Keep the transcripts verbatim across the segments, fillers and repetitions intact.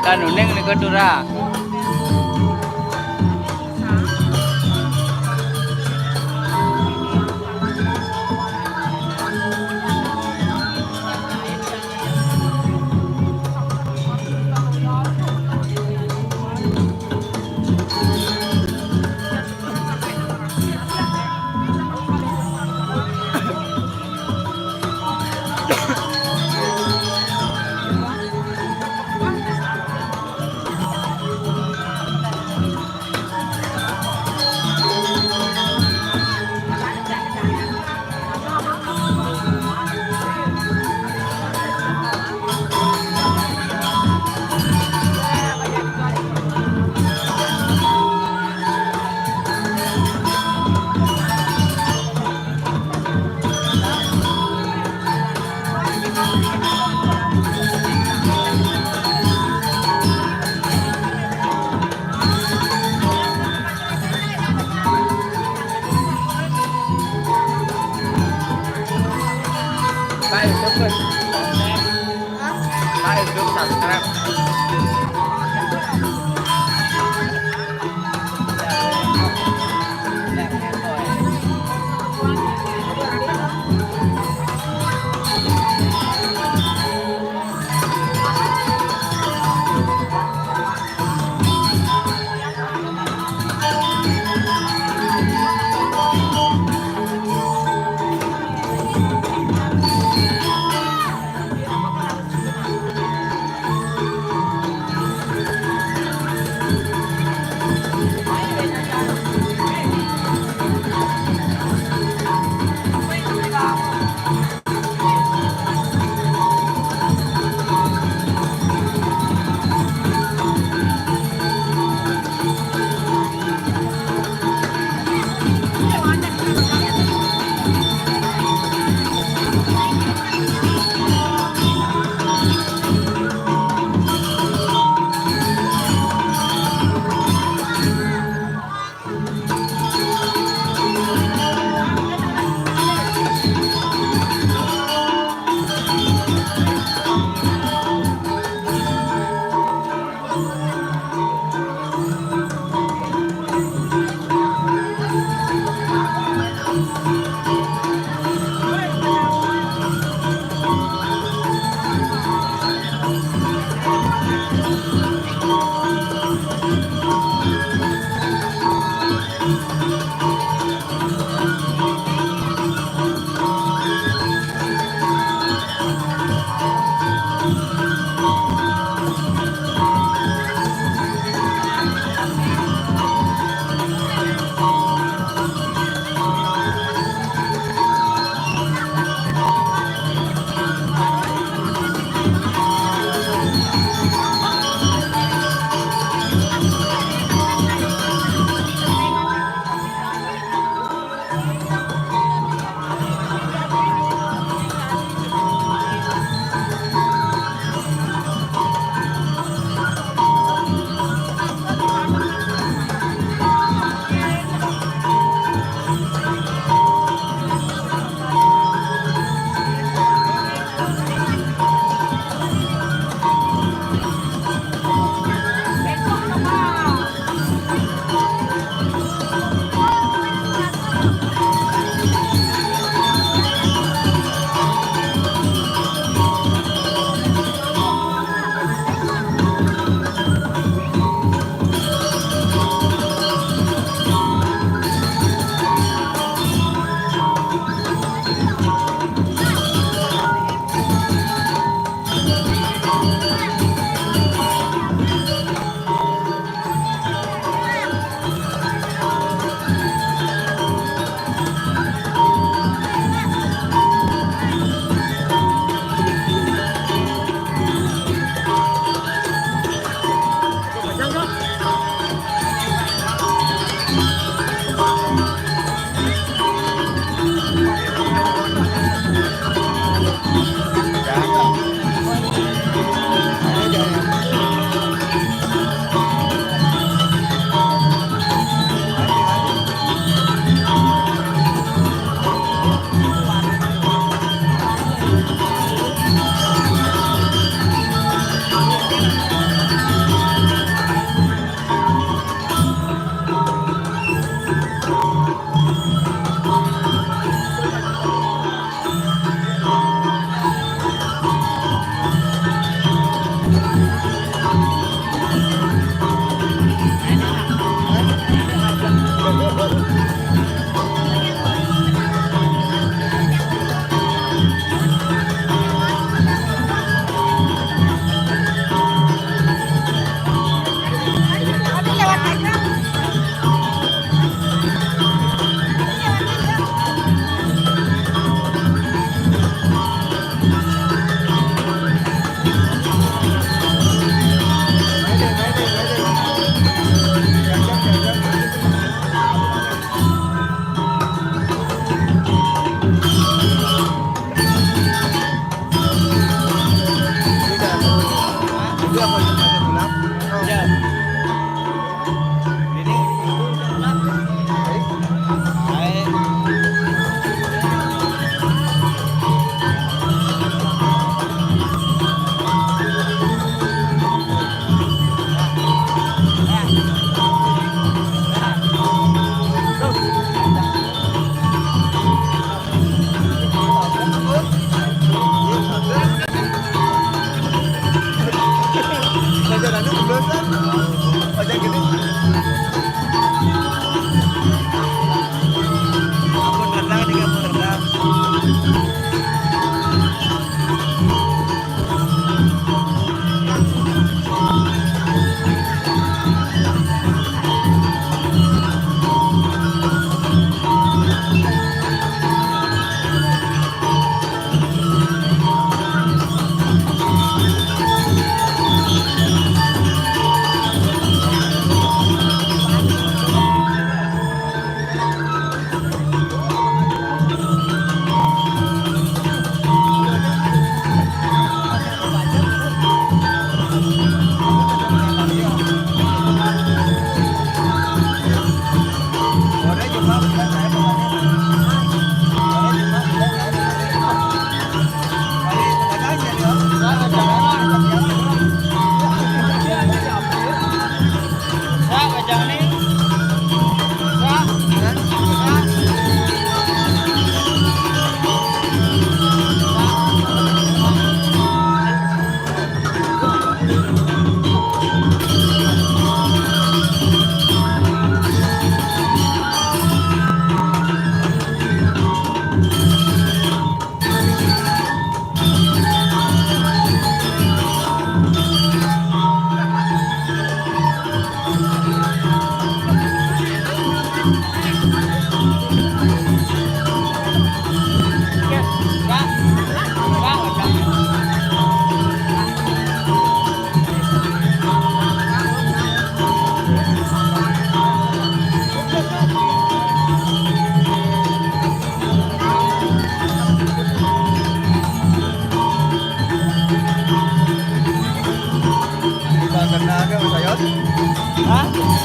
Tanuning ni Ketura.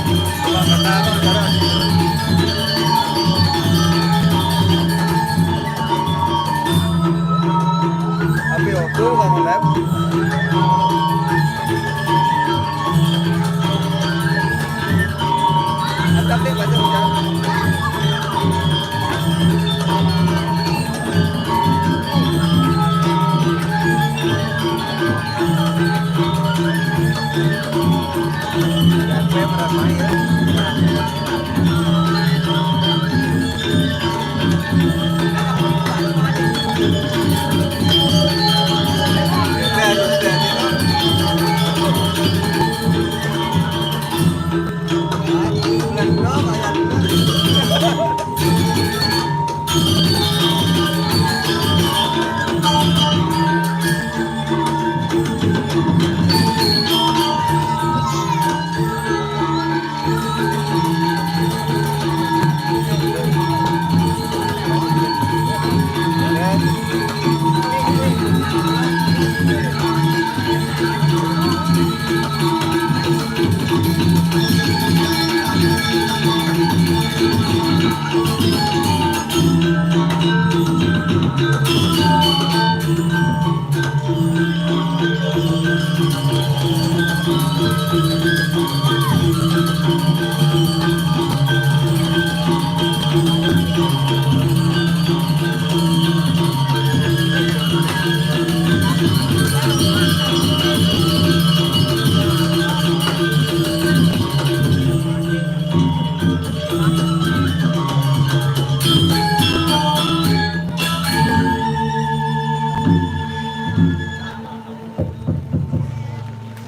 Api opo, Bang Lep? Mantap nih, baca ucap.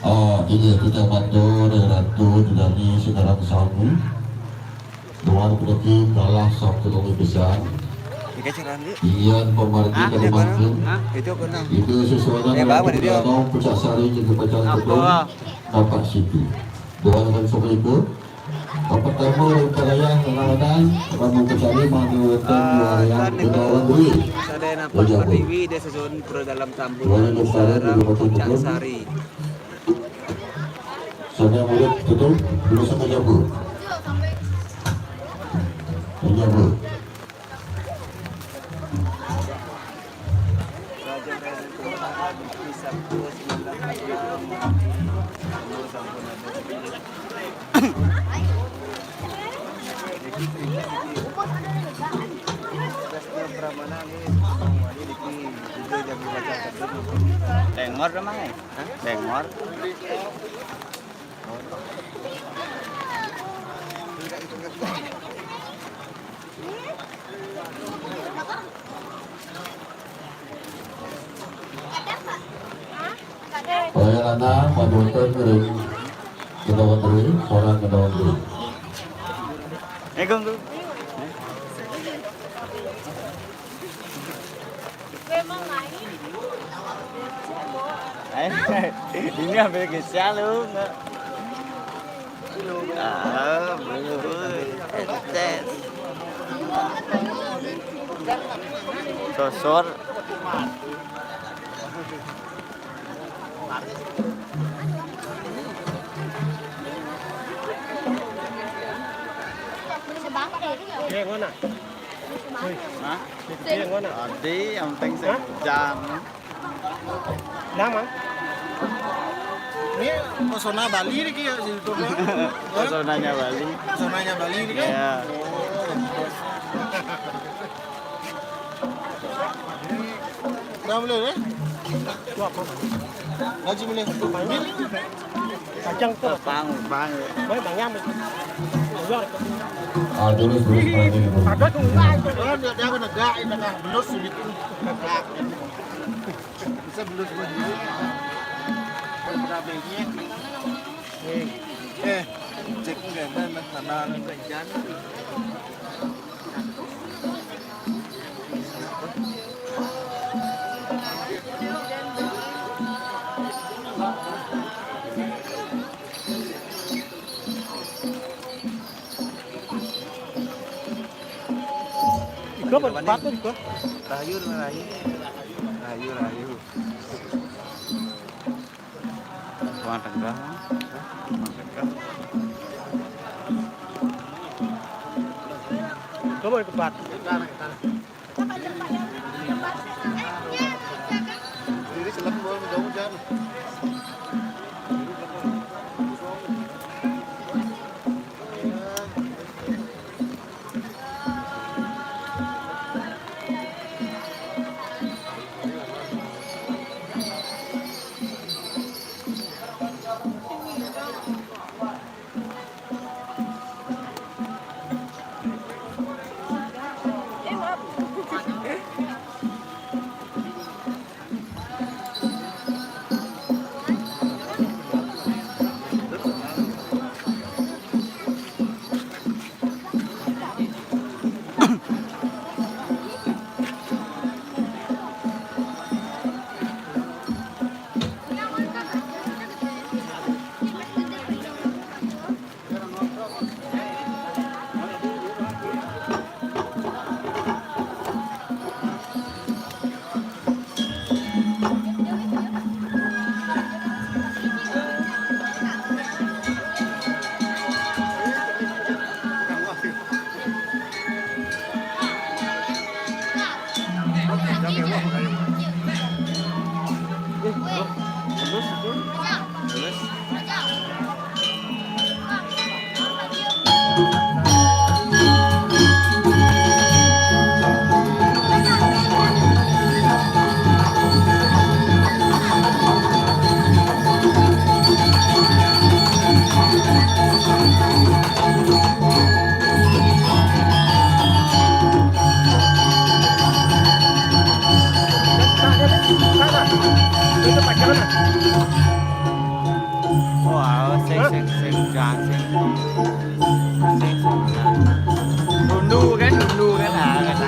Ah, iya, kita matur, Ratu, Dani, sekarang sami. Doa kita kalah satu kali besar. Iya, pemargi Kalimantan. Itu sesuatu yang kita tahu, pecah sari, kita pecah betul. Dapat situ. Doa dengan sama itu. Apa kamu, Raya, kadang-kadang kamu kecari, mau di hotel, di area, kita orang duit. Ada nampak Pertiwi, dia susun pro dalam tambun. Doa yang besar, sarang di hotel puncak betul. Sari. Sana mulut tutup, dulu sama jago. Sama jago. Tengor, Mang, eh? Hah? Tengor. Oya lanang, panuntun ring Kedawendri, seorang Kedawendri. Eh, Gong, Gong. Eh, ini hampir kesial lu, nggak? Ah, belum. Tes. Sosor. Oke, mana? Hah? Ade, yang penting sing hujan. Nama? Ini pesona Bali nih, kayak situ, Bang. Pesonanya Bali. Pesonanya Bali nih, kan? Iya. Udah boleh, ya? Itu apa? Gaji boleh. Kacang tuh. Bang, bang. Baik, Bang, ya. Keluar. Ah, terus, terus, terus, terus. Ada tuh, enggak, itu. Oh, dia, dia menegak, ini tengah belus gitu. Bisa belus gua dulu. Udah bengek. Eh, cek enggak, enggak, enggak, enggak, enggak. Iko apa sepatu iko? Rahayu, rahayu. Rahayu, rahayu. Ruang tengah. Ruang tengah. Ôi, cái bát. Wow, sing, sing, sing, jangan sing. Sing, sing. Dulu kan, dulu kan, ah, kata.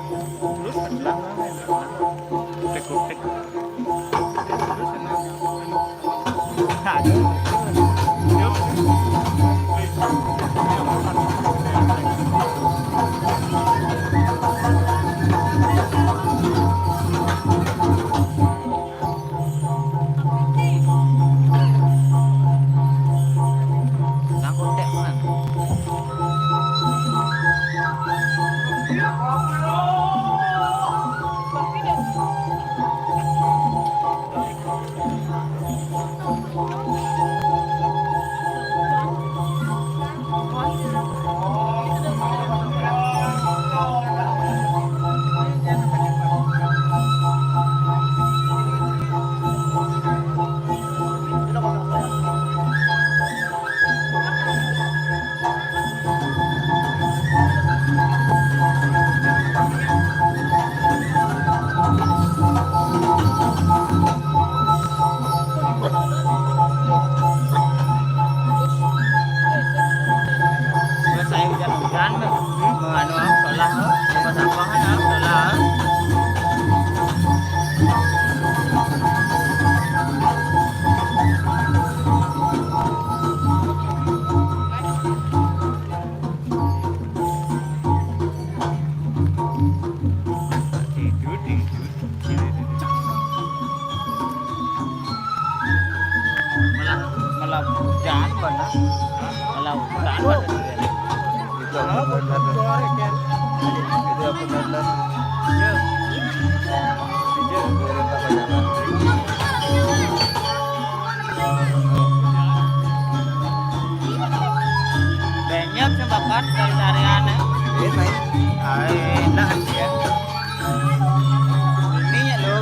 Terus sebelah mana? Kutik-kutik. Terus saya hujan-hujan, menganu, solah, pas apa kan, solah. Tidur, tidur. Malah, malah hujan, malah. Malah hujan, malah. Itu apa benar? Itu apa benar? Ya. Itu benar apa benar? Banyak sih makan dari-dari aneh. Ini, Mai. Ah, enak ya. Ini ya, loh.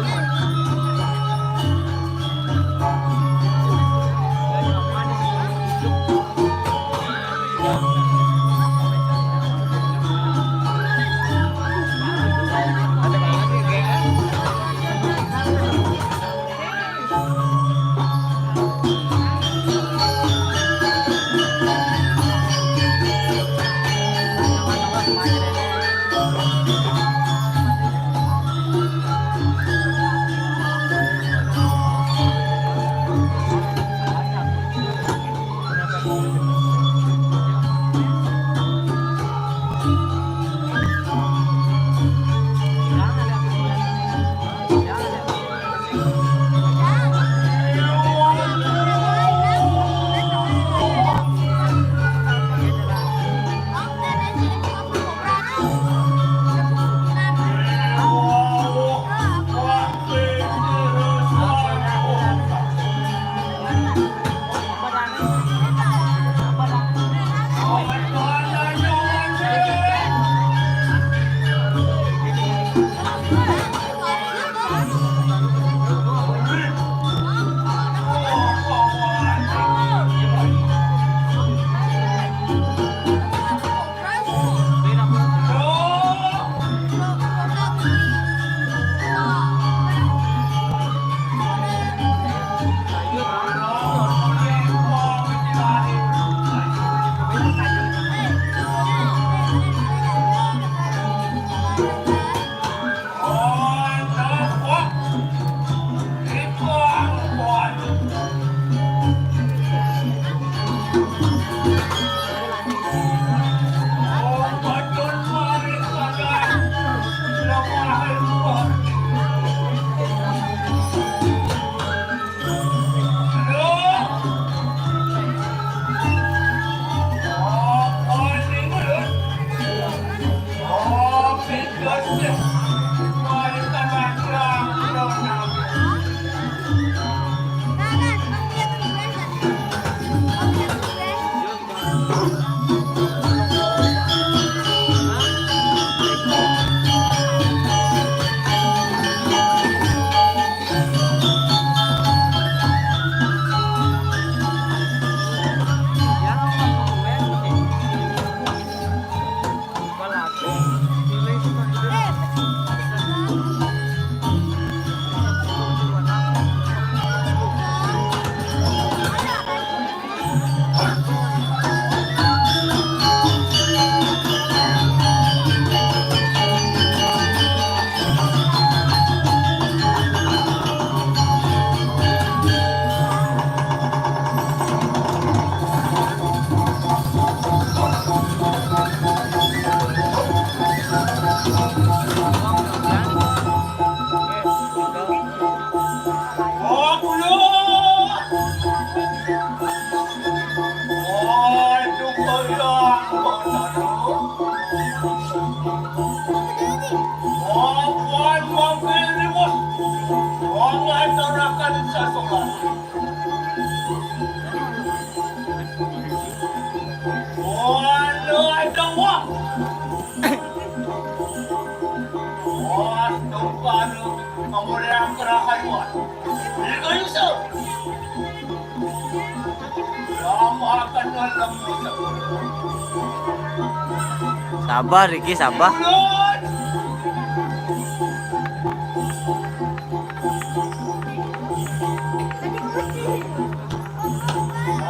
Sabar, Riki, sabar.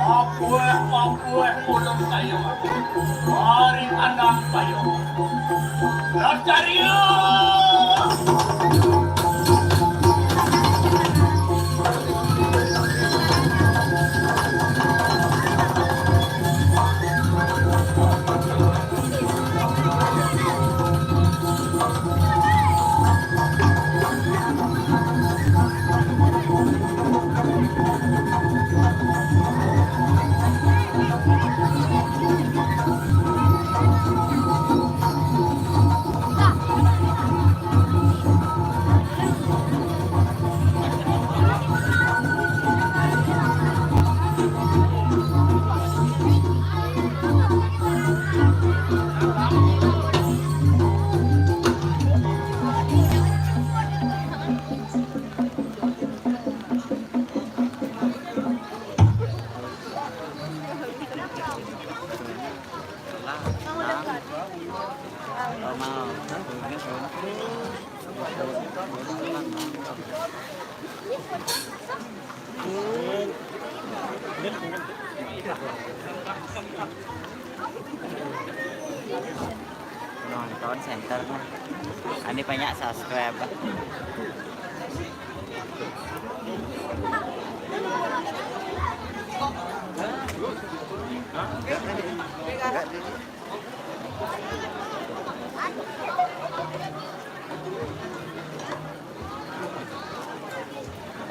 Papueh, papueh, ulun kayu. Mari pandang kayu. Lestarius! Nonton center kan. Ini banyak subscriber.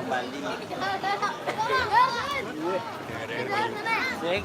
Kembali. Sing.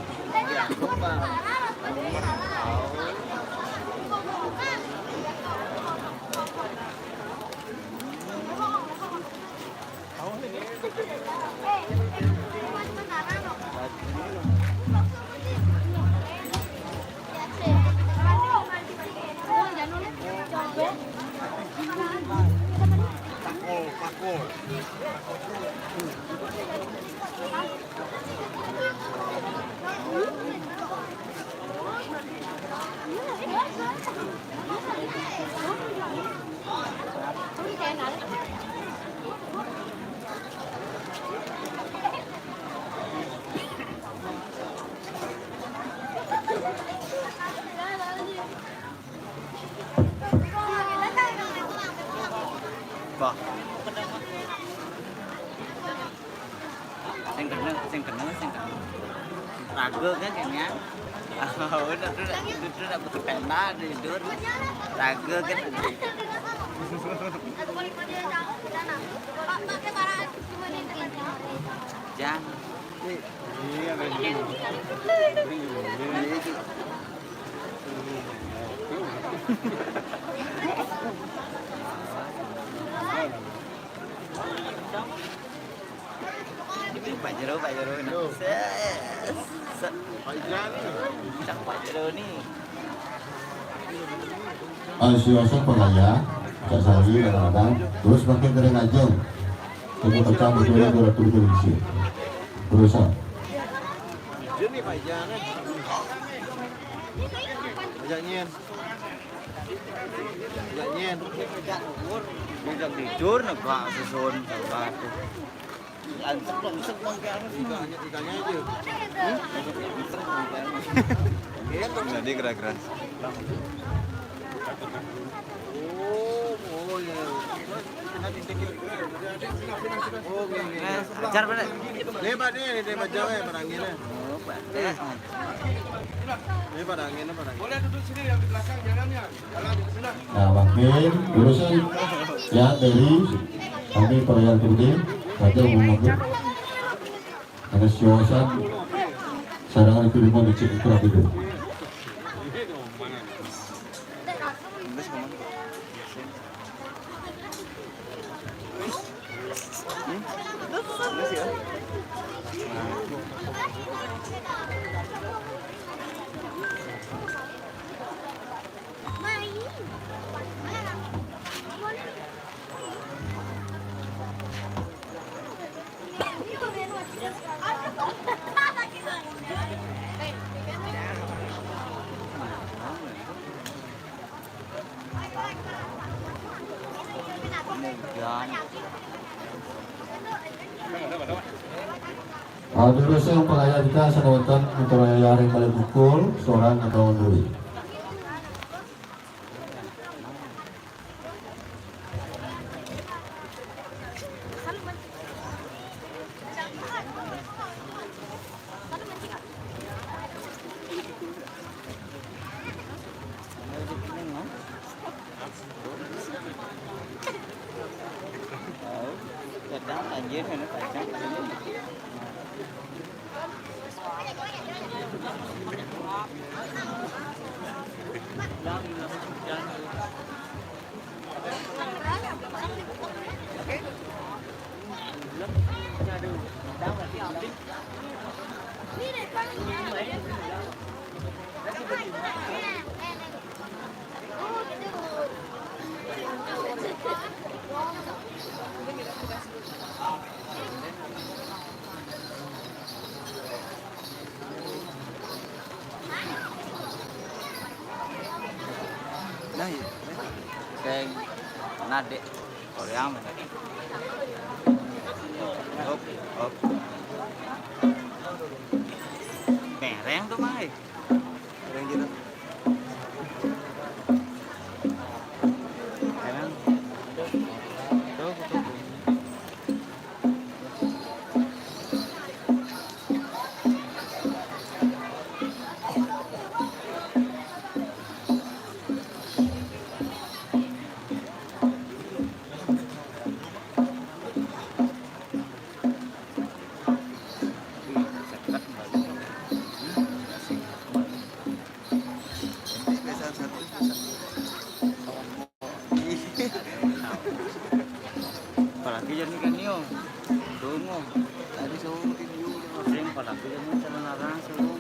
Bah. Sing kena, sing kena, sing kena. Ragu kan kayaknya. Udah, udah, udah, udah, udah, butuh pena, tidur. Ragu kan. Jangan. Pak Jero, Pak Jero. Ses. Pak Jero ni. Pak Jero ni. Ayo, siwasa pagaya, Cak Sari kadang-kadang, terus makin kering aja. Ini pecah betul dua ratus kali isi. Terusan. Ini Pak Jero ni. Pak Jero ni. Pak Jero ni. Ngajak tidur, negak susun, sabar tu. Langsung, langsung, langsung. Ikannya, ikannya aja. Hmm? Langsung, langsung, langsung. Iya, tuh. Jadi gerak-gerak. Oh, oh, iya. Oh, iya, iya. Ajar, Pak. Ni, Pak, ni, ni, Pak Jawa, ya, Pak Angin, ya. Oh, Pak. Ni, Pak Angin, Pak Angin. Boleh duduk sini, yang di belakang, jangan, ya. Nah, makin urusan ya dari kami perayaan penting saja mengatur ada siwasan sarangan itu di mana cek kerap itu. Hadirin yang pengayah kita, sanaoton untuk ayah yang balik pukul, seorang atau dulu. Nah, iya. Sing nadek. Korea mana? Hop, hop. Mereng tuh, Mai. Mereng gitu. Mereng. Tuh, tuh, tuh. Apalagi jadi kan yo. Dungo. Tadi suruh tim yo. Sing apalagi jadi celana langsung.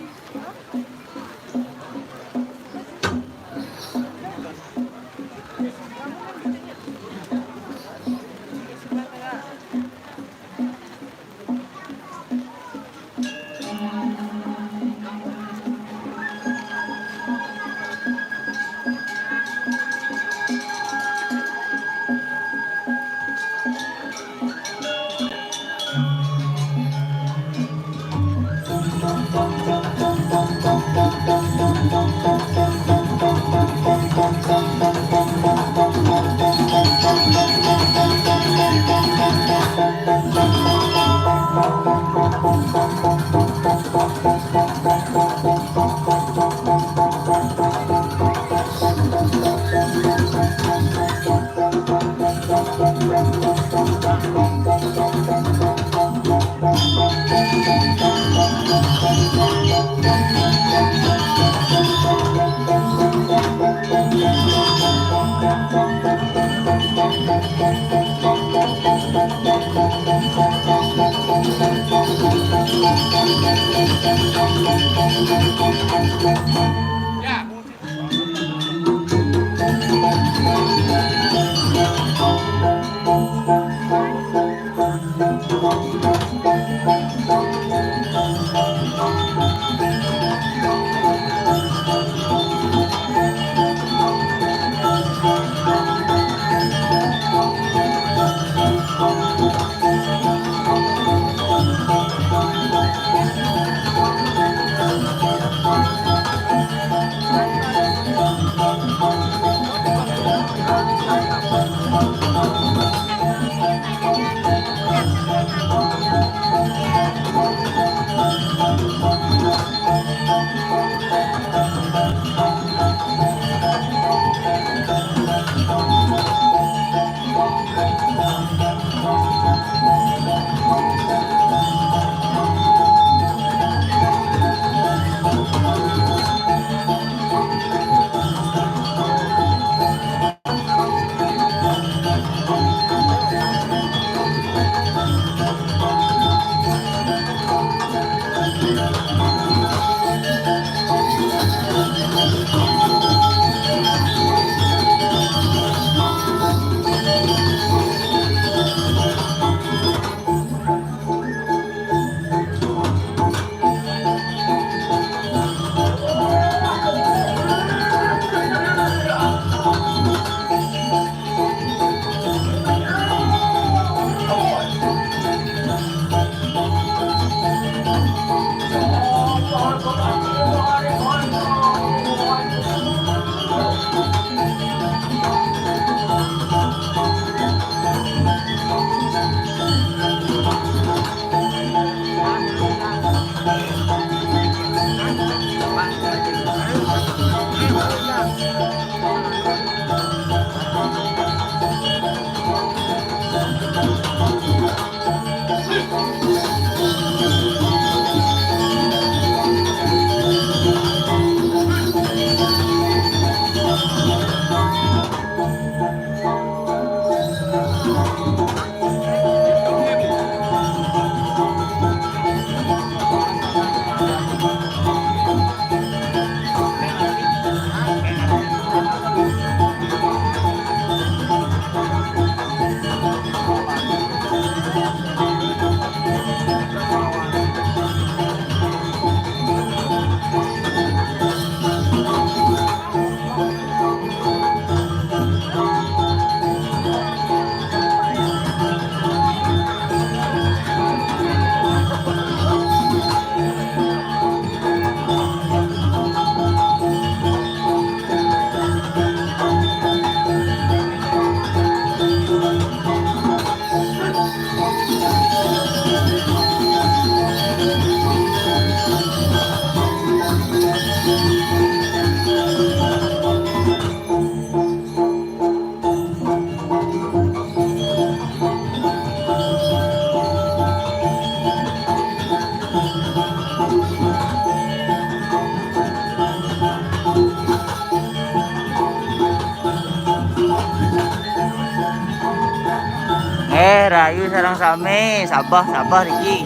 Eh, rahayu sareng sami, sabah, sabah niki.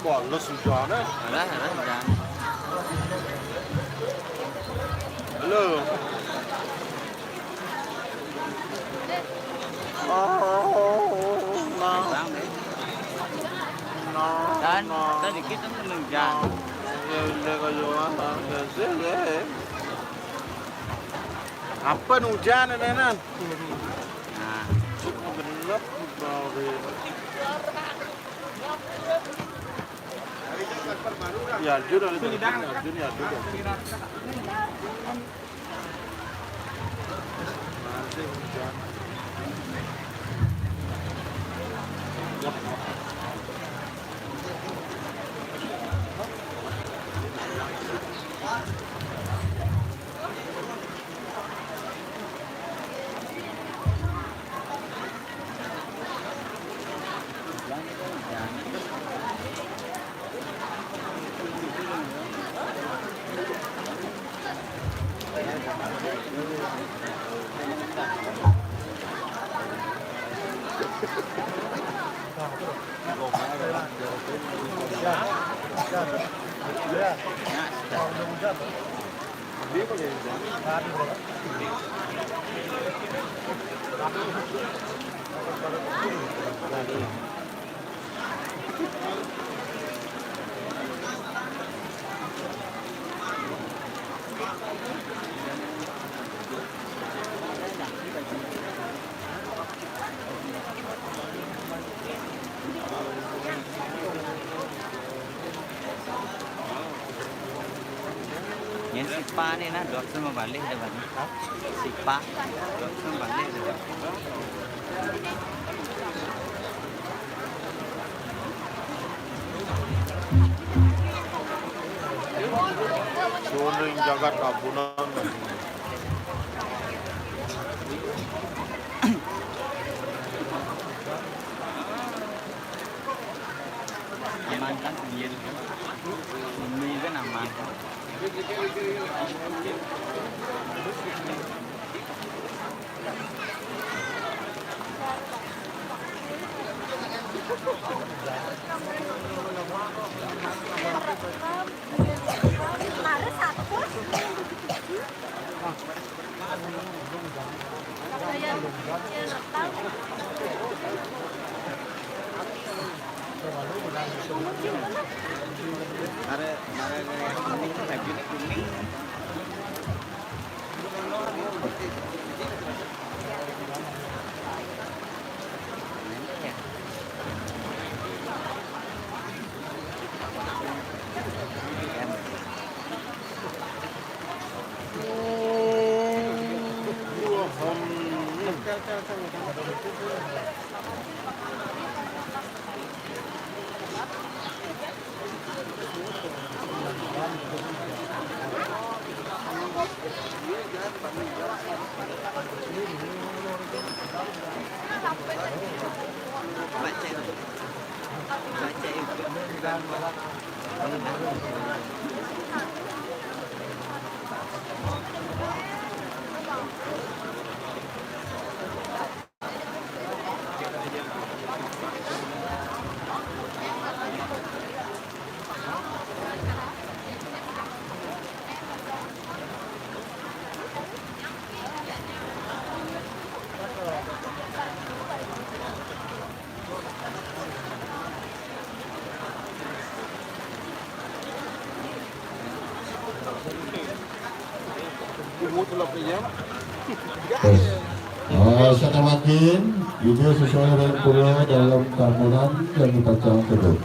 Bolos hujan, eh. Alah, alah, hujan. Halo. Oh, nah. Bang, deh. Nah, Dan, nah. Tadi kita kan hujan. Nah. Ya, udah, kalau orang, nah, ya, sih, ya. Apa hujan, nenek? Nah. Genep, mau di- Ya, Jun, ada Jun, ya, Jun, ya, Jun. Nanti hujan. Yan si Pa ni na, dua sa mabalik, di ba? Si Pa, dua sa mabalik, di ba? Suling jagat abunan. Aman kan, sendiri kan? Ini kan aman. Terus, eh, saya tamakin, video sesuai dengan pura dalam tambunan yang dipacang kedua.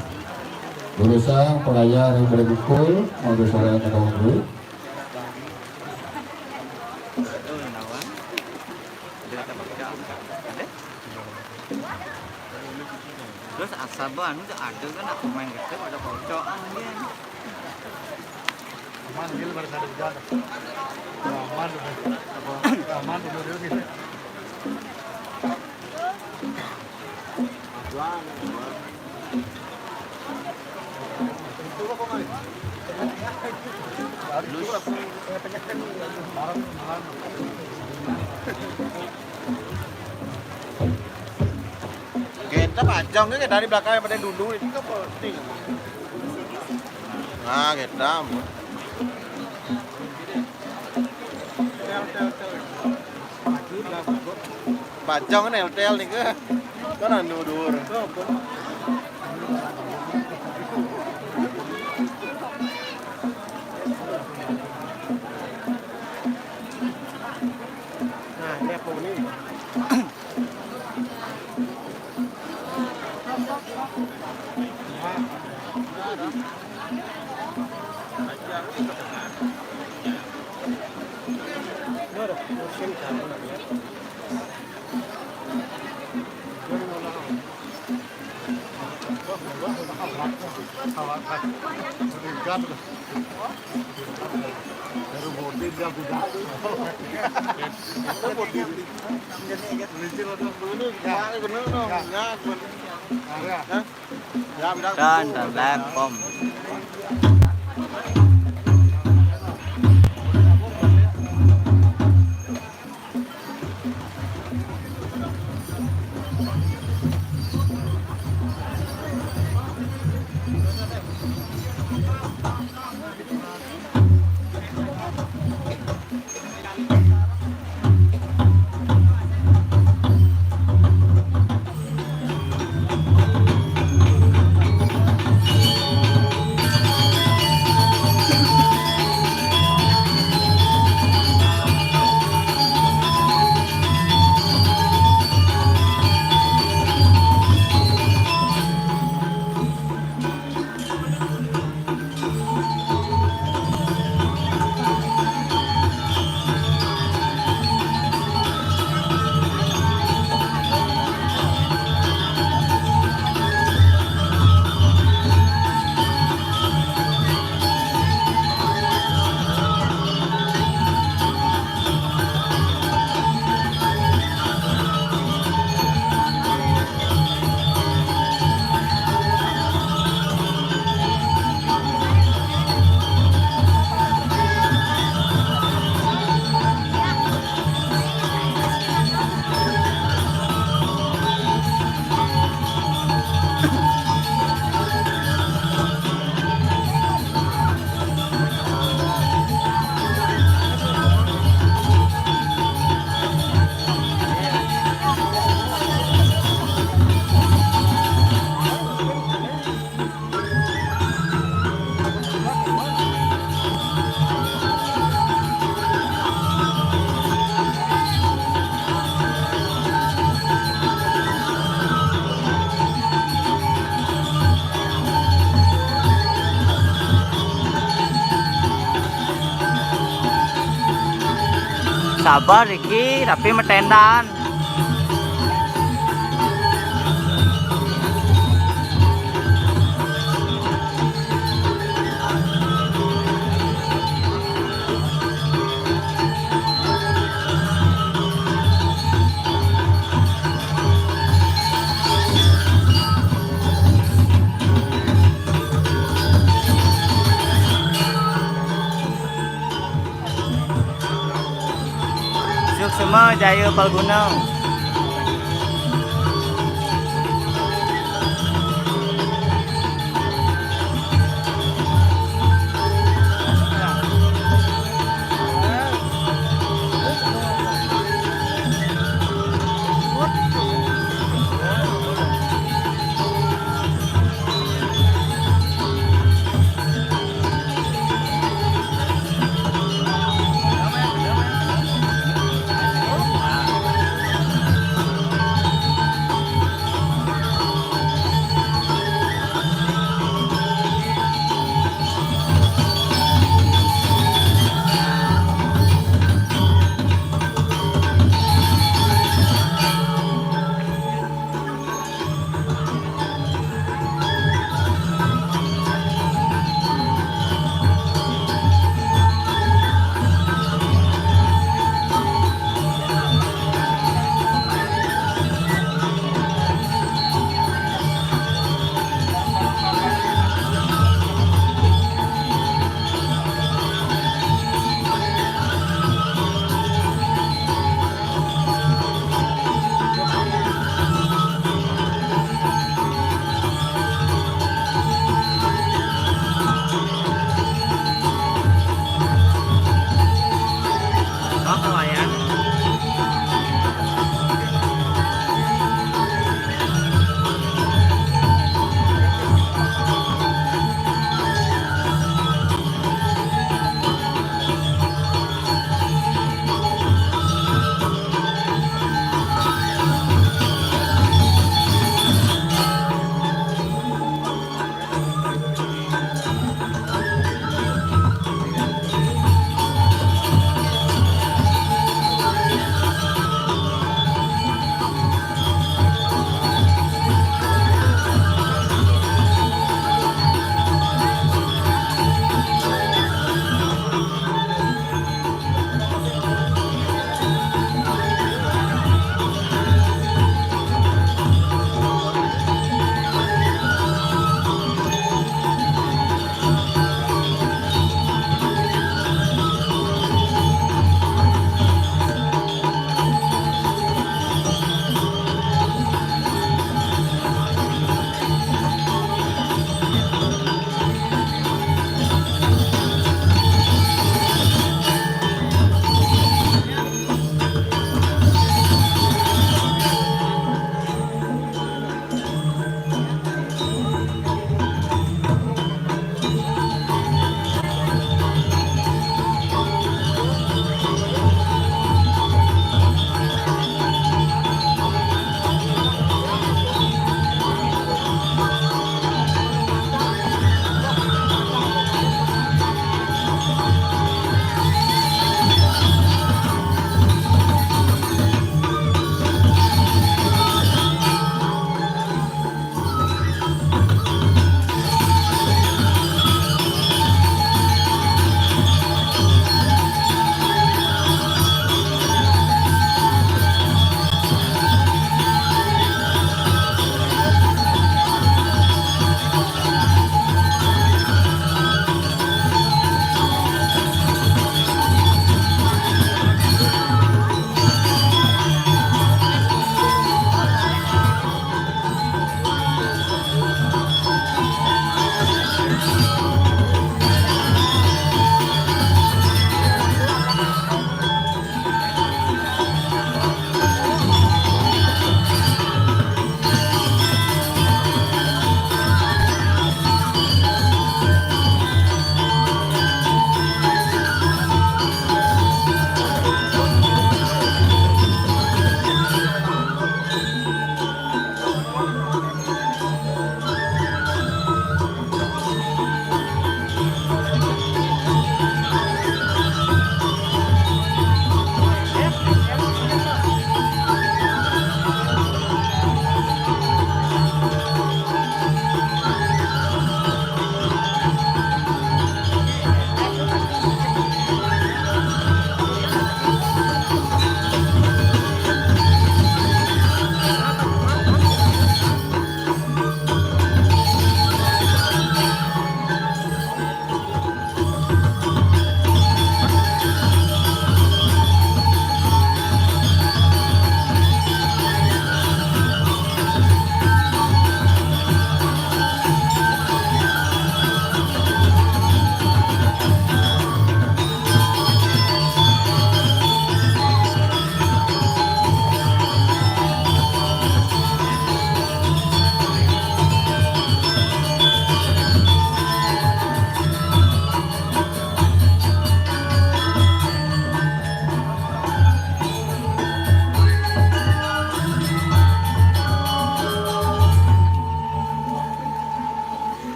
Lurusang, pengayah yang boleh pukul, mau suara yang ada duit. Terus asal anu tuh ada kan, aku main kecil ada kocokan dia. Aman, dia pada sadar jalan. Aman, aman, aman, aman. Kita pacang ke dari belakang yang pada dulu itu kan penting. Nah, kita. Pacang kan L T L nih ke. Kan anu dur. Nah, ini apa ini? Dan, dan lempom. Sabar iki, tapi metendan. Suksma Jaya Palguna.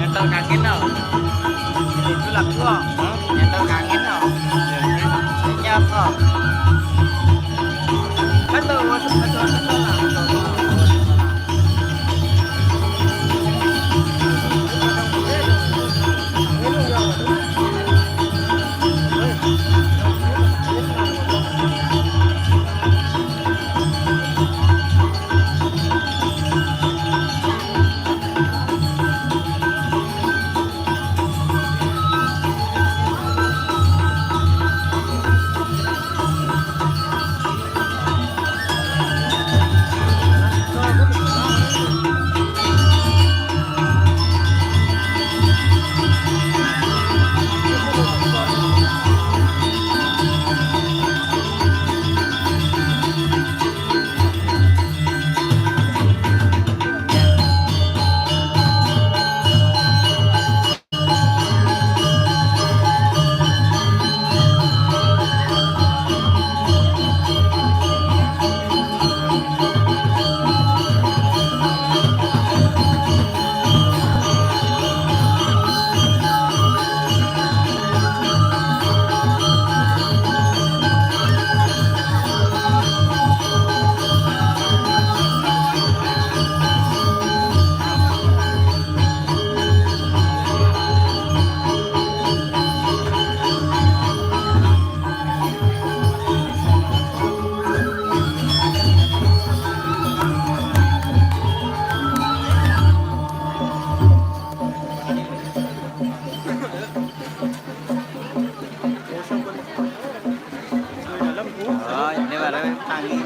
Nyetel kangen tau. Itu lagu kok. Hah? Nyetel kangen tau. Ya, ini. Siap kok. Kan tuh, masuk, masuk, masuk lah. Oh, ini baru tangi.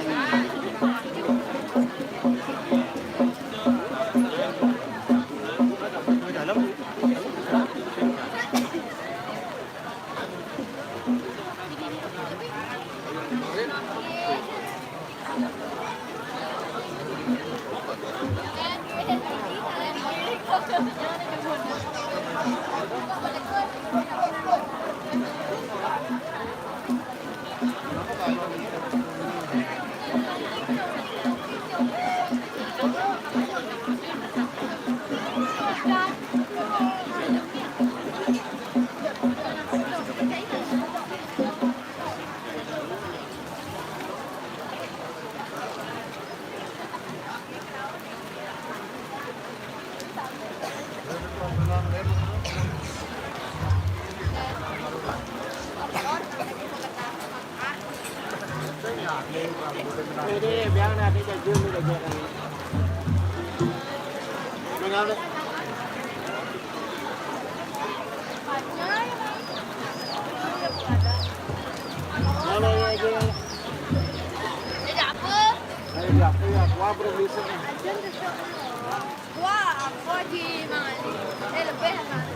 Wah, aku aja, Mang Ali. Eh, lebih, Mang Ali.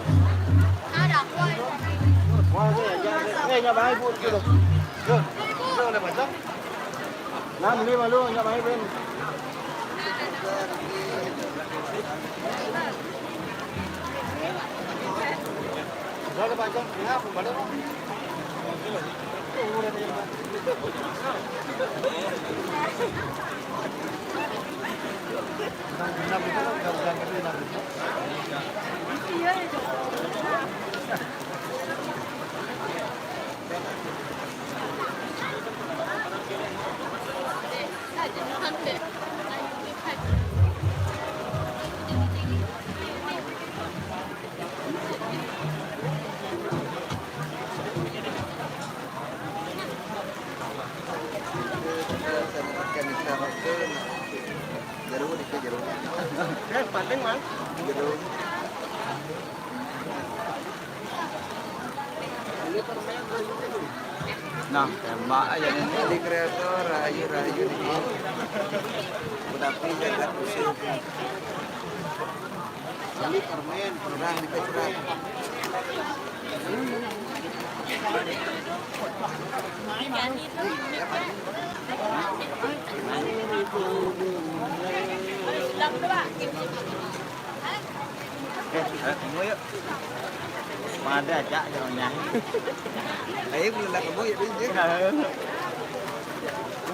Ada aku aja. Wah, ini aja. Eh, nggak baik, Bu, gitu. Loh, udah, udah baca? Nah, beli malu, nggak baik, Ben. Udah, udah baca. Ya, aku balik, Bang. Jeruk itu jeruk. Eh, paling, Mang. Jeruk. Nah, tembak aja nih. Jadi kreator, rahayu, rahayu nih. Tapi jagat usir. Beli permen, permen di Petra. Eh, eh, kamu yuk. Pada aja jalannya. Ayo, belum lah kamu ya, Bin, ya.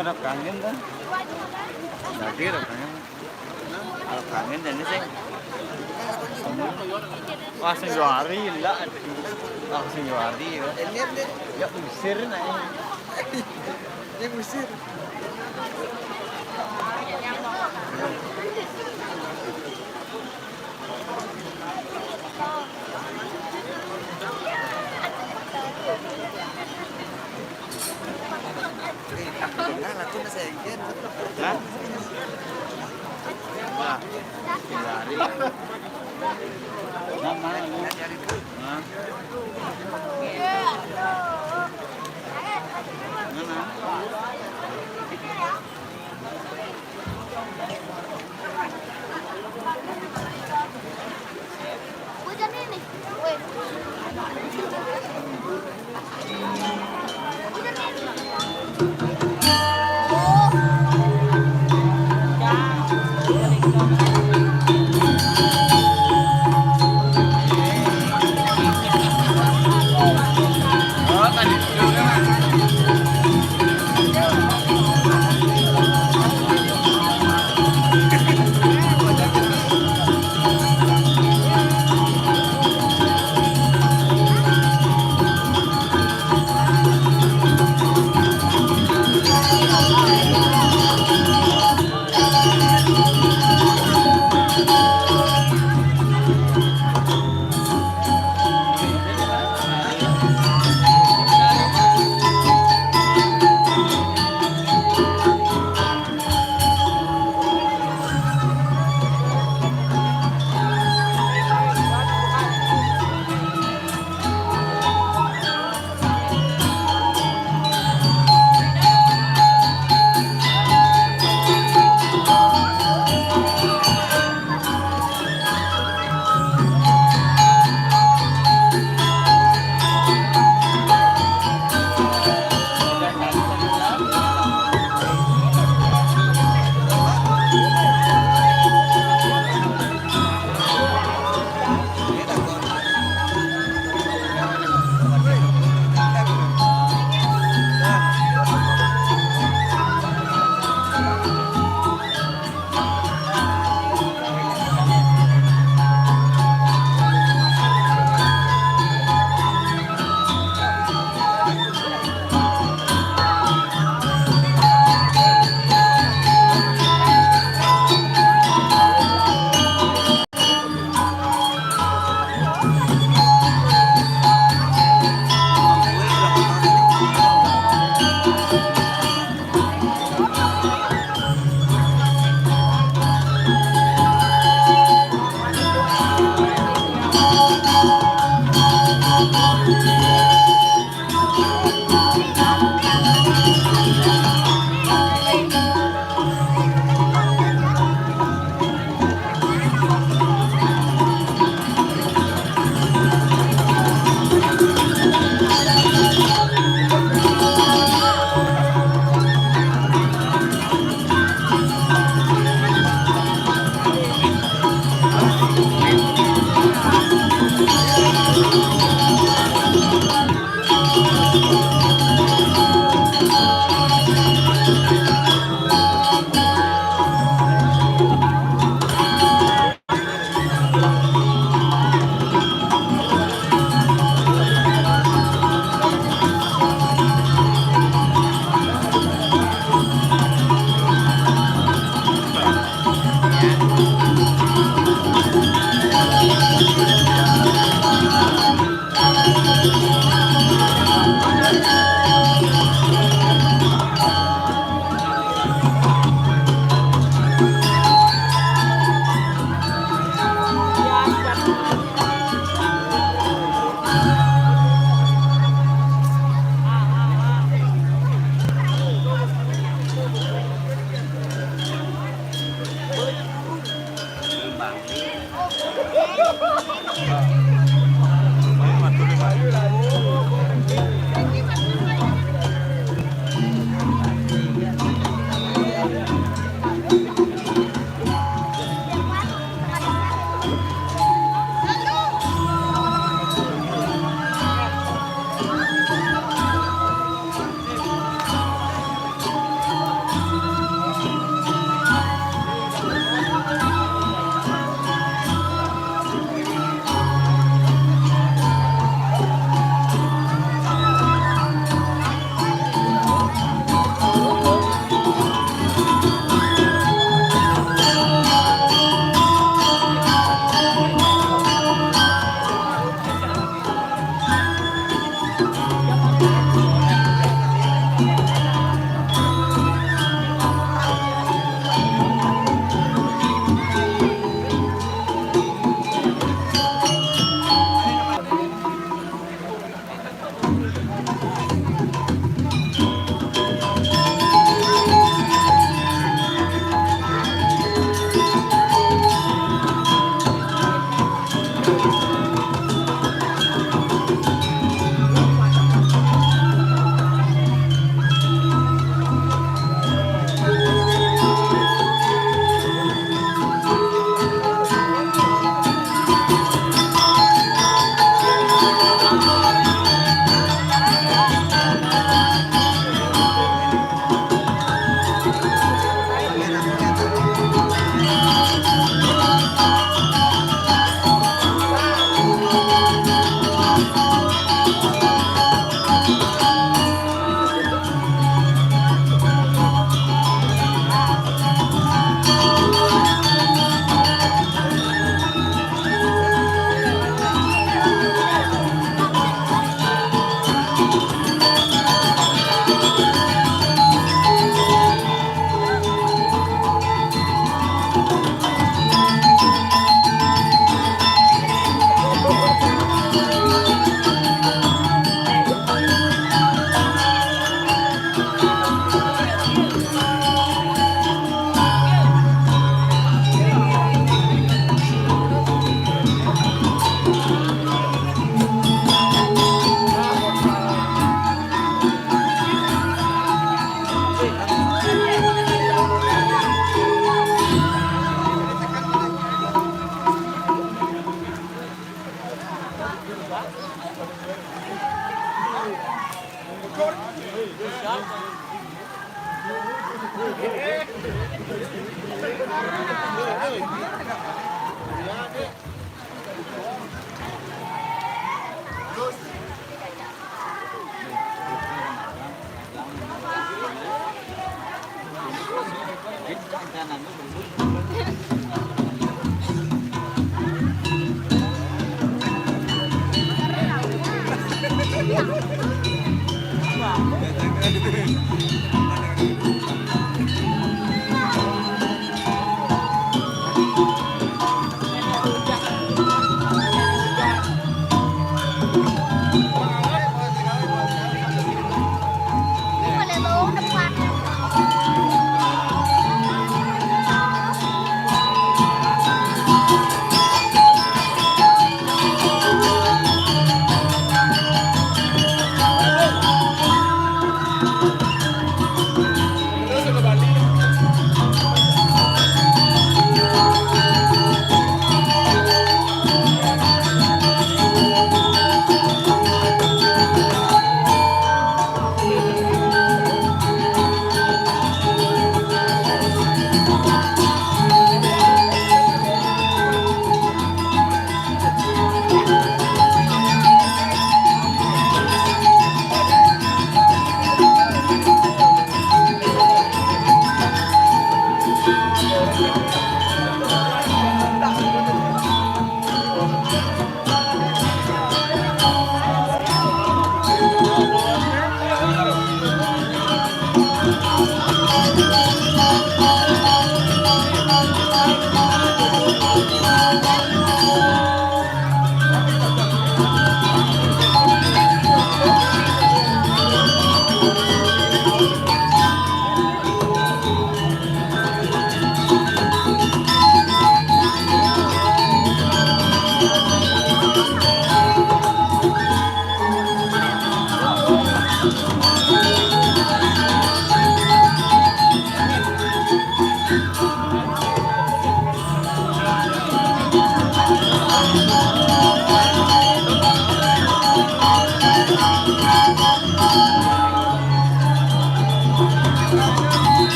Harap kangen kan? Jadi harap kangen. Harap kangen dan ini sih. Langsung dua hari, lah. Langsung dua hari, ya. Ini, ini. Ya, usir, nah, ini. Dia usir. Hah? Wah, lari. Hah? Mana?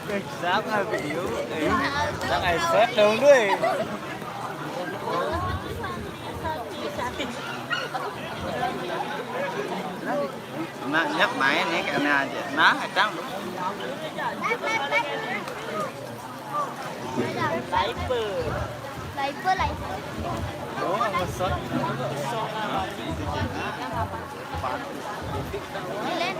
Ê, sao mà video? Ê, sao ai set đâu đuôi. Nah, nhắc máy này cái nào chứ? Nah, trắng. Live, live. Ủa, mà set. Đi lên.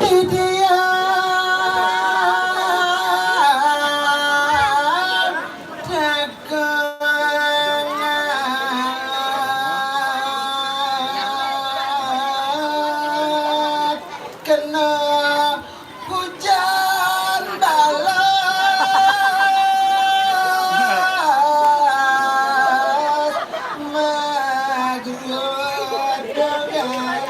Dia dagangan kena hujan balas, maguyur dagangan.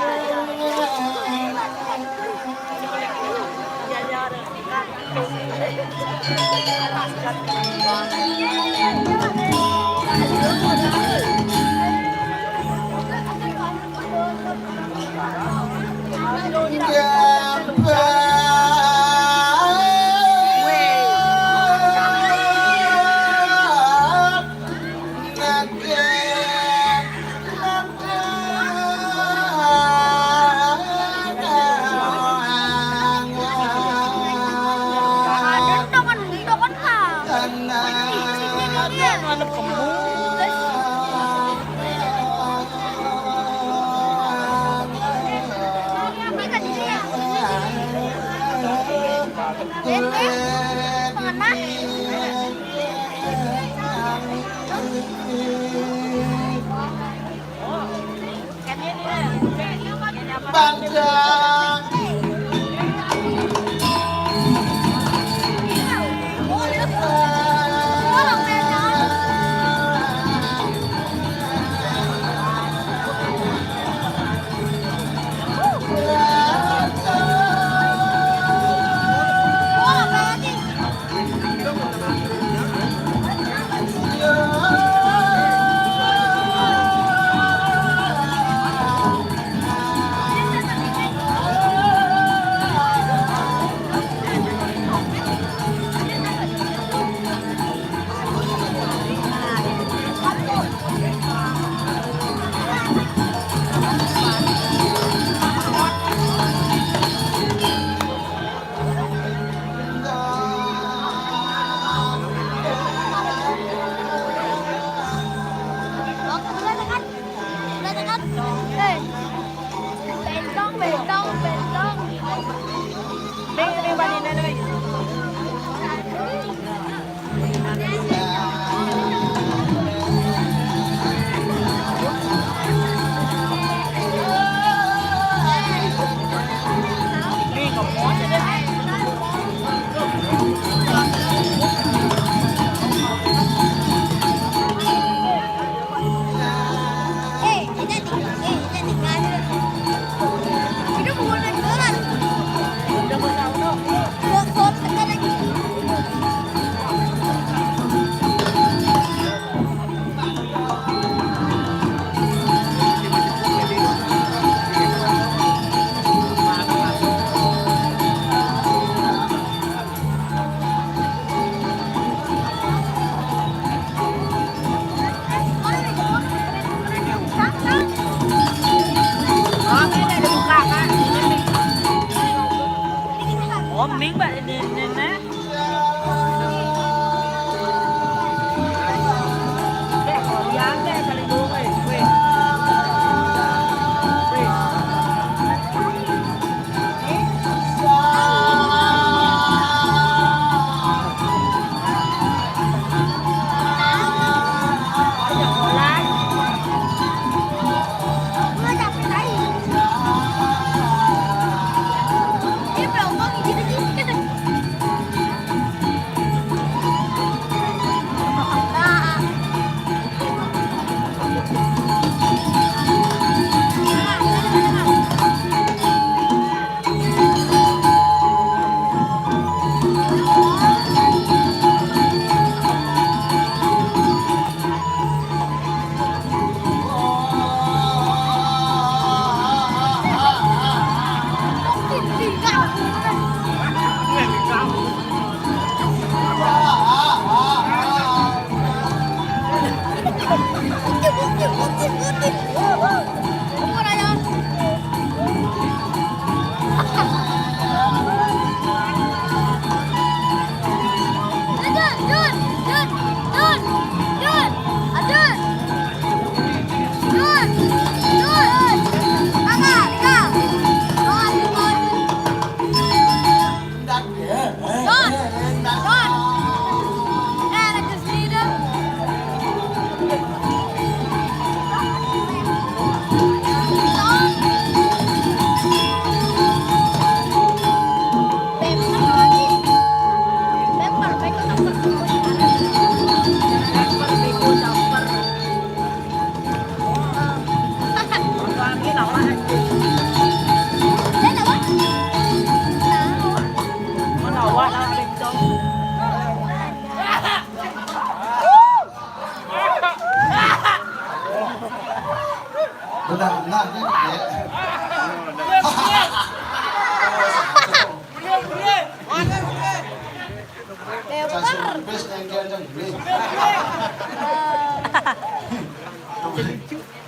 Cacing pipis nengkel cang beli.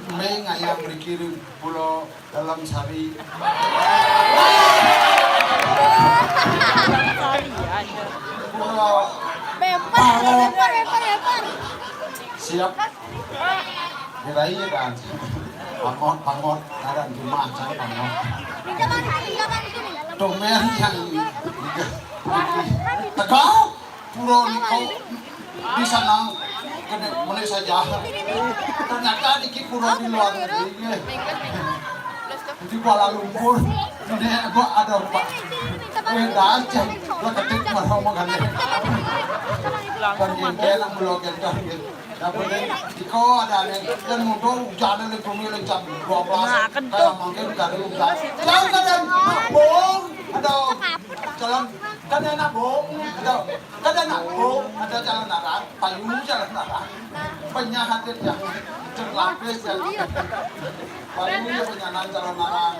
Mbe ngayah mriki ri Pulo Dalem Sari. Pulo Bemper, bemper, bemper, bemper. Siap. Kira iya kan. Pangot, pangot. Ada di rumah saya pangot. Pinjaman, pinjaman sini. Domen yang tegak. Pura niko di sana gede mulai saja. Ternyata niki pura di luar negeri, nggih. Di Kuala Lumpur, ini gua ada, Pak. Eh, dah, cek. Gua ketik marah omongannya. Kan yang kena belok kan, gitu. Yang penting, iko ada nih, dan mudah hujan nih, bumi nih jam dua belas. Kayak mungkin dari hujan. Jangan ada bong, ada jalan, kan enak bong, ada Kada nak bong, ada jalan darat, payu jalan darat. Penyahat dia, terlapis ya. Payu dia penyanan jalan darat,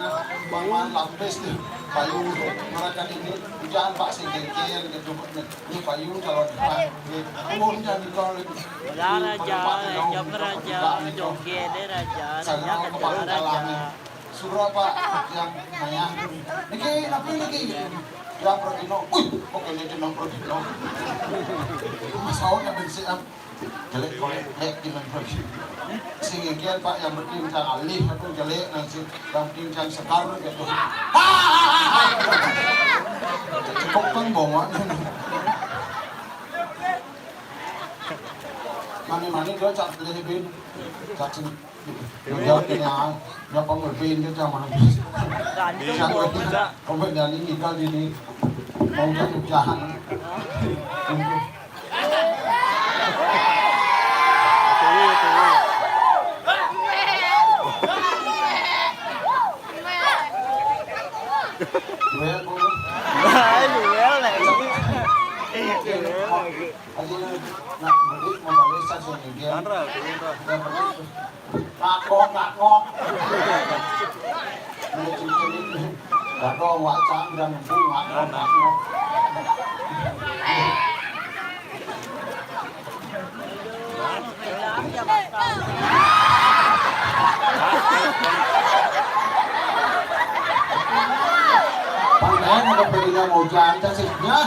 bangunan lapis dia. Payu, mereka ini, hujan pak sing genggen, gitu. Ini payu jalan darat. Bong jadi kalau Raja, jam raja, joget raja, raja, kepala raja. Surah, Pak, yang nanya. Niki, napa niki? Ya, Prodino. Wih, kok kene jeneng Prodino? Mas Aon yang bensin, am. Jelek, kolek, lek, jeneng Prodino. Sing ngegian, Pak, yang penting cang alih, aku jelek, nang sing, yang penting cang sekar, gitu. Cukup kan, bongan. Mani-mani, dia cak beli, bin. Cak sing Jawab ini, ah. Ya, pengurus ini sama. Gantung, Siapa bos, kita? Enggak. Kamu dari ini, kalau di ini. Mau jatuh jahan. Duel, Bu. Duel, nek. Aja, nak, beli, mau balik, saya suruh dia. Yang penting, Ngakok, ngakok. Ini cincin ini. Gak ada wak canggrang, bu, ngakok, ngakok. Pandangan ada perginya mau jalan, sih. Ya.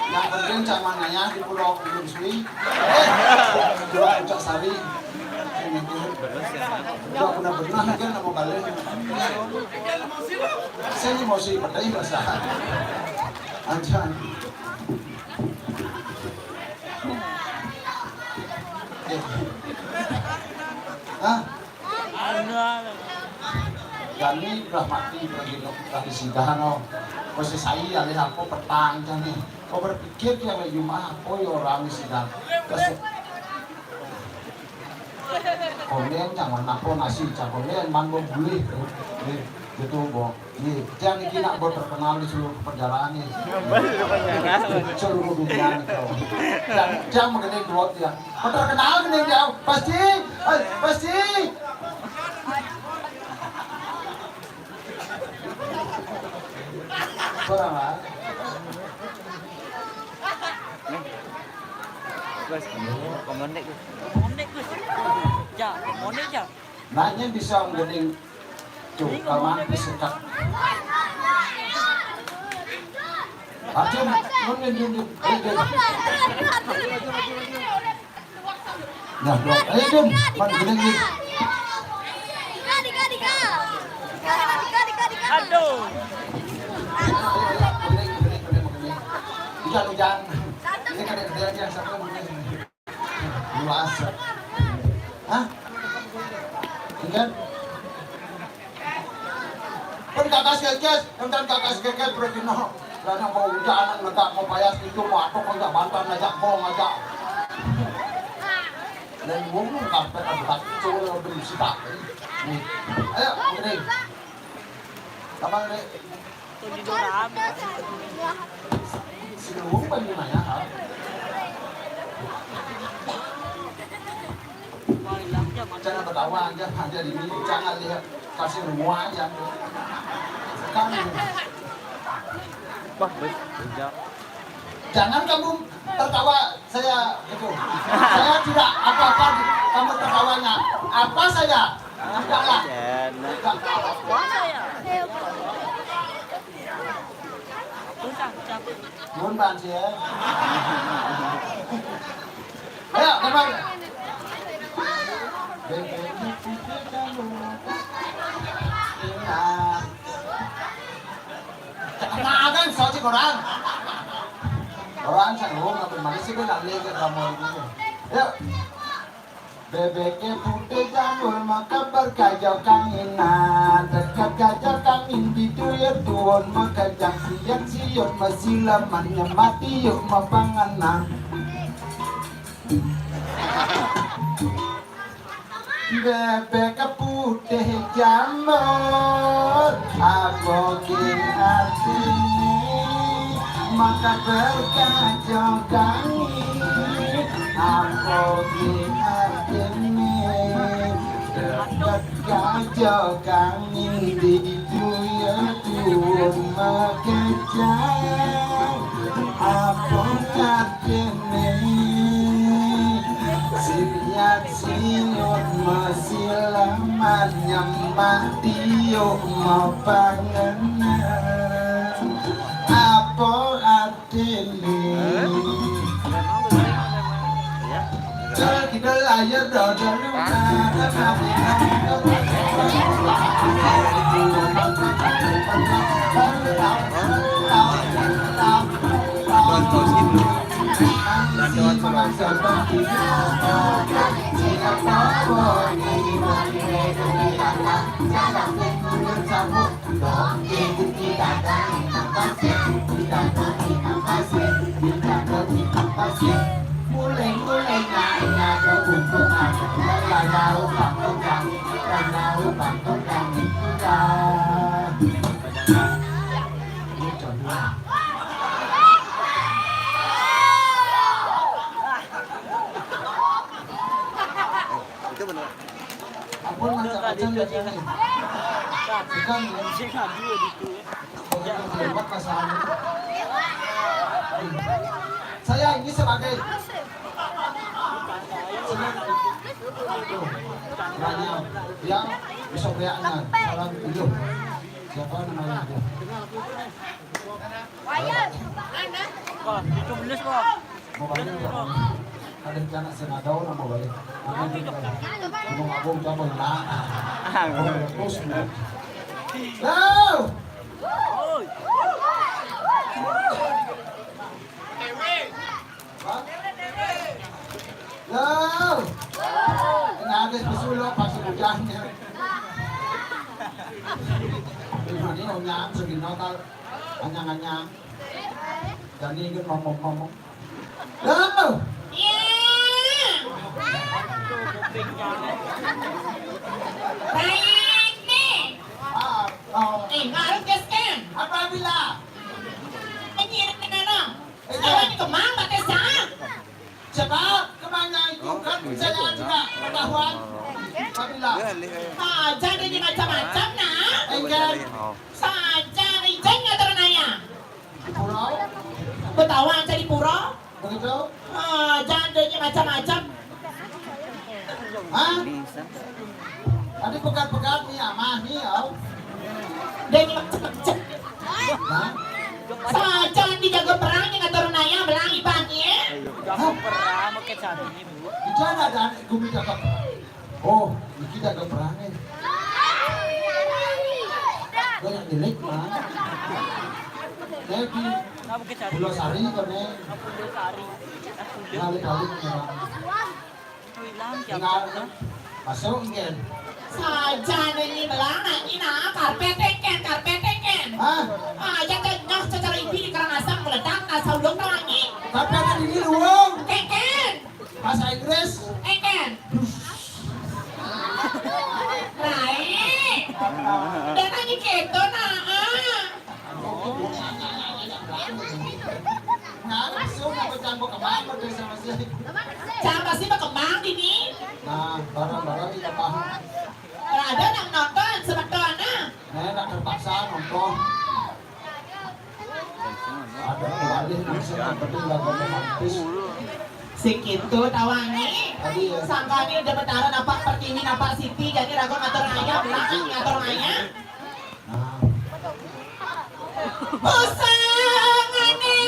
Yang penting cak mananya di Pulau Bukit Sui. Eh, jual Cak Sari. Udah benar-benar kan nama balik. Saya emosi, padahal rasa. Aja. Eh. Hah? Jani udah mati, pergi no, udah disidah no. Masih saya alih apa petang jani. Kau berpikir dia lagi rumah apa ya orang disidah. Kasih. Konden jangan apa nasi, jangan konden, man, bo boleh. Eh, gitu, bo. Iya, jangan iki nak bo terkenal di seluruh penjara nih. Seluruh dunia nih, kau. Jangan, jangan mengenai duot ya. Bo terkenal gini dia, pasti, eh, pasti. Kurang lah. Gus, komendek, Gus. Komendek, Gus. Ja, komendek, ja. Nanya bisa mending tuh, kawan disekat. Acun, nun, nun, nun, nun. Ayo, Jun. Nah, dua. Ayo, Jun. Man, gini, gini. Aduh. Hujan, hujan. Ini kan ada yang satu, ini. Luas. Hah? Iya kan? Pun kakas kekes, enten kakas kekes, pergi no. Dan yang mau hujan, negak mau payas itu, mau atok, mau bantan, ngajak, mau ngajak. Dan ngomong kampret, ada batu, belum siap. Nih. Ayo, Putri. Gampang, Dek. Tuh di Dorame. Siluwung bagi mana, ha? Jangan ketawa aja, aja di sini. Jangan lihat, kasih rumah aja. Kamu. Wah, baik. Jangan kamu tertawa, saya itu. Saya tidak apa-apa kamu tertawanya. Apa saya? Tidaklah. Jangan. Tidak. Nuhun, Bang, ya. Ayo, teman. Nah, kan soal orang. Orang saya ngomong apa mana sih, benar lihat kamu ini. Yuk. Bebeke putih jambul maka berkajau kanginan. Dekat kajau kangin di duyur tuon maka jang siang siut masilaman nyemati yuk mapanganan. Bebek putih jambul, apa ki artine? Maka berkajau kangin, apa ki artine? Dekat kajau kangin di duyur tuon makejang, apa artine? Siat siut masilaman nyemak tiuk mapanganan. Apa artine? Cel kita layar dodol. Itu benar. Ampun, macam-macam ya, Cing. Bukan, ya. Bukan tempat masalahnya. Saya ini sebagai Tuh, banyak yang bisa beaknya. Salam dulu. Siapa namanya? Wah, itu belis, Bang. Mau balik, Bang? Ada rencana senadau nama balik. Gunung Agung coba hilang. Terus, Bang. Halo. Ini habis pesulok pas hujannya. Ini onyang segini kal anyang-anyang. Dan ini kan ngomong-ngomong. Halo. Iya. Baik nih. Ah, oh. Eh, ngarut ke scan. Apabila. Ini ada. Sekarang kemang pakai sah. Sebab kemana itu kan saya juga ketahuan. Apabila. Saja ini macam-macam nah. Enggak. Saja izin ngatur naya. Di pulau. Betawa aja di pura. Begitu. Saja ini macam-macam. Hah? Tadi pegat-pegat nih amah nih, au. Dia ini macam-macam. Hah? Saja dijaga perang dengan turun ayah belang ipan ya. Jago perang, oke, saat ini, Bu. Itu ada, ada gumi jaga perang. Oh, ini jaga perang nih. Banyak milik mah. Jadi, Pulau Sari kan nih. Balik-balik ya. Masuk, Ngen. Saja ini belang, ini nah, karpet teken, karpet teken. Hah? Aja teh nyoh secara ibi di Karangasem meledak, nah, saulung rangi. Karpet ini luwung. Teken. Bahasa Inggris. Teken. Rai. Dan hanya gitu, nah. Ah. Berkembang, betul sama sih. Cang pasti berkembang ini. Nah, barang-barang kita paham. Ada yang nonton semeton, nah. Nah, nak terpaksa nonton. Ada kembali langsung seperti lagu romantis. Segitu tawangi. Tadi ya. Sangkanya udah bertaruh apa Pertiwi apa Siti, jadi ragu ngatur ayam, ngatur ayam. Nah. Pusangane.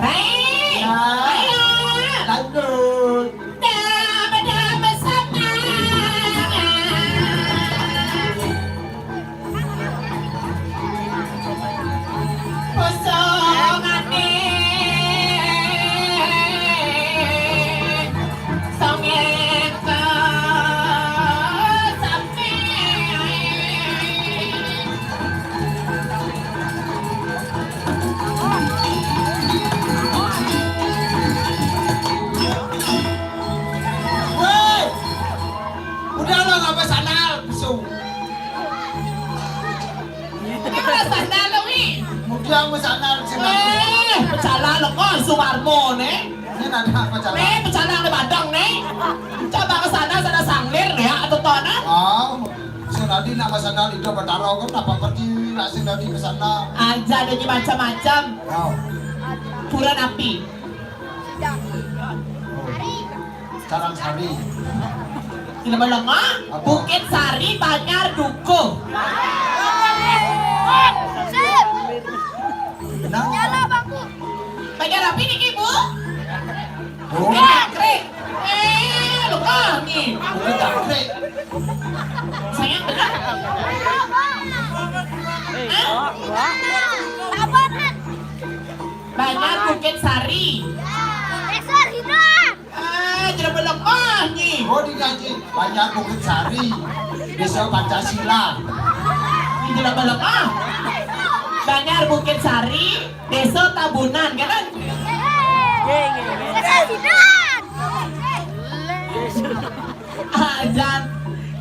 Rai. Ya. Ayo. Lanjut. Dama-dama sama. Kosong ati. Songeng ka sampe. Woi, udah lo nggak bersandal, besung. Ini bersandal lo, Wi. Mudah bersandal, sih. Eh, bersandal lo kok Sumarmo nih. Ini ada apa cara? Eh, pecalang di Padang nih. Coba ke sana, sana sanglir ya, atau tona. Oh, sing tadi nak pesan itu bertaruh kan apa pergi nak sing tadi ke sana. Aja ada macam-macam. Oh. Pura napi. Oh. Sekarang Sari. Di lama-lama, apa? Bukit Sari, Banjar, Dukuh. Nah. Nyala bangku. Banjar api niki, Bu? Oh. Bukit Cakri. Eh, lupa nih. Bukit Cakri. Sayang benar. Hah? Tabanan. Banjar Bukit Sari. Desa Rinang. Ah, jelema lemah ni. Oh, dijanji Banjar Bukit Sari, Desa Pancasila. Ini jelema lemah. Banjar Bukit Sari, Desa Tabunan, kan? Ajan.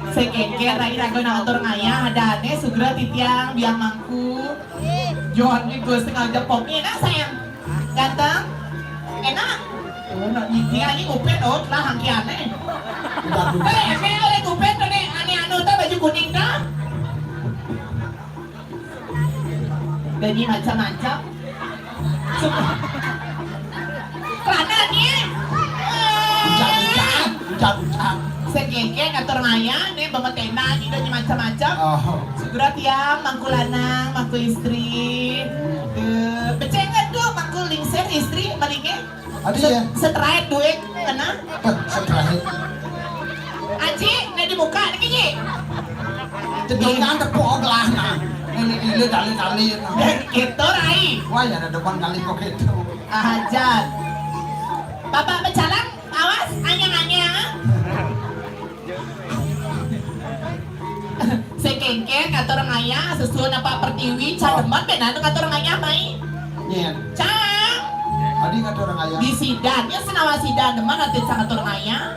Sekengker lagi ragu nang atur ngayah, adane sugra titiang biang mangku. John ni gue sengaja pop ni, enak sayang. Ganteng. Enak. Oh, nak nyinting aja ngupet, oh, telah hangkiane. Udah, udah. Eh, eme oleh ngupet, ane, ane anu, tah baju kuning, tah. Gaji macam-macam. Kelana ni. Hujan, hujan, hujan, hujan. Sekengker atur ngayah, ni bemetena ni, gaji macam-macam. Oh. Segera tiang, mangku lanang, mangku istri. Tuh, becenget tuh, mangku lingsir istri, malingnya. Adi ya? Seterait duit, kena. Apa? Seterait. Aji, nak dibuka lagi, Ji. Tedongan tepuk gelah, nah. Ini gila, tali-tali, nah. Gitu, Rai. Wah, ya ada depan kali kok gitu. Ajan. Bapak becalang, awas, anyang-anyang. Sekengker atur ngayah, sesuun apa Pertiwi, cademan benar atur ngayah, mai. Nyen. Cang. Adi ngatur ngayah. Di sidan, ya senawa sidan, demen ati cang atur ngayah.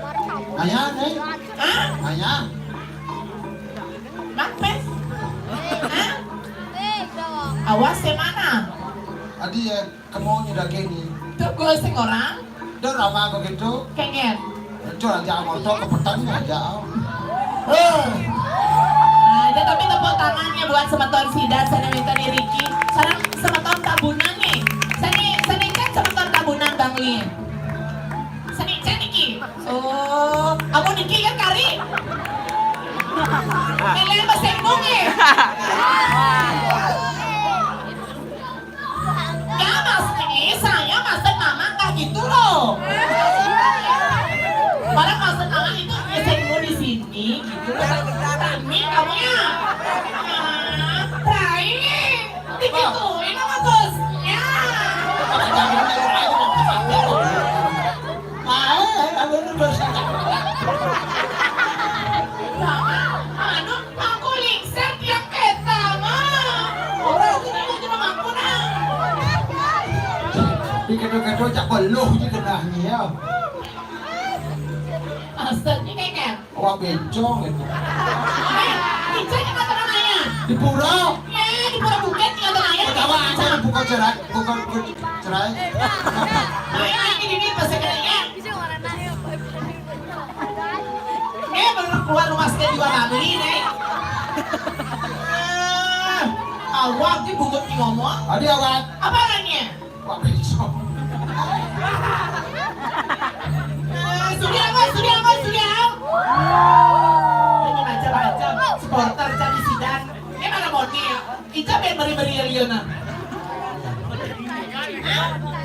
Ngayah, nih. Hah? Ngayah. Mapes. Hah? Awas, semana? Adi ya. Kemaunya daging ni. Tuh gue sing orang. Dah lama begitu. Kengen. Itu aja motor ke petang aja. Eh. Nah, ya, tapi tepuk tangannya buat semeton Sidan, Seniwita di Riki. Sekarang semeton Tabunan nih. Seni, seni kan semeton Tabunan Bang Li. Seni kan Niki. Oh, kamu Niki kan kari? Lele masih nungi. Ya, Mas, ini saya maksud Mama nggak gitu loh. Kedo-kedo jak beluh di kenahnya ya. Maksudnya kayak kan? Wah, bencong itu. Eh, Ica di mana namanya? Di pura. Ya, di pura bukit di mana namanya? Tawa aja buka cerai, buka, buka cerai. Ayo, ini, ini pas saya ya. Eh, baru keluar rumah saya juga nggak beli nih. Eh, awak di bukit di ngomong. Tadi awak. Apa namanya? Wah, bencong. Eh, sudah, Mas, sudah, Mas, sudah. Ini macam-macam. Supporter jadi sidang. Ini mana Moni ya? Ica main beri-beri ya, Liona.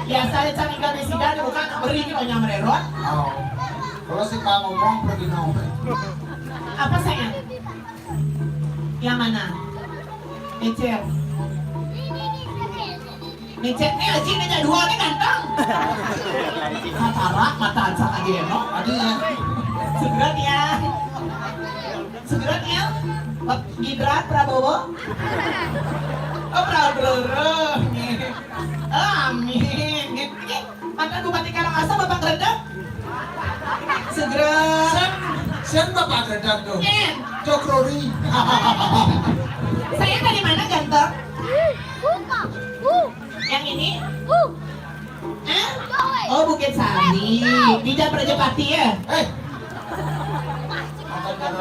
Biasanya cari kami sidang bukan beri gitu, nyamrerot. Oh. Kalau si Pak ngomong pergi ngomong. Apa sayang? Yang mana? Ecel. Ngecek nih, Aji, nih jadwalnya ganteng. Katarak mata aja lagi ya, no? Tadi ya. Segera ya. Segera ya. Pak Gibran Prabowo. Oh, Prabowo. Oh, amin. Ini mata Bupati Karangasem Bapak Gredek. Segera. Sen, sen Bapak Gredek tuh. Sen. Jokrori. Saya dari mana, ganteng? Yang ini? Hah? Oh, Bukit Sari. Di Japra Japati ya? Eh.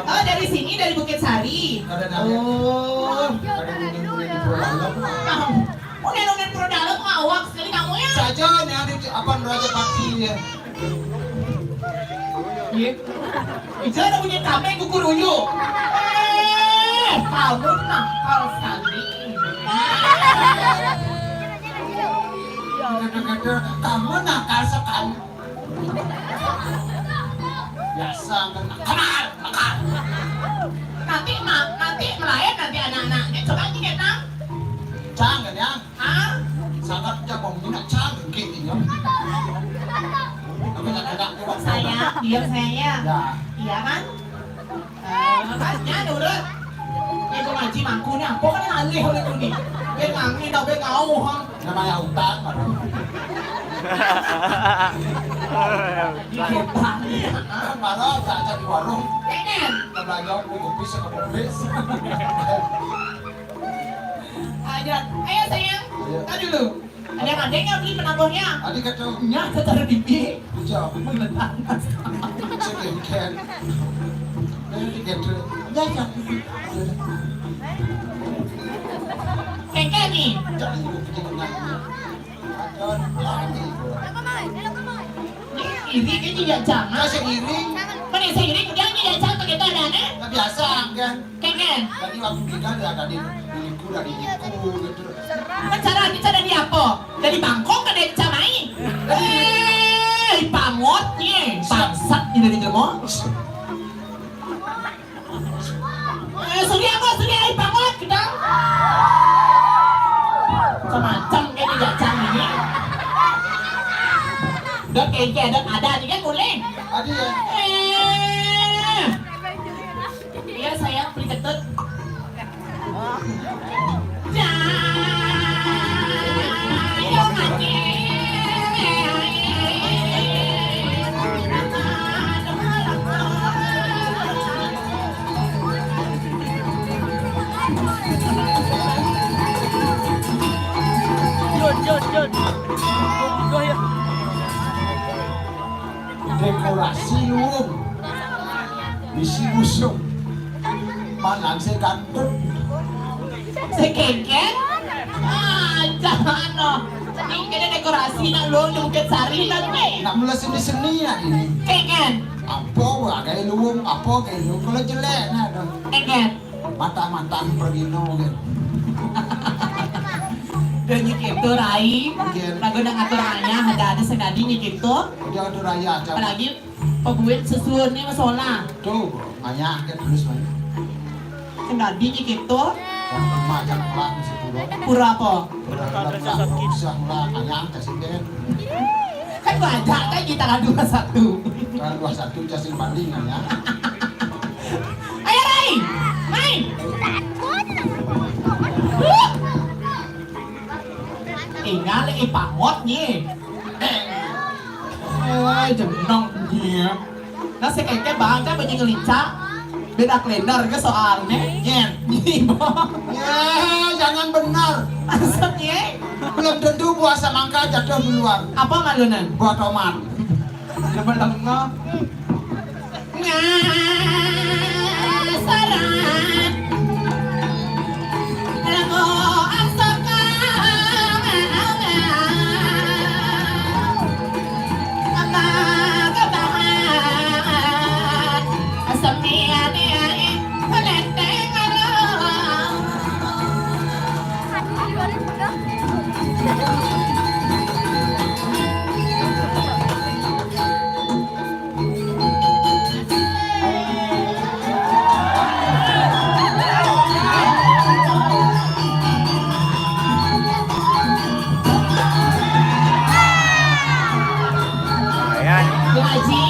Oh, dari sini, dari Bukit Sari. Ada namanya. Oh. Ada namanya di Pulau Dalam. Paham. Oh, nenek-nenek Pulau Dalam mah awak sekali kamu ya. Saja nih, ada apa, Raja Pati ya. Iya. Bisa ada punya kambing kukur uyu. Eh, kamu nakal sekali. Kata-kata kamu nakal sekali. Biasa kan nakal, nakal. Nanti ma-, nanti melayan nanti anak-anaknya coba aja kita. Jangan ya. Ah? Sangat dia mau minat canggih gitu ya. Tapi nak enak juga. Saya, diam saya ya. Ya. Iya kan? Eh, makanya nurut. Itu ngaji mangku ni apa kan alih oleh tu ni. Dia nangis dah, dia ngau, ha. Namanya utang, aduh. Di depan. Ah, malah tak cari warung. Jangan. Kita belajar kopi sekepopis. Ayo, ayo sayang. Ayo. Tadi dulu. Ada yang ada nggak beli penampuhnya? Tadi kata nya kata di B. Jauh. Menentang. Sedengkan. Dari kata. Ya, ya. Kengken nih. Jangan lupa. Iri kan juga jangan. Saya iri. Mana saya iri? Udah ini ya, jangan pakai tangan, eh? Nggak biasa, kan? Kengken. Tadi waktu kita lihat tadi di liku, dari liku gitu. Kan cara kita dari apa? Dari Bangkok ke dari Camai. Eh, pamot nih. Bangsat nih dari Jemong. Eh, sudah apa? Sudah, eh, bangun, gedang. Semacam kayak di jajang ini. Dok, kayak ada, ada aja kan, boleh. Ada ya? Eh. Iya, sayang, beli ketut. Dekorasi luwung. Bisi usum. Mangan sing kantut. Sing kengken? Ah, jangan, no. Ini kena dekorasi nak luwung di Bukit Sari, nak, weh. Nak mula seni-seni nak ini. Kengken. Apa wagai luwung, apa kayak lu. Kalau jelek, nah, dong. Kengken. Matang-matang pergino gitu. Dan gitu, Rai. Iya. Lagu nang atur ayah, ada-ada sing dadi gitu. Dia atur ayah, Cak. Apalagi pebuin susun nih, masalah. Tuh, ayah kan terus, Bang. Sing dadi gitu. Yang rumah, Cak, pulang si pura. Pura apa? Pura, pura, pura, pura, ayah, Cak, sih, kan. Kan gua ajak kan kita kan dua satu. Kan dua satu, Cak, sing banding, ayah. Ayo, Rai. Main. Tinggal, eh, pamot nih. Eh, jenong dia. Nah, si Keke bangga banyak ngelincak. Beda kalender ke soalnya. Nyen. Ya, jangan benar. Maksudnya? Belum tentu buah semangka jatuh duluan. Apa malunan? Buah tomat. Coba tengok. Ngasaran. Lagu asaka. Apa kebahan? Asam dia dia. Pelenteng. Lumayan. Bu Haji.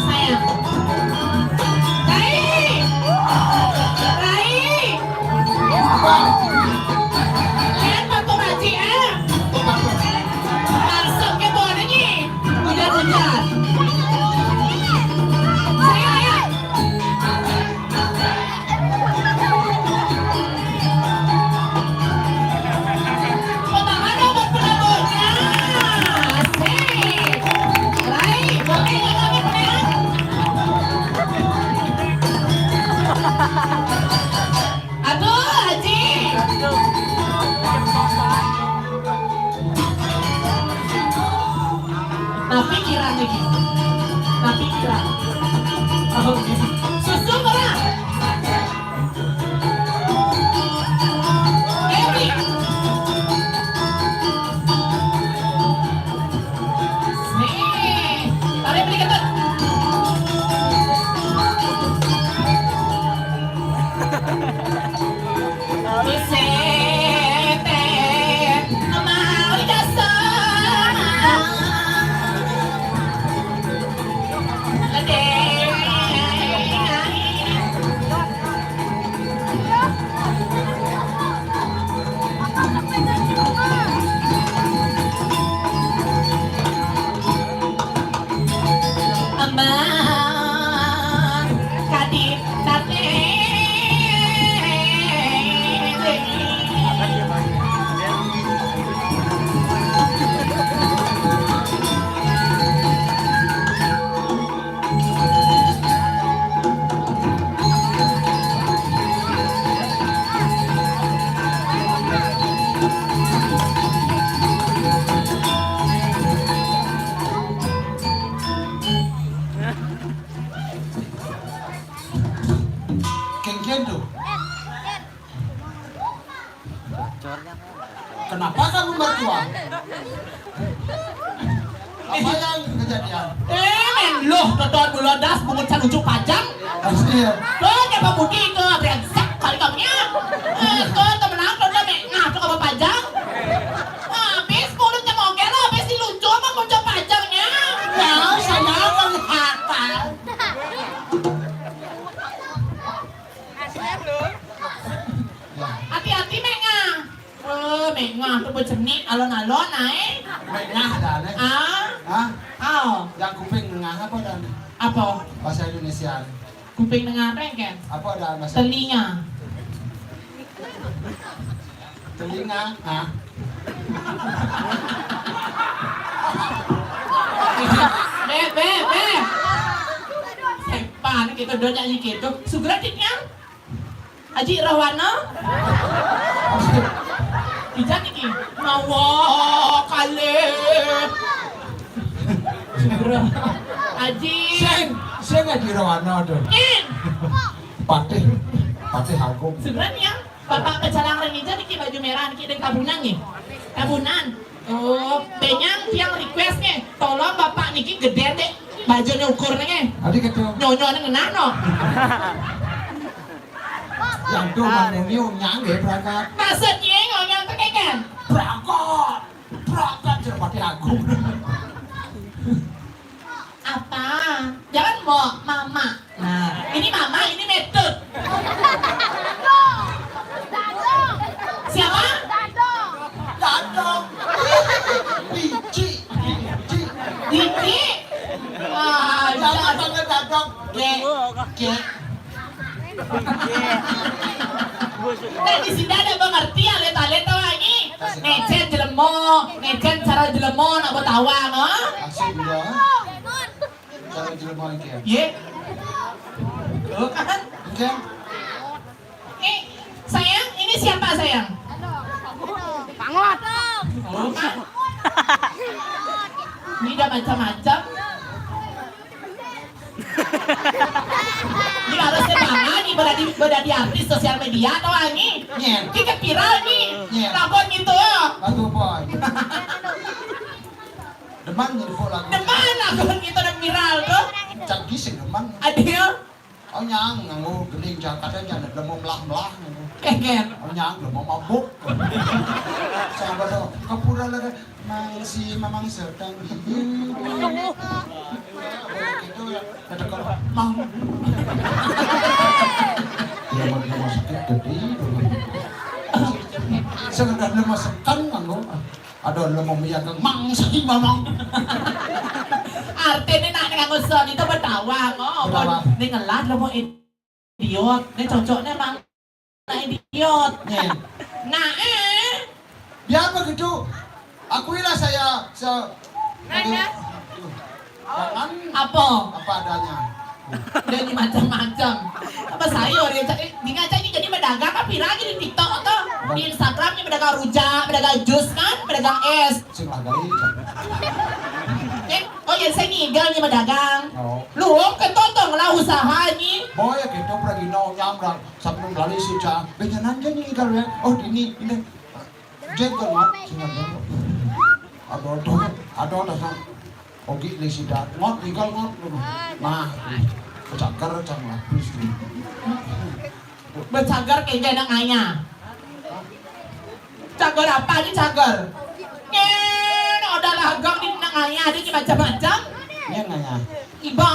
Sayang. Rai. Rai. Lihat Pak Haji, ah. Masuk ke boleh nih. Udah, udah. Sayang, ya. Potongan rambut penabutnya. Asik. Baik, boleh nggak kami menang? Aduh, Haji. Nah, pikiran lagi. Nah, pikiran. Oh, susu pernah. Eri. Nih, tarik beli kentut. Amang, kadip tate. Kengken tuh. Kenapa kamu mertua? Apa yang kejadian? Eh, men, loh, keton dulu das, bungut salucu pajang. Iya. Tuh, nyapa budi itu, brengsek kali kamunya. Eh, tuh, temenang, tuh, dia me-, ngah, tuh, kamu pajang. Habis mulutnya mogel, habis dilucu sama muncul pajangnya. Ya, saya kan hafal. Hati-hati, Mek Ngah. Eh, Mek Ngah tuh bercernik alon-alon, ae. Mek Ngah ada, Nek? Ah? Hah? Ao. Yang kuping nengah apa, Dan? Apa? Bahasa Indonesia. Kuping nengah apa, Ken? Apa ada bahasa Telinga. Telinga, ah. Beh, beh, beh. Sepan gitu, do nyanyi gitu. Sugraditnya? Haji Rohwana? Ijan iki. Mawa kali. Haji. Sing, sing Haji Rohwana tuh. Ken. Patih, Patih Agung. Sebenarnya, Bapak pecalang renija niki baju merah niki dan kabunan nih. Kabunan. Oh, benyang tiang request nih. Tolong Bapak niki gede deh. Bajunya ukur nih. Adi gitu. Nyonyo nih ngenano. Yang tuh Bang Muni unyang ya berangkat. Maksudnya ngonyang tuh kayak kan? Berangkat. Berangkat Patih Agung. Apa? Jangan mau mama. Nah, ini mama, ini metut. Siapa? Dadong. Biji. Biji. Gek, gek. Nek di sini ada mengerti ya, lihat-lihat tahu ini. Ngecen jelema, ngecen cara jelema nak betawa, no? Asik ya. Cara jelema iki ya. Ye. Tuh kan? Oke. Eh, sayang, ini siapa, sayang? Pangot. Oh, kan? Ini udah macam-macam. Ini harusnya bangga nih, berada, berada di artis sosial media atau ani? Nyen. Kita viral nih. Nyen. Lakukan gitu. Lagu apa? Demen nyebut lagu. Demen lakukan gitu dan viral tuh. Canggih sih demen. Adil. Oh, nyang nganggo gending Jakarta, jangan lemo melah-melah. Kengken. Oh, nyang lemo mabuk. Sama tuh, kepura lagi. Mang si Mamang sedang. Gitu ya. Ada kok, Mang. Ya, mau, mau sakit gede. Sekedar lemo sekan nganggo. Aduh, lemo miyaga Mang si Mamang. Artinya nak nganggo son itu betawa, kok. Betawa. Ini ngelah lemo idiot. Ini cocoknya Mang. Nah, idiot. Nih. Nah, eh. Biar begitu, akuilah saya se-, Nanya. Jangan apa? Apa adanya. Udah ini macam-macam. Apa sayur ya? Ca-, eh, di ngaca ini jadi pedagang apa lagi di TikTok atau di Instagram ini pedagang rujak, pedagang jus kan, pedagang es. Sing lagi. Eh, oh ya saya ngigel nih pedagang. Oh. Lu ke totong lah usaha ini. Boy, gitu, pergi nong nyamrang. Sampai beli sih, Cang. Bejalan aja nih, kalau ya. Oh, ini, ini. Jengkel, Mat. Sing ada. Aduh, aduh, aduh, aduh, aduh. Ogi, nih, sida. Ngot, tinggal ngot. Nah, cagar, Cang, lapis, nih. Bercagar kayak anak ngaya. Cagar apa nih, cagar? Nyen, udah lagang di anak ngaya, ada macam-macam. Iya, ngaya. Iba.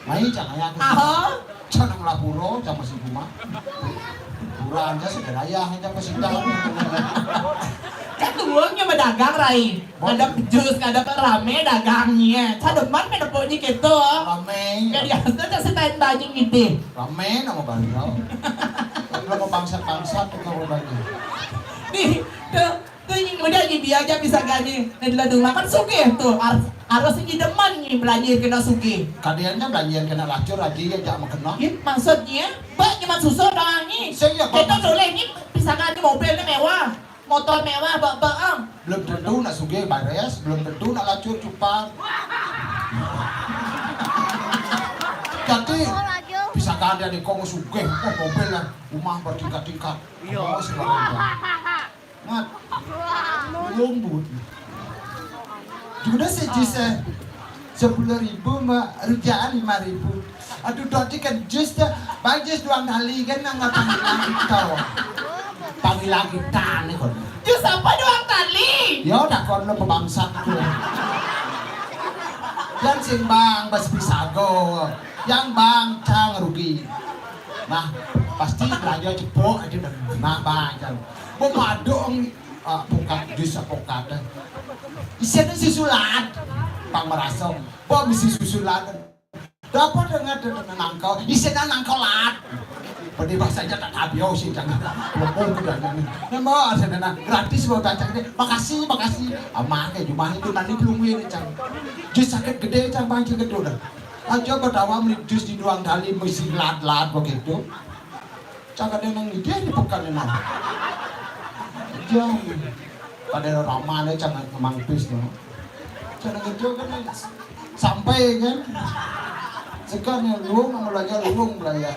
Mai, Cang, ngaya. Aha. Cang nang lapuro, Cang masih rumah. Kurang aja sudah raya, Cang masih tahu. Kan dulunya berdagang, Rai. Ada jus, ada rame dagangnya. Saya demen menepuknya gitu. Rame. Ya, dia tuh kasih tain banyak gitu. Rame nama bangau. Kalau mau bangsat-bangsat tuh kalau banyak. Nih, tuh, tuh yang udah jadi aja bisa gaji. Nah, di ladung makan sugih tuh. Harus, harus ini demen nih belanja kena sugih. Kadiannya belanja kena lacur aja ya, jak mau kena. Ih, maksudnya, Mbak cuma susu doang nih. Saya ya, kita boleh nih, bisa gaji mobilnya mewah. Motor mewah, bak-bak, ah. Belum tentu nak sugih bares, belum tentu nak lacur cupar. Jadi, bisa kan dia di kong sugih, oh, mobil lah, rumah bertingkat-tingkat. Iya. Oh, segala macam. Ngat. Lombut. Juga sih, jus, eh. Sepuluh ribu, Mbak. Rujakan lima ribu. Aduh, dadi kan jus dah. Bang jus doang kali kan nang panggil lagi to. Panggil lagi tane kon. Jus apa doang kali? Ya udah kon lo pebangsat tuh. Yang sing bang bas pisago. Yang bang cang rugi. Nah, pasti belanja cepok aja dah. Nah, bang cang. Mau madong, ah, pokat jus pokat. Isinya susulan. Pang merasong. Bom isi susulan. Dapat dengan dengan nangkal, isinya nangkalat. Pada bahasanya tak tabio sih, jangan. Lepung udah nih. Nah, mau ada nana gratis mau baca gede. Makasih, makasih. Amah kayak jumah itu nanti belum ini, cang. Jadi sakit gede, cang, bang, cang, gede dah. Aja berdawa meli jus di doang kali mesti lat-lat begitu. Cang ada nang ide di pekan ini. Jam. Pada ramane cang ngemampis no. Cang itu kan sampai kan. Sekarang yang luung sama belajar luung belajar.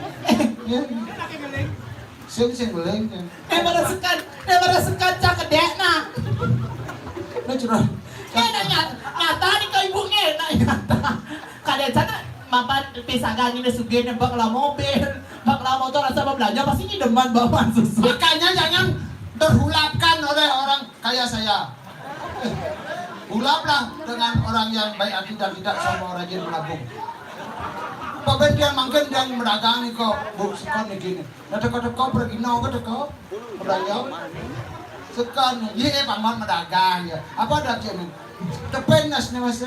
Ya. Sing sing beling kan. Eh, pada sekat, eh, pada sekat cang kedek nak. Nah, curah. Eh, nanya, nyata nih ke ibunya, nah, nyata. Kadang sana mapan pisagan ini sugih nih, bak lah mobil, bak lah motor, asal belanja pasti nyideman bawaan susu. Makanya jangan terhulapkan oleh orang kaya saya. Hulaplah dengan orang yang baik hati dan tidak sombong, rajin menabung. Pabentian mangkin yang berdagang nih kok, Bu, sekarang nih gini. Nah, teko-teko pergi no ke teko, berdagang. Sekarang nih, iya, paman berdagang ya. Apa ada cek nih? Tepen nas nih, Mas.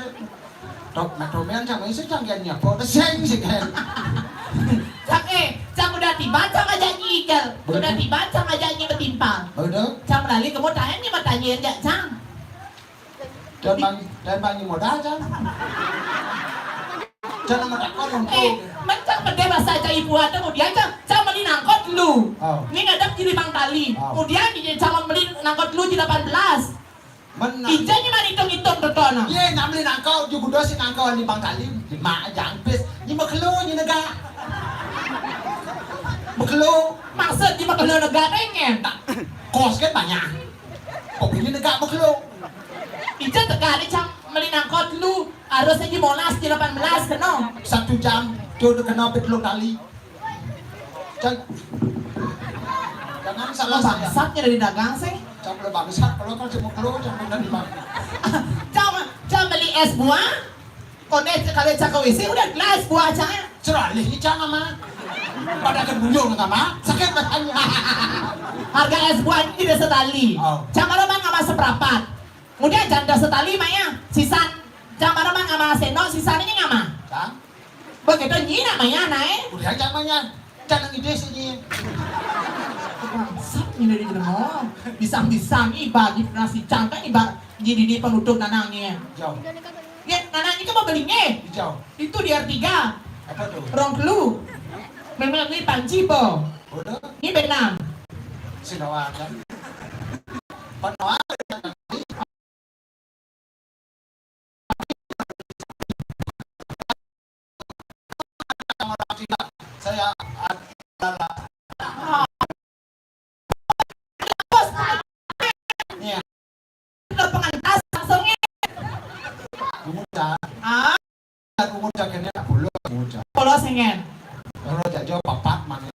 Tok, nah, domian sama isi cang kian nyapa, sing sing kan. Cang, eh, cang udah tiba, cang aja nyicil. Udah tiba, cang aja nyi betimpal. Betul. Cang lali kamu tanya nyi, mau tanyain jak cang. Dan bang, dan bang modal cang. Cang mau takon untuk. Eh, men cang pede bahasa cang ibu ada, kemudian cang, cang beli nangkot dulu. Oh. Ini ngadap jadi bang tali. Oh. Kemudian di cang beli nangkot dulu di delapan belas. Menang. Ija nyi mah hitung-hitung totono. Ye, nak beli nangkau, juga doa si nangkau di Bang Kalim. Mak jangpis, nyi makelo nyi negak. Makelo. Maksud nyi makelo negak pengen. Tak, kos kan banyak. Kok ini negak makelo. Ija tegak ni cang beli nangkau dulu. Harusnya di Monas di delapan belas kena. Satu jam, tu udah kena petlong kali. Cang. Jangan salah saya. Bangsatnya dari dagang sih. Cang udah bangsat, kalau kan cuma keluar, cang udah di bang. Cang, cang beli es buah, konde kalau cang ke W C, udah gelas buah cang. Ceralih ni cang ama. Pada ke buyung sama, sakit badannya. Harga es buah ini tidak setali. Oh. Cang mana bang sama seprapat. Kemudian janda setali maya, sisan. Cang mana bang sama seno, sisannya ngama. Cang. Begitu nyi namanya, nae. Udah, jangan banyak. Jangan ide sini. Bangsat nyi dari jeneng. Bisa-bisa nyi bagi nasi cangkang iba nyi dini penutup nanang nyi. Jauh. Ya, nanang nyi kan mau beli nyi. Jauh. Itu di R tiga. Apa tuh? Rong telu. Memang nyi panci po. Udah. Nyi benang. Sinawa kan. Panawa. Saya adalah. Iya. Udah pengentas langsungnya. Bungut, Cak. Ah. Bungut, Cak, kene tak bulu, bungut, Cak. Kalau sengen. Kalau Cak Jo papat, mana?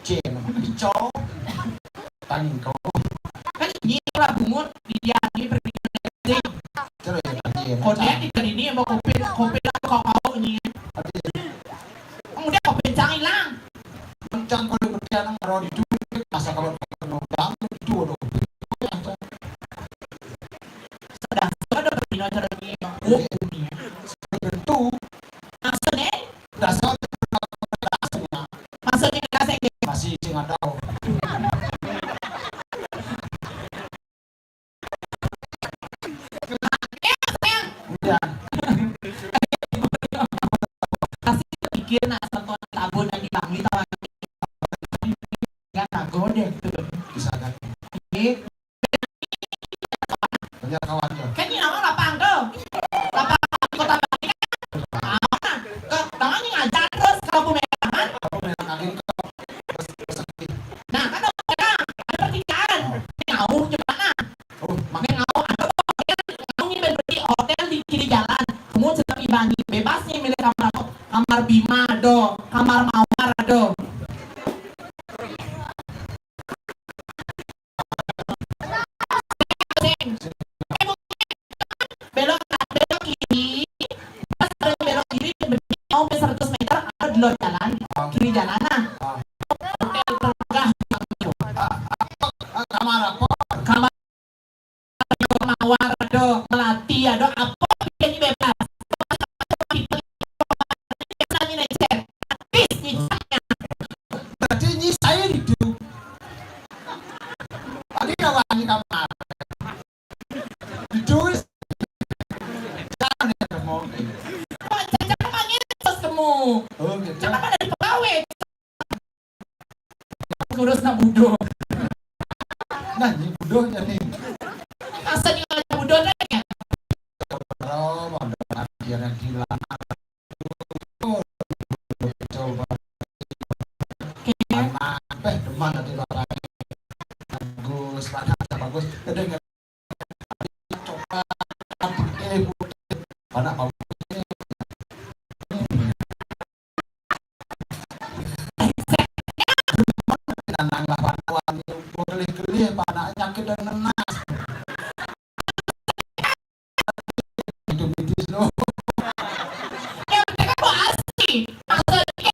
Cil, cok. Tanging kau. Kan ini lah bungut, di dia ini pergi. Terus ya, tadi ya. Konek di kali ini sama kopi, kopi lah kau kau ini. Tadi. Kemudian kopi cang hilang. Cang kalau berarti anak roh itu, masa kalau penuh jam itu, aduh. Sedang ada berpindah cara ini. Oh, ini. Tentu. Maksudnya? Dasar. Maksudnya dasar. Masih sing ada. Iya. Pasti pikir nak sentuhan tabun yang di Bangli tahu kan, lagu deh tuh. Bisa kan? Oke. Banyak kawannya. Kan ini nama lapang tuh. Lapang di kota Bangli kan. Nah, ke tangan yang ngajar terus kalau Bu Merah kan. Kalau Bu Merah angin. Nah, kan ada, ada pertigaan. Ini ngauh gimana? Oh, makin ngauh. Ada hotel, ngauh nih beli hotel di kiri jalan. Kamu sedang ibangi, bebas nih milih kamar apa? Kamar Bima ada, kamar Mawar ada. Belok, belok kiri, pas belok kiri, mau sampai seratus meter, ada dua jalan, kiri jalan, nah. Hotel termegah. Ah, ah, ah, kamar apa? Kamar Mawar ada, Melati ada, apa pilihan ini bebas. Ini lecet. Habis nyicanya. Berarti ini saya itu. Tadi kawan ini kamar. Itu jangan ya, mau. Wah, jangan panggil terus kamu. Oh, gitu. Jangan pada di pegawai. Ngurus nak budo. Nah, ini budonya nih. Masa di mana budo nih? Oh, ada yang hilang. Coba. Oke. Mana? Eh, mana di Bapak? Bagus, mana ada bagus. Ada nggak? Coba. Eh, mana bagus? Nanang lah panuan, kelih-kelih, panak nyakit dan nenas. Itu mitis loh. Ya, mereka kok asli. Maksudnya,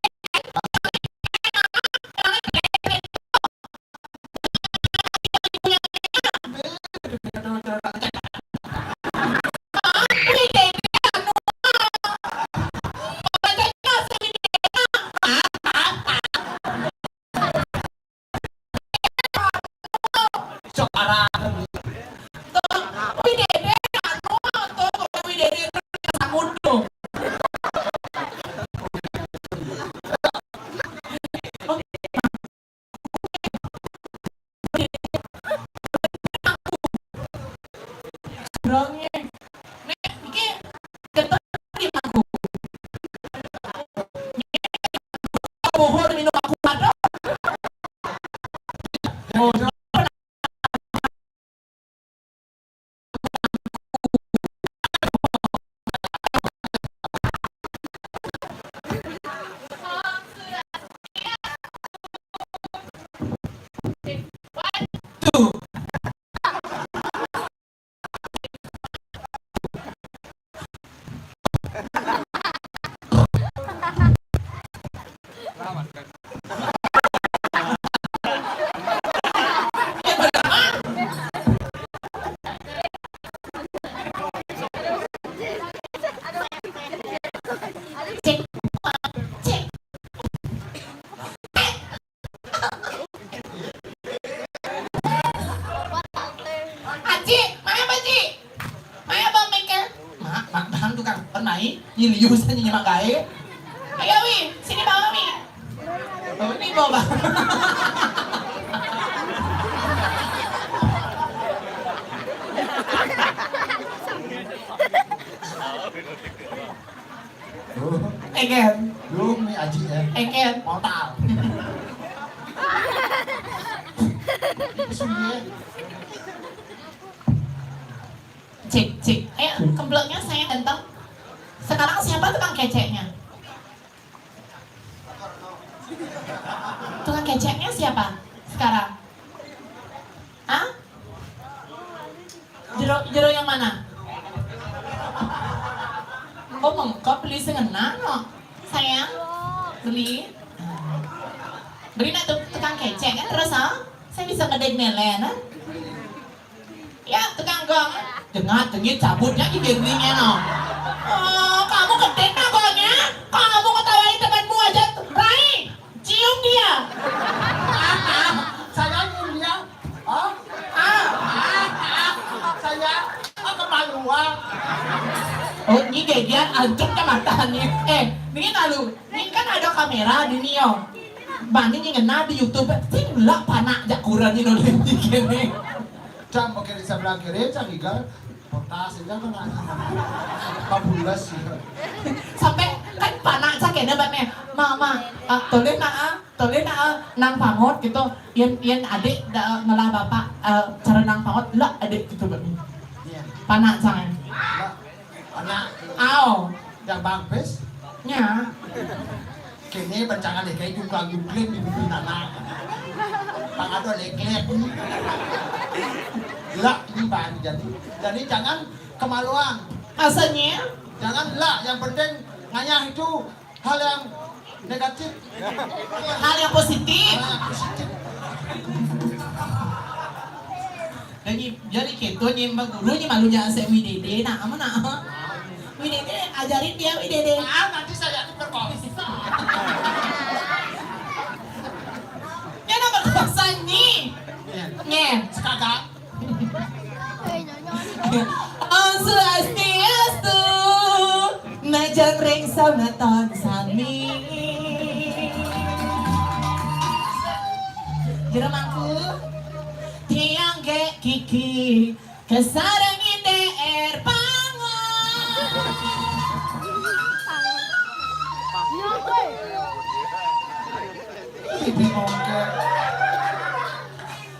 Cik, mana Bang Cik? Mana Bang Michael? Mak, mak Bang tukang pernai, nyiliu saja nyemak gae. Ayo Wi, sini bawa Wi. Oh, ini bawa Bang. Duh, Eken. Duh, ini Aji ya. Eken. Mortal. Itu sih ya. Cik, cik. Ayo, kemploknya saya ganteng. Sekarang siapa tukang keceknya? Tukang keceknya siapa sekarang? Hah? Jero, jero yang mana? Oh, mengkop beli sengenang no. Sayang, beli. Beli nak tuk-, tukang kecek kan terus, ah? Saya bisa ngedek melen, ah? Ya, tukang gong. Dengar, tengit, cabutnya di dindingnya, no. Oh, kamu gede tak gongnya? Kamu ketawain temanmu aja. Rai, cium dia. Saya nyium dia. Oh, ah, ah, ah, saya, ah, kemaluan. Oh, ini gegian ancuknya matanya. Eh, ini lalu, ini kan ada kamera di Nio. Bani ini ngena di YouTube, sing lah panak jak kurang ini oleh ini kene. Cam, oke, di sebelah kiri, cang igal, potas, igal kena. Pabulas, ya. Sampai kan panak cak kene, Mbak, nih. Mama, ah, toleh nak, ah, toleh nak, ah, nang pangot gitu. Yen, yen adik da, ngelah bapak, eh, cara nang pangot, lah adik gitu, Mbak, nih. Iya. Panak cang. Lah, anak. Ao. Yang bangpes? Nya. Kene bencangan deh, kayak jungkang jungkling di bumi tanah. Bang ada leklek. Lah, ini baru jadi. Jadi jangan kemaluan. Asalnya? Jangan lah, yang penting ngayah itu hal yang negatif. Hal yang positif. Hal yang positif. Jadi, jadi kita ni, Mbak Guru ni malu jangan saya W D D, nak, apa nak? W D D, ajarin dia W D D. Ah, nanti saya diperkosa. Dia nak berkosa ni. Iya. Ngen. Sekagak. Om Swastiastu, majeng ring semeton sami. Jero mangku, tiang gek kiki, kesarengin D R pangon. Ih, bingung, Kak.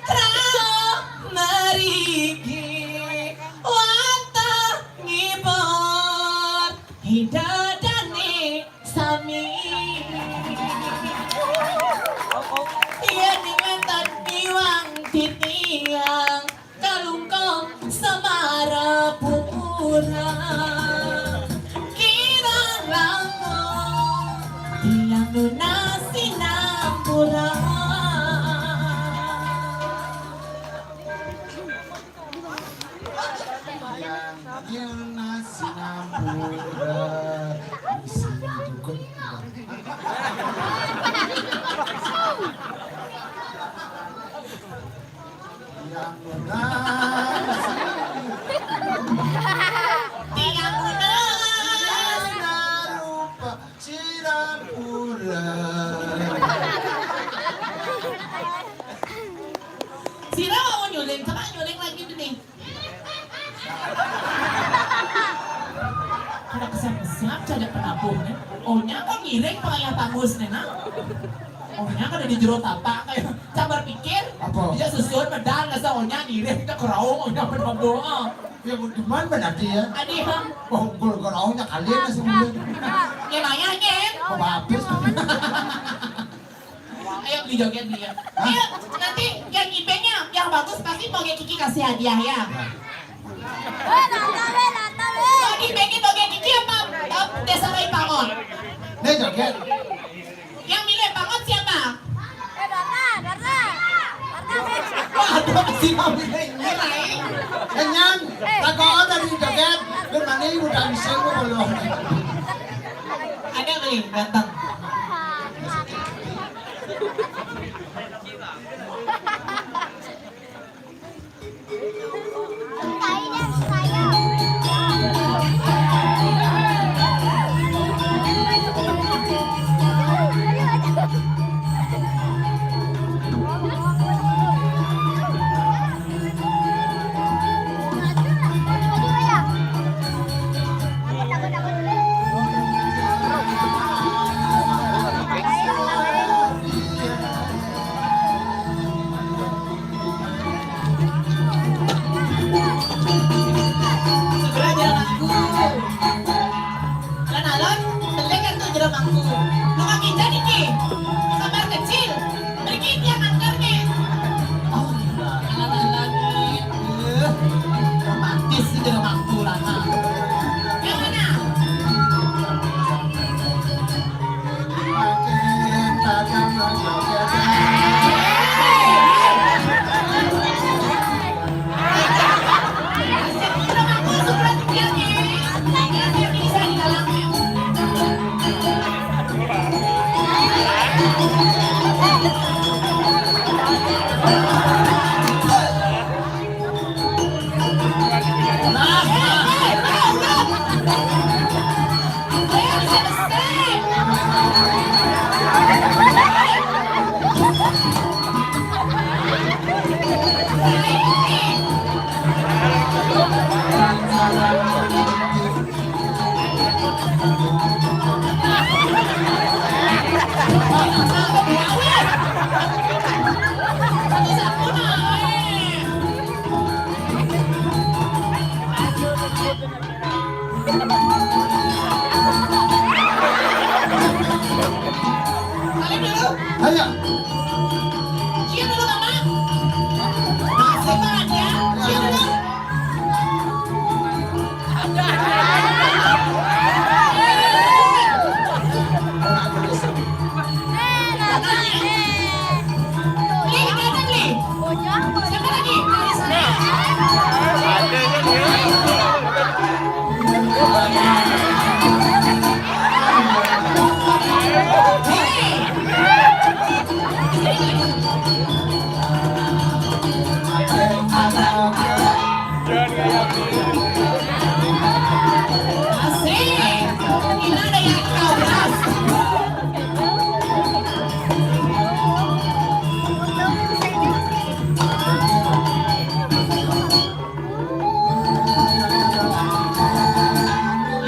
Rauh mriki wantah ngibur ida dane sami. Yen wonten iwang titiang kalungkung semarapura. Kirang langkung tiang nunas sinampura. Yang, yang nasi nampura, isi juga. Yang nasi. Tiang nunas. Narupa sinampura. Sira mau nyuling, coba nyuling lagi deh. Kada kesiap-kesiap saja penabuh nih. Onya kok ngiring pengayah tangus nih, nah. Onya kada di jero tapak kayak cabar pikir. Apa? Dia susun medal nasa onya ngiring kita keraung onya penabuh. Ah. Ya, mun demen berarti ya. Adi, ha? Oh, gol keraungnya kali masih muda. Ya, nanya, Nyen. Apa habis? Ayo, beli joget, beli ya. Hah? Ayo, nanti yang ibenya yang bagus pasti mau Kiki kasih hadiah ya. Mau dibagi mau Kiki apa? Eh, desa lain bangun. Nih joget. Yang milih bangun siapa? Eh, Darna, Darna. Darna, Darna. Waduh, si mau milih ini lain. Kenyan, tak kau dari joget, bermana ibu dan saya belum. Ada beli, ganteng. Segera jalan aku. Alon-alon, beli kartu jero mangku. Lu makin jadi ki. Kabar kecil. Pergi tiang angkarnya. Oh, alon-alon. Eh, romantis sih jero mangku, Rana. Yang mana? Ayo. Cium dulu, Mama. Masih banget ya. Cium dulu. Asik. Gimana ya, kau beras?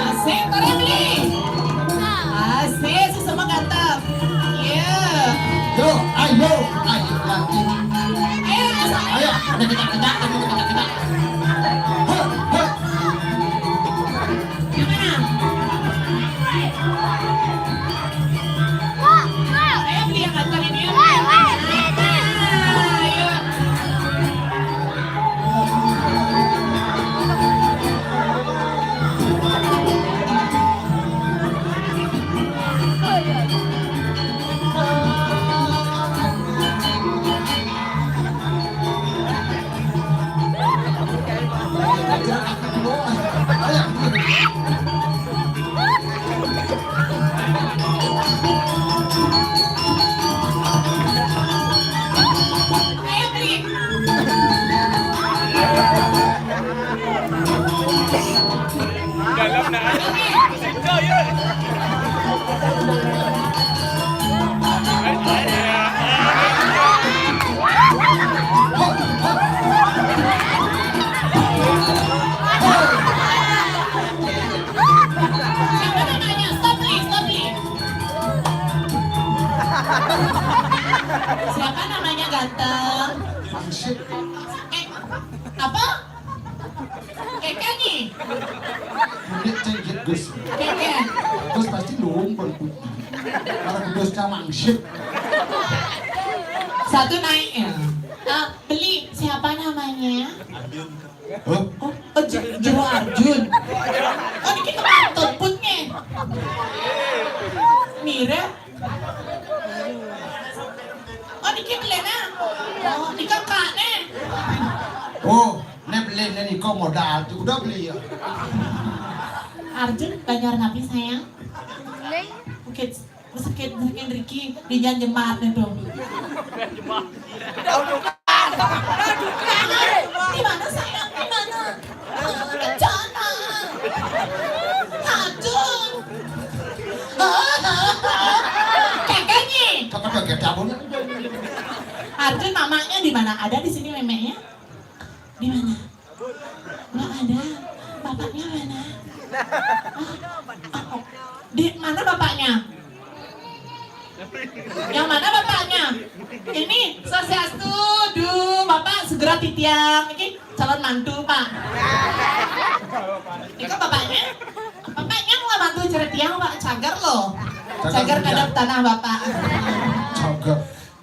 Asik, Pak Ramli. Asik, sesama ganteng. Iya. Yo, ayo, ayo lagi. Ayo, asal. Ayo, udah kita kencang, udah kita kencang. Hei, hei. Yang mana? Ayo, beli yang ganteng ini, ya. Ayo. Dalam nah. Siapa namanya? Stop, please, stop, please. Siapa namanya ganteng? Mangsip. Eh, apa? Keke nih. Ini cengkit, Gus. Keke. Gus pasti lumpur. Kalau Gus sama mangsip. Satu naik ya. Eh, beli, siapa namanya? Hah? Oh, oh, Je-, Jero Arjun. Oh, ini kita nonton putnya. Mira. Oh, ini kita beli, nah. Oh, ini kakak, nih. Oh, ini beli, ini kok modal tuh. Udah beli ya. Arjun, Banjar napi, sayang? Bukit. Sakit, sakit Riki di jalan jemaat itu. Cabut. Arjun, mamanya di mana? Ada di sini memenya? Di mana? Nggak ada. Bapaknya mana? Ah, ah, oh. Di mana bapaknya? Yang mana bapaknya? Ini, Swastiastu, duh, Bapak segera titiang. Ini calon mantu, Pak. Ini kok bapaknya? Bapaknya mau mantu ceretiang, Pak. Cagar loh. Cagar. Cagar kadap tanah, Bapak. Cagar.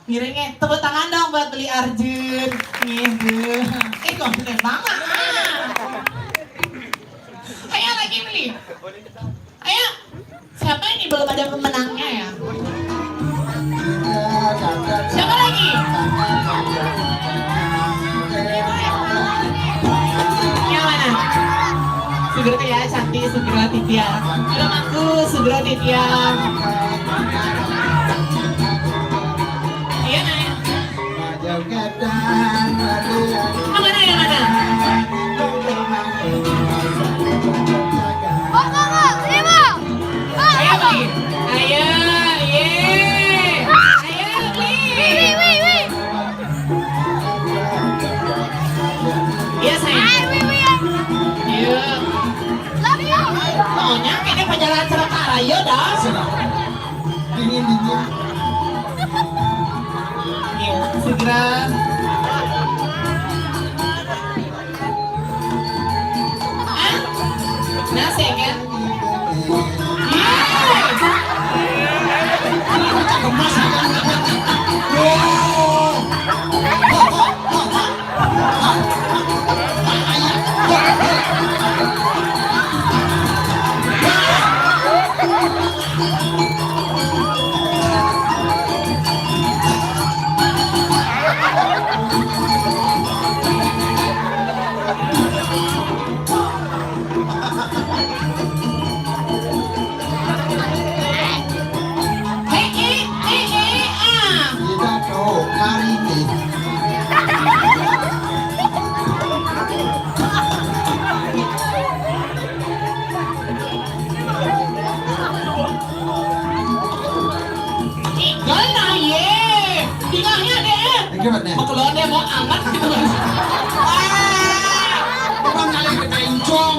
Ngiringnya, tepuk tangan dong buat Beli Arjun. Gitu. Eh, confident banget. Ah. Ayo lagi, Beli. Ayo. Siapa ini belum ada pemenangnya ya? Siapa lagi? Yang mana? Segera ya, cantik, segera Titian. Belum aku, segera Titian. Iya, Nay. Yang mana, yang mana? Ayo, Bli. Ayo, ye. Ayo, Bli. Wi, wi, wi, wi. Iya, sayang. Hai, wi, wi, ya. Iya. Love you. Maunya kayaknya pacaran sama Kak Rayo dah. Dingin, dingin. Iya, segera. Ah, nasi kan? Iya. Gemas. Wow. Hei, eh, eh, eh, ah. Tidak, Cok. Mari, nih. Tinggal nah, ye. Tinggalnya deh. Ini gimana? Mau keluar deh, mau amat gitu, Bang. Wah. Bukan kali kita incong.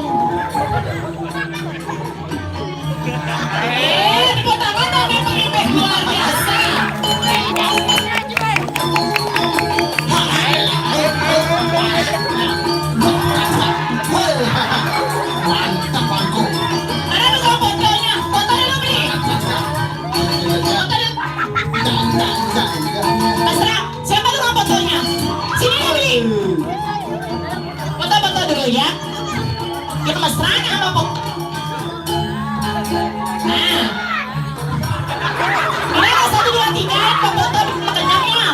Eh, tepuk tangan dong, memang ini luar biasa. Mantap, Bangku. Mana tukang fotonya? Foto dulu, Bli. Foto dulu. Mesra. Siapa tukang fotonya? Sini, Bli. Foto-foto dulu ya. Kita mesra sama foto. Nah. Ini ada satu, dua, tiga, foto-foto dulu kenyangnya.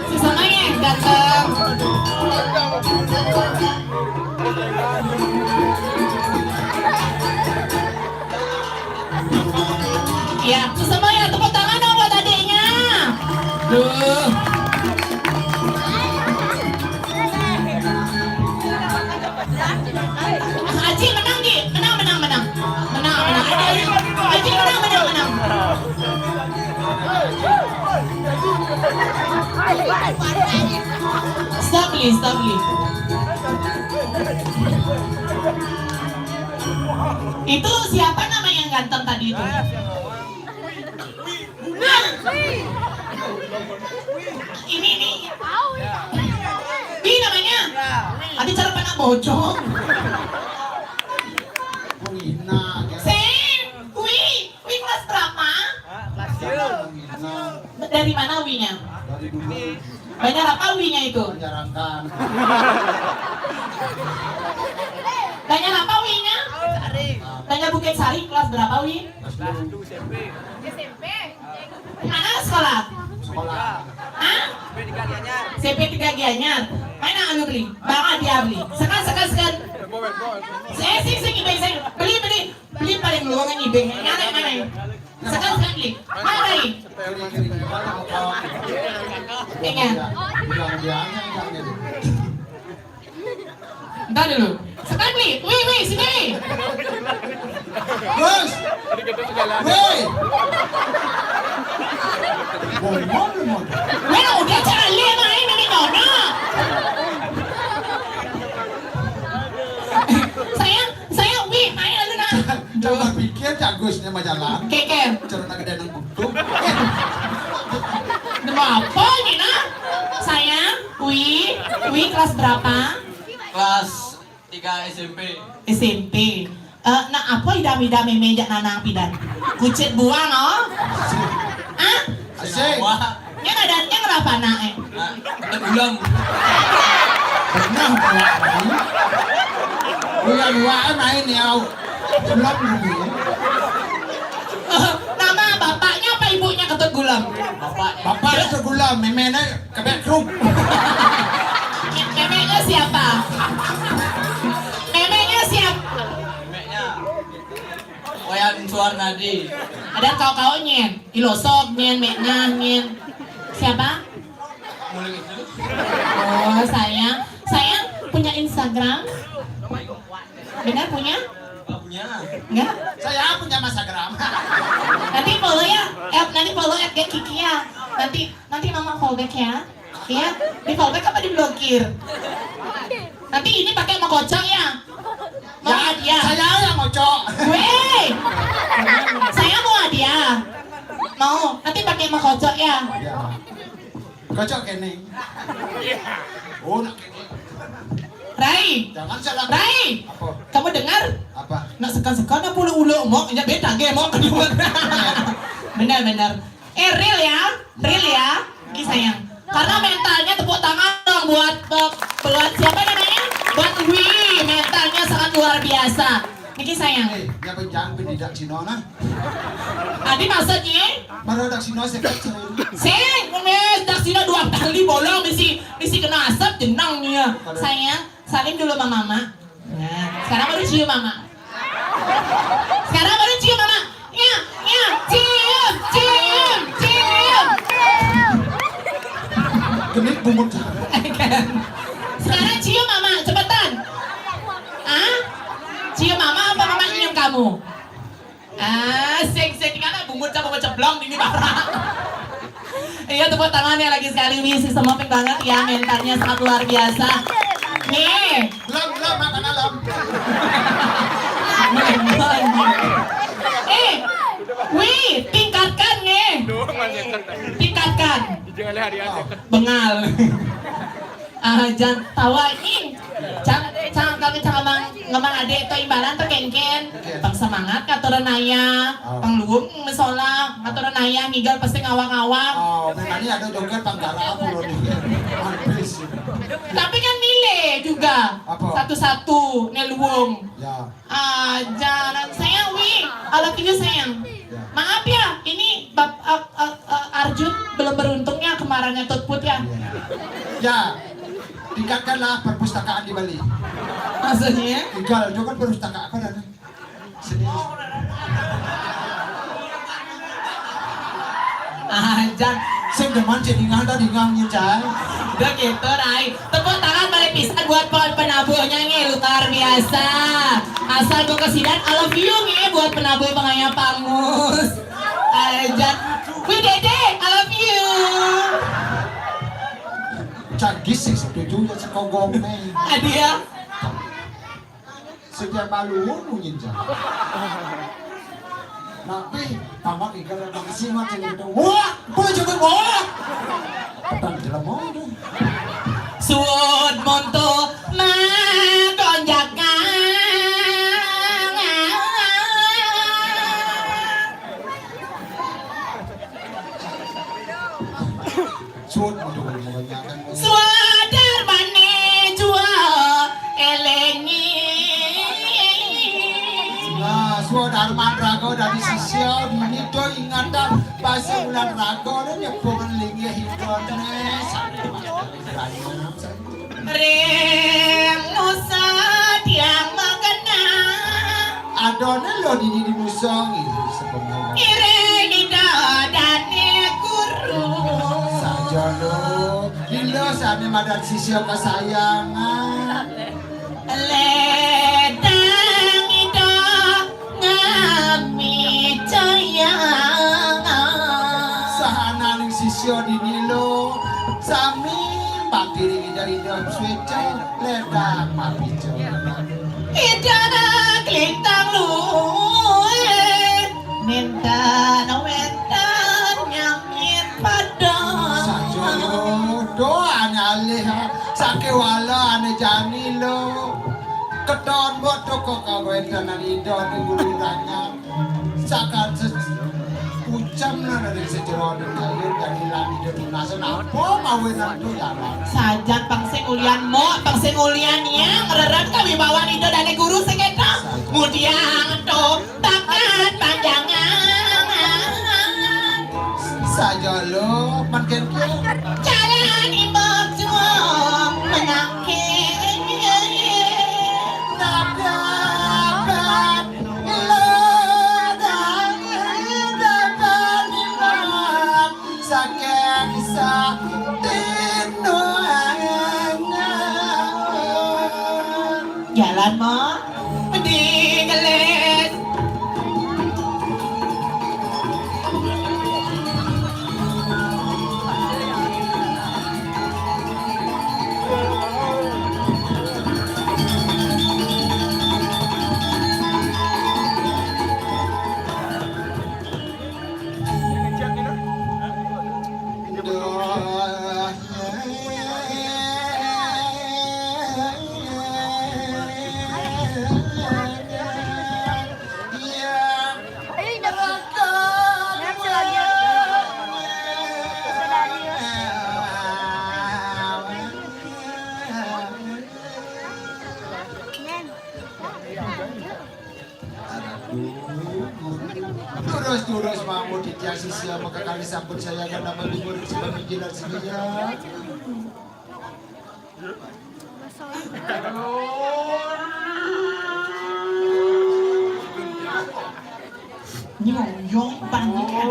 Sesamanya ganteng. Ya, semuanya tepuk tangan dong buat adiknya. Duh. Aji menang, Ji. Menang, menang, menang. Menang, menang. Aji, Aji menang, menang, menang. Stop, Li, stop, Li. Itu siapa nama yang ganteng tadi itu? Ini, ini. Wi namanya. Adi cara panak bojong. Wina, ya. Sing, Wi, Wi kelas berapa? Wina. Dari mana Winya? Dari dulu. Banjar apa Winya itu? Banjarangkan. Banjar apa Winya? Banjar Bukit Sari, kelas berapa, Wi? Kelas dua S M P. Mana sekolah? Sekolah. Hah? S M P tiga Gianyar. Mana anu beli? Bang Adi beli. Sekan, sekan, sekan. Saya sing, sing, ibe, sing. Beli, beli. Beli paling luangan ibe. Mana, mana? Sekan, sekan beli. Mana, beli? Iya. Bilang dia aja, bilang dia. Ntar dulu. Sekarang, Wi. Wi, Wi, sini, Wi. Gus. Wi. Bongol lu, Mon. Wi, udah, jangan lihat main ini, Nona. Sayang, sayang, Wi, main lu, nak. Coba pikir, Cak Gus, ini sama jalan. Keker. Cerita gede nang butuh. Demi apa ini, nak? Sayang, Wi, Wi kelas berapa? Kelas tiga S M P. S M P. Eh, nak apa idam-idam meme jak nanang pidan? Kucit buang, oh? Ah? Asik. Wah. Nyang ada, nyang ada apa, nak, eh? Nah, kita gulung. Pernah bawa main? Bulan dua main ya. Gulung dulu. Eh, nama bapaknya apa ibunya Ketut Gulung? Bapak. Bapak Ketut Gulung, memenya Kebek Group. Memenya siapa? Memenya siapa? Memenya Wayan Suarnadi. Ada kau-kau nyen, Ilosok nyen, Meknah nyen. Siapa? Mulai itu. Oh, sayang. Sayang punya Instagram? Benar punya? Nggak punya. Nggak? Saya punya Instagram. Nanti follow ya. Eh, nanti follow at Kiki ya. Nanti, nanti mama follow back ya. Iya, di follow back apa diblokir? Nanti ini pakai mau kocok ya? Mau ya, hadiah? Saya yang ngocok. Weh, saya mau hadiah. Mau, nanti pakai mau kocok ya? Ya. Kocok kene. Oh, nak kene. Rai. Jangan salah. Rai. Apa? Kamu dengar? Apa? Nak sekan-sekan apa ulu-ulu, Mok? Nya beda ge, Mok. Benar, benar. Eh, real ya, real ya, Ki sayang. Karena mentalnya tepuk tangan dong buat, buat, buat siapa namanya? Buat Wi, mentalnya sangat luar biasa. Niki sayang. Eh, ya penjang pendidak Cina nah. Adi maksudnya? Baru dak Cina saya kecil. Sing, ngemis dak Cina dua kali bolong misi, misi kena asap jenang nih ya. Sayang, salim dulu sama mama. Nah, sekarang baru cium mama. Sekarang baru cium mama. Ya, ya, cium, cium, cium. Genit bungut. Sekarang cium mama, cepetan. Ah? Cium mama apa mama nyium kamu? Ah, sing sing karena bungut sama ceblong ini parah. Iya, tepuk tangan ya lagi sekali, Wi, si semoping banget ya, mentalnya sangat luar biasa. Nih. Belum, belum, makan alam. Eh, Wi, tingkatkan nih. Tingkatkan. Bengal. Ah, jangan tawa nih. Cang, cang, kami cang ngemang, ngemang adik to imbalan to kengken. Pang semangat katuran ayah, pang luwung mesola, katuran ayah ngigal pasti ngawak-ngawak. Oh, memangnya ada joget pang gara apa lo nih? Habis. Tapi kan milih juga. Apa? Satu-satu, ne luwung. Ya. Ah, jangan sayang, Wi. I love you, sayang. Ya. Maaf ya, ini bab, eh, eh, eh, Arjun belum beruntung ya kemarinnya tutput ya. Ya. Ya, tingkatkanlah perpustakaan di Bali. Maksudnya? Tinggal, itu kan perpustakaan apa dah? Sedih. Ajan. Sing demen cek ningal dah ningal nyecai. Udah gitu, Rai. Tepuk tangan balik pisan buat pohon penabuhnya nih, luar biasa. Asal gue kesidan, I love you nih buat penabuh pengayah pangus. Ajan. Wih, Dede, I love you. Canggih sih setuju ya sekogong nih. Adia. Setiap malu nunyin jam. Tapi tambah ikan dan makan simat yang gitu. Wah, boleh juga wah. Petang jelema itu. Suud monto magonjakan. Suud monto magonjakan. Suadar mane jua elengi. Nah, suadar mandrago dari sisya dini do ingatan bahasa ulan rago dan nyepungan linggih hidone. Ring nusa tiang magenang. Adone lo dini di musa ngiring sepengawa. Ngiring ida dane guru. Saja lo, lilo sami madan sisya kesayangan. Ledang ida ngami cayang. Sahananing sisya dini lo, sami bakti ring ida-ida sueca ledang mapica. Ida kelintang luir, minta wénten nyamin pada. Saja lo, doa nyalih, sakéwala ané jani lo. Keton mbok toko kawéntenan ida di Guru Ranyang. Sakan se-, ucapna dari sejeroning ayu dan ilang ida tunasan apa mawinan tu jalan. Sajan pang sing ulian mok, pang sing ulian yang ngrerep kawibawan ida dané guru sing kéto. Mudiang to bakat panjangan. Saja lo, mangkin kira. Jalan imbang juang menangkis. Nadapat lo, dapat imbang. Saking sa tino. Jalan, Mak. Di kelis. Durus-durus mawon titiang sisia makakali sampun sayangan nama libur sebab pikiran sedia. Nyonjong pandikan.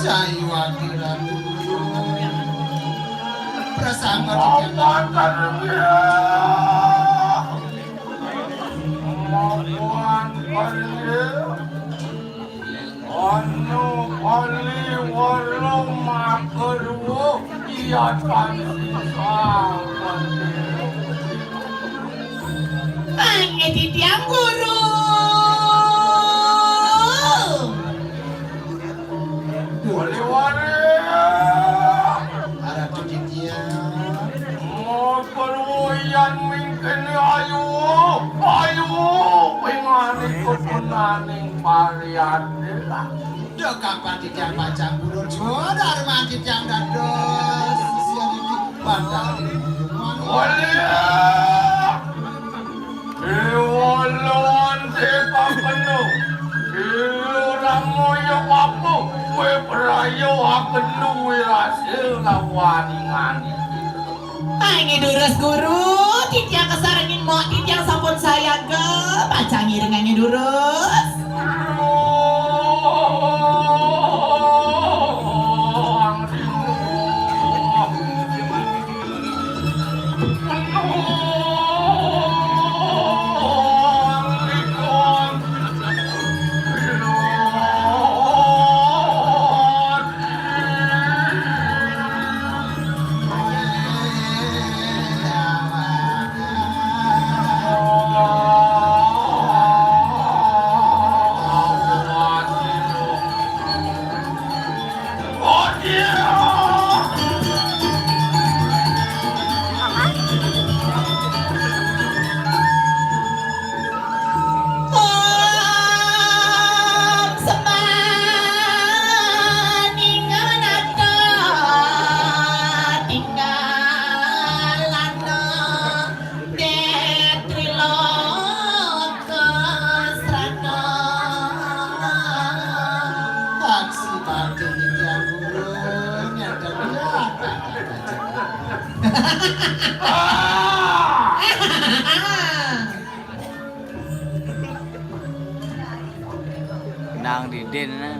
Sayuwakti Ratu. Prasangga. Anu kali warna makarwa iya tan sisa. Mangke titiang guru. Wali-wali. Arep titiang. Makarwa yan mingkene ayu, ayu, pingani kepunaning pariate. Duh, kapan titiang pacang purun, sudarman titiang dados sisia niki pandang. Oleh Iwala ante kakenu, ilu ramoya papu, kue prayo akenu wirase lawaning ane. Angin durus guru, titiang kasarengin mok, titiang sampun sayaga, pacang ngiring angin durus. Aduh, Nitya Guru, ngeten ya. Nang didin, nah.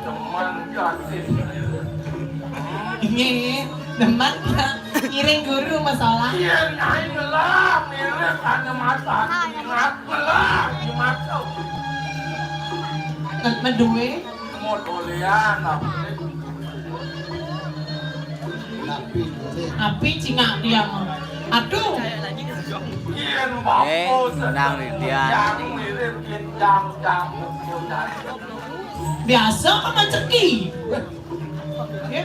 Teman gratis. Ini demen ngiring guru masalah. Iya, nyai ngelah, mirip anu mata. Ingat ngelah, di mata. Nget medue. Mau dolean, apa? Tapi cingak dia mah. Aduh. Yen Eh, bapus, nang dia. Yang mirip yen jam-jam. Biasa kan maceki. Ya.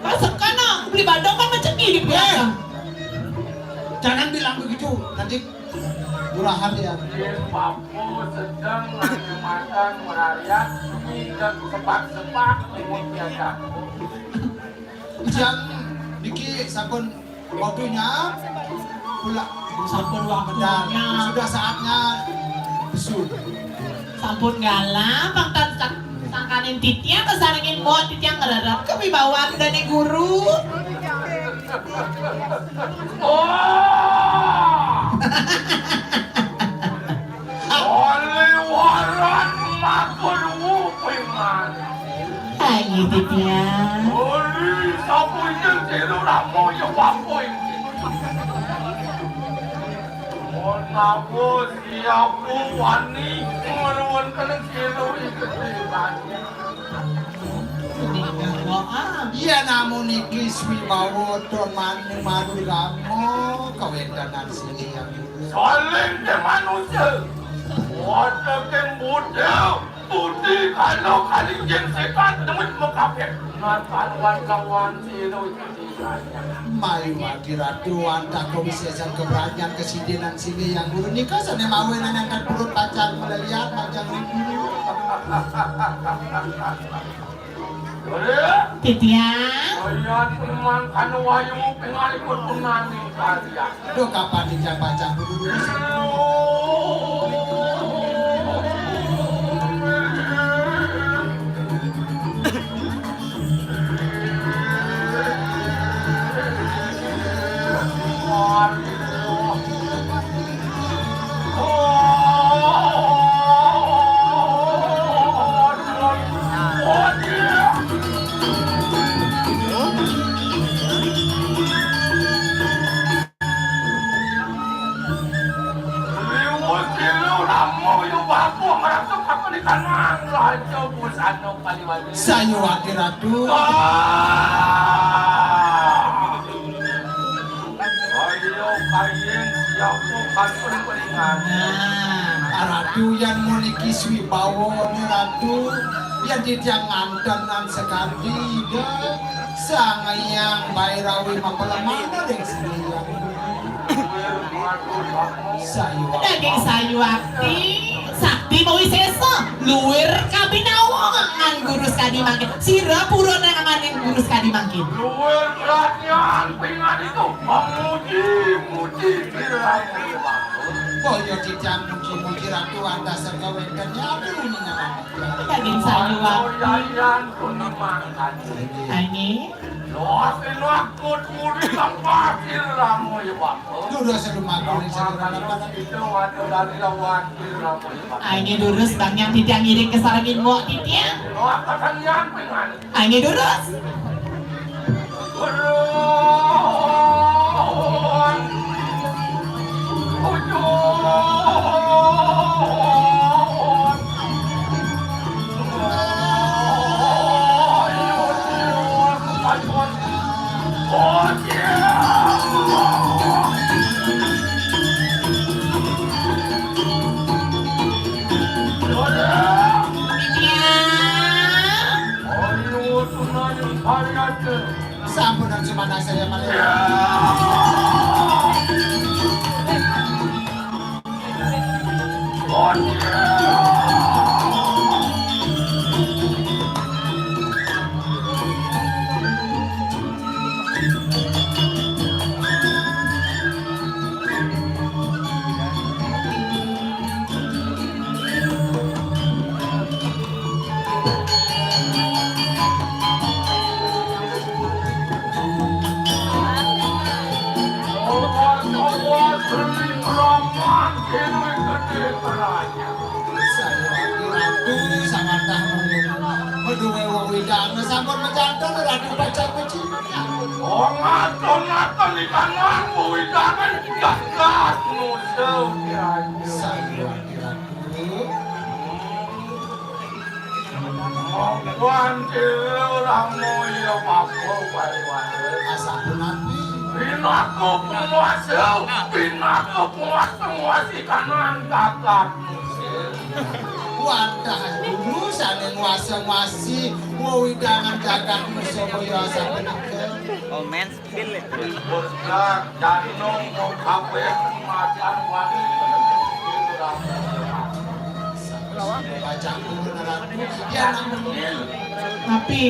Kan sekarang beli badok kan maceki di biasa. Jangan bilang begitu. Nanti murahan ya. Yen bapus sedang nang makan merariat, ini dan sepak-sepak mulutnya jago. Jam niki sampun waktunya pula. Sampun waktunya. Sudah saatnya besul. Sampun galah, pangkat sak-, sangkaning titiang kasarengin mot titiang ngrerep kewibawaan dane guru. Oh! Oliwaran makon uping manis. Ayo, Ditya. Oli, sapa iki sira ora moyo apa iki? Menawa siapa wani ngruwun kena sira iki. Yen namung iki swibawa don mani maru rama kawentenan sing Saling ke manusia. Wadah ke muda. Budi kalau kali yen setan temen mekapir. Natan wan lawan sira iki. Mayu adi ratu antah kawisesan keberanian kesidinan sini yang guru nika sane mawe nang angkat perut pacang meleliat pacang ribu. Titiang. Kaya teman kanu wayu pengalipun punani kalian. Duh, kapan dijak pacang dulu? Sayu ati ratu. Ayo, kayen siap, bukan peringan. Nah, ratu yang memiliki swibawa ni ratu, yang tidak ngantenan sekali, ya. Sang Hyang Bairawi mapelemana ding sini, ya. Sayu ati. Daging sayu ati, sakti mawi sesa, luwir kabinawa ngan guru sekadi mangkin. Sira purana ngan guru sekadi mangkin. Luwir kerajaan pingan itu memuji-muji Birawa. Kaya titiang muji-muji ratu atas sekawentennya, aduh, ini nyaman. Daging sayu ati. Yayan Gunung Mangkat. Ini. Doa pinakut muri lampah sira lamu ya Bapa. Durus lumaku ning sira lampah. Itu waktu dari lawan sira lamu ya Bapa. Ah, ini durus bang yang titiang ngiring ke sarengin wak titiang. Doa kasanian pingan. Ah, ini durus. Durus. Ujung. Sampun, Sumanasa ya, Pak. Wewidangan sampun majanten Ratu Pacang Peci. Oh, ngaton-ngaton di kanan wewidangan jagat musuh. Sayuwati Ratu. Mongkon tiru ramu ya papo pariwara. Asampun napi? Pinaka penguasa, pinaka penguasa nguasai kanan jagat. Wadah, guru sané nguasa-nguasi wewidangan jagat Nusa Baya sapunika. Komen spill. Bocah jantung mau kabeh makan wangi. Bacang guru neraka. Ya, namun. Tapi,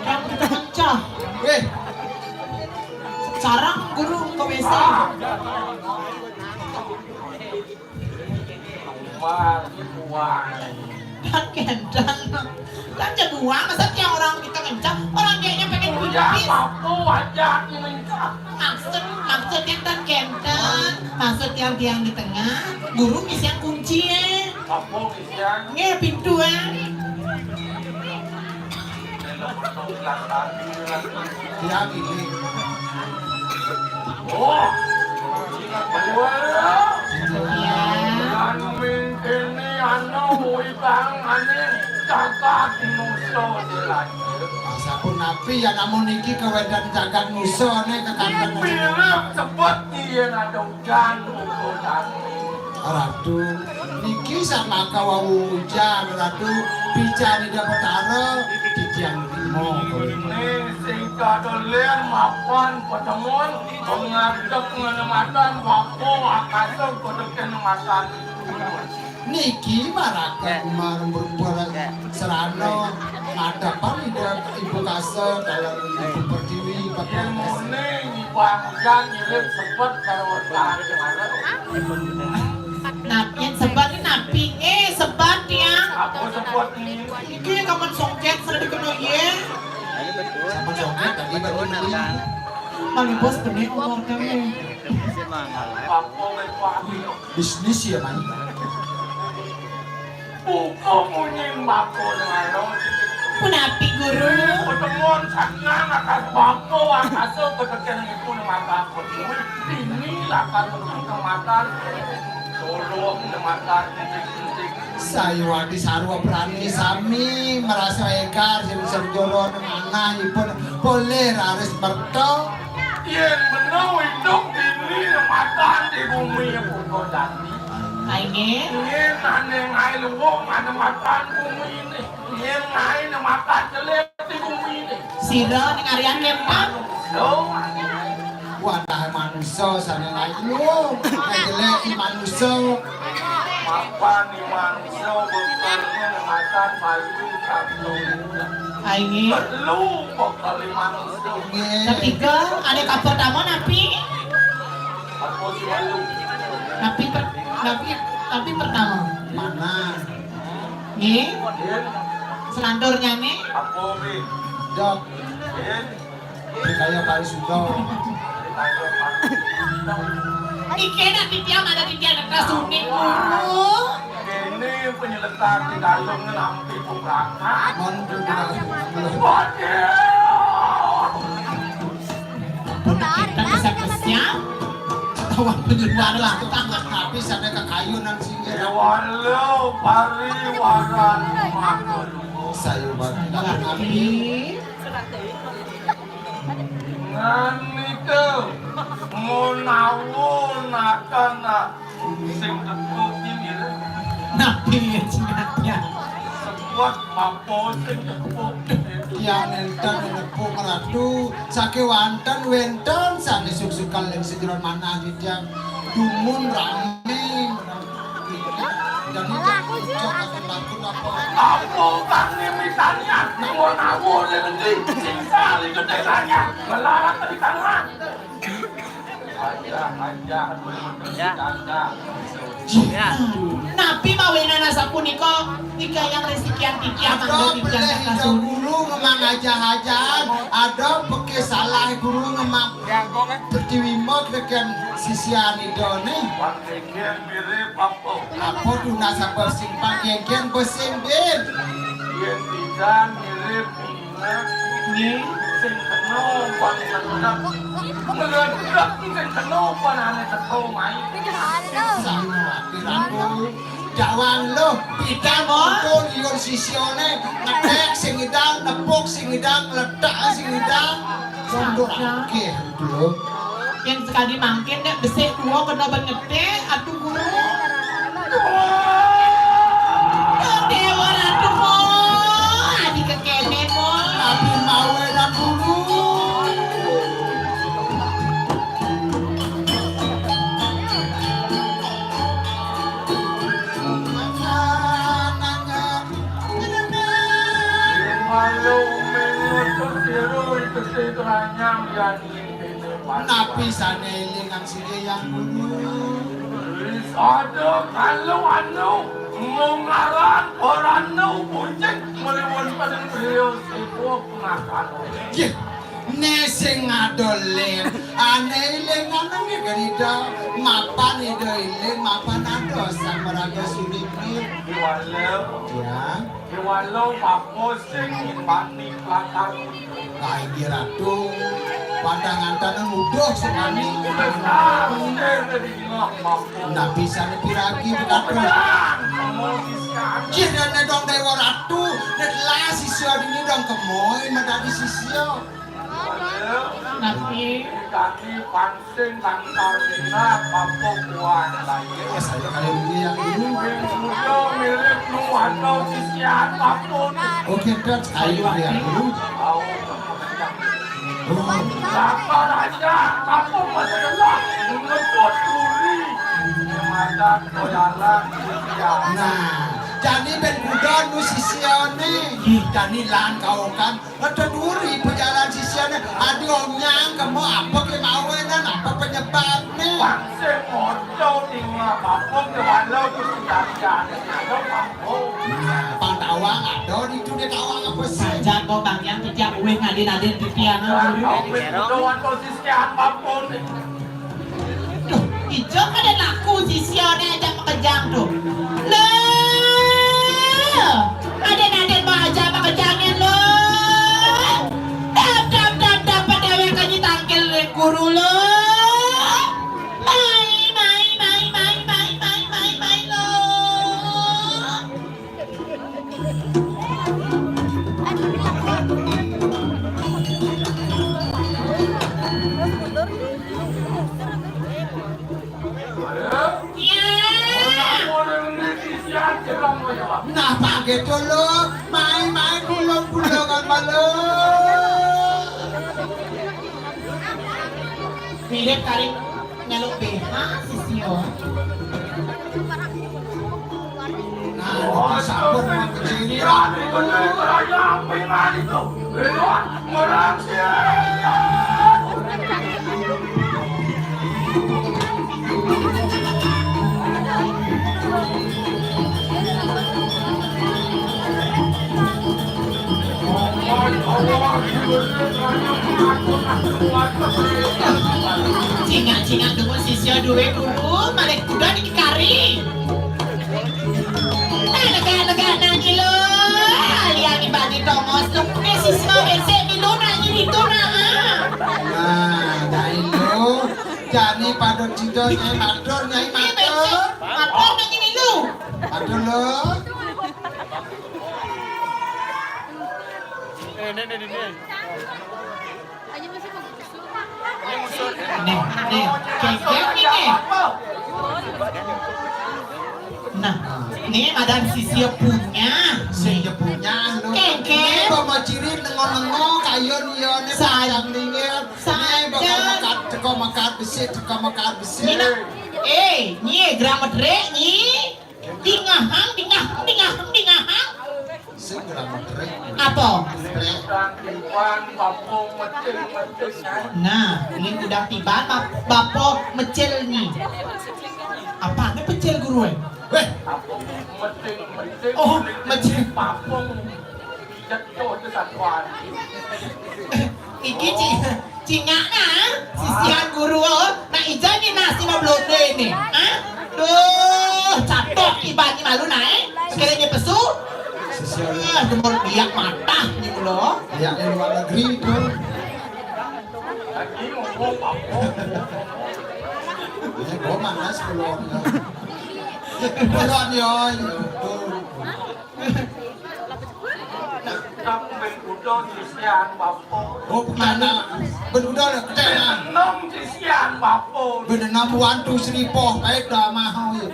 kan kita pecah. Weh. Sekarang guru ke W C. Wah, dibuang. Kan kénten. Kan dibuang, masa tiang orang kita kencang, orang dianya pengen pipis. Apa aja kencang? Maksud, maksud yang kan kénten, maksud yang tiang di tengah, guru ngisian kunci ya. Apa ngisian? Nggih, pintu ya. Tiang ini. Oh, betul. Iya. Anu mingkini anu wibang ane jagat Nusa dilahir. Sapunapi ya namun niki kawedan jagat Nusa ne kekanten. Mirip sebut yen ada hujan, hujan. Ratu, niki samaka wau ujan, Ratu, pican Ida Betara titiang trima. Ini sing kada lir mapan patemon, pengadep ngenematan bapa akasa kodekin matan. Niki maraka marang berupa serana ngadepan Ida Ibu Kasa dalam Ibu Pertiwi. Yen muni nyibah hujan mirip sepet karo tahan. Nah, yen sebat iki napi? Eh, sebat ya. Apa sebat iki? Iki kapan songket sudah dikena ye. Sama songket tadi baru beli. Paling bos benih umur kami. Apa wis paham? Bisnis ya, Man. Buka munyi mako lho. Punapi, Guru? Pertemuan saknang atas bapa akasa ketekan itu mata aku. Ini lakar pertemuan mata. Solo mata titik-titik. Sayuwati sarwa prani sami merasa egar sing serjoro manahipun polih raris merta. Yen meno idup dini matan di bumi buka dadi. Aine. Yen ane ngai luwung ane matan bumi ini. Yen ngai matan jelek di bumi ini. Sira ning arian lempang. Lo. Wadah manusa sane ngai luwung. Ngai jelek di manusa. Mapan di manusa bekal matan bayu satu. Aine. Perlu bekal di manusa. Ketiga, ane pertama napi? Aku selalu. Napi per-, napi, napi pertama. Mana? Nggih. Yen. Selanturnya nih. Aku nih. Dok. Yen. Dikaya Pak Sudo. Dikaya Pak Sudo. Iki nak titiang ada titiang ada suning guru. Kene penyeletar di dalam nampi pemberangkat. Mon pemberangkat. Waduh. Kita bisa kesiap. Tawang penyuluhan lah. Tangkap habis ada kekayunan singgir. Walau pariwaran makhluk. Saya bagi. Ngan nika menawa nakana sing tepuk ini lho. Napi ya jenatnya? Sekuat mapo sing tepuk. Ya nenten nepuk ratu, sakewanten wenten sane suksukan ling sejeron manah titiang dumun rame. Jadi jangan takut apa. Apa kang misalnya mau nawo di negeri sing sali gedhe banyak melarat di tanah. Aja, aja, aja. Ya. Napi mawinan asapunika? Tiga yang resikian tiga. Ada mangga tiga beleh kata ijo suruh. Guru ngemang aja-ajaan, ada peke salah guru ngemang. Ya, kok kan? Pertiwi mot reken sisian idone. Pak Deken mirip apa? Apa tunas apa simpang genggen besimbin? Yen pisan mirip Nggih. Sing kena pan meledak. Meledak sing kena pan ane teko mai. Sangat dirangkul. Jawan lo, pidan mongko liur sisione, ngedek sing ngidang, nepuk sing ngidang, ngledak sing ngidang. Pondok akeh lo. Yen sekadi mangkin nek besik tuwa kena ben ngedek, atuh guru. Dewa Ratu, adi kekene, po. Nabi mawe dan guru. Malu mengutus siru itu si teranyang yang Napi sane elingan side yang dulu? Ada kalau anu mungaran oranu bunceng meliwon pada beliau sibuk makan. Yeh, ne sing ngadol len. Ane elingan nang gerida mapan ida eling mapan ada sang meraga sulit ni. Walau. Ya. Walau bapa sing ngimbani kelakar. Lah, inggih Ratu, padang antanan uduh sekali. Besar, sing dari gila mampu. Ndak bisa dipiragi, Ratu. Pedang, ngomong isian. Cih, dan nedong Dewa Ratu, nedlah sisya dini dong kemoi, madadi sisya. Tapi kaki pan Sing tangkal minat mampu kuat lagi. Wes, ayo kalian dulu yang dulu. Sing muda mirip nu atau sisian mampu. Oke, Dot, ayo yang dulu. Tahu kemudian. Oh. Lapar aja, kampung masih gelap. Mengetut duri. Mata koyalan sisian. Nah, jadi ben kuda nu sisiane. Jadi lan kau kan Ada duri pejalan sisiane, adi onyang kemo apa kemawenan, apa penyebabne? Wah, sing moco tinggal kampung ke walau tu sisiane, ada kampung. Nah, pantawang ada di tu dia tawang apa sih? Saja kau bang yang kerja uweh ngadin-adin titian. Kau wis doan kau sisian kampung. Duh, ijo kada laku sisiane aja makejang tuh. Lho, aden-aden mau aja makejangin lho. Dap, dap, dap, dap, padewek aja tangkil guru lho. Mai, mai, mai, mai, mai, mai, mai, mai lho. Nah, Pak Gedo lo, main-main kulung-kulungan malu. Mirip kari nyeluk B H sih, sih, oh. Nah, sampun mangkene. Cingak-cingak dungu sisya duwe guru, malih kuda dikikari. Nah, negak-negak nang kilo. Liani bani tongos, lupune siswa besek milu nang ini tu, nah. Nah, dai lo. Jani pada cita Nyai matur, Nyai matur. Matur nang ini lu. Matur lo. Eh, ini, ini, ini. Nih, nih, kengkeng nih, nih. Nah, nih madan sisia punya. Sisia punya, lo. Kengkeng. Ini bawa ciri lengo-lengo, kayon, iya, nih, sa-, panjang dingin. Sa-, nih, bakal mekat, teko mekat besi, teko mekat besi. Nih, nah. Eh, nih, gramet rek, nih. Dingahang, dingahang, dingahang, dingahang. Sing kurang metrek. Apa? Metrek. Nah, ini udah tiba bap-, bapo mecil ni. Apa ni pecil guru, eh? Weh. Oh, mecil. Papung. Jatuh tu satu hari. Iki ci-, cingak nah, sisihan guru, oh. Nah, ija ni nasi mau blonde ni. Hah? Duh, catok iban ni malu nah, eh. Sekiranya pesu. Ah, jempol biak matah ni kula. Biak di luar negeri itu. Lagi ngomong apa? Ini gua manas belum. Belum, yo, yo. Aku main kuda sisian bapak. Oh, bukan. Bener dah, kecil lah. Enam sisian bapak. Bener enam, one, two, three, four, five dah mahal ya.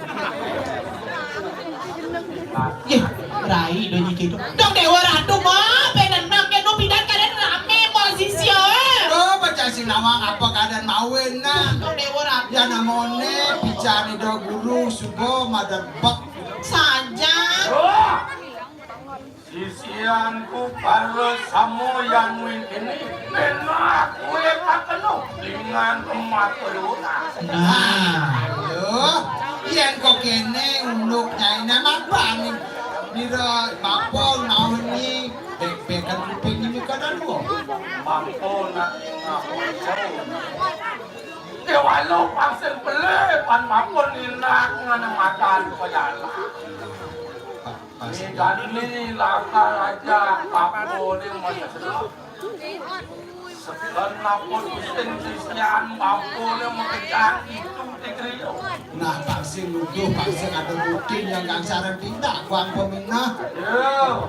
Yeh, rai do nyi gitu. Dong Dewa Ratu, mo, penenang ya, nu pidan keadaan rame, posisi, eh. Oh, baca si lawang apa keadaan mawin, nah. Dong Dewa Ratu. Ya namone, bicara do guru, sugo, madar bek. Saja. Oh. Sisianku para samoyan wingkini, menak kue kakeno dengan emat pelurah. Nah, lho, yen kok kene unduk nyaine mapan. Mira mapun mau ni bek-bekan kuping ini kada dua. Mapun nak ngapun jauh. Dewalo pangsing pelih pan mapun inak ngene makan pejalan. Ni Dani lakar aja papo ni mesti. Sekian lapor pusing sisian papo ni makejang itu di griyo. Nah, pangsing nuduh, pangsing ada bukti yang kang saran tindak, kuang peminah. Yo.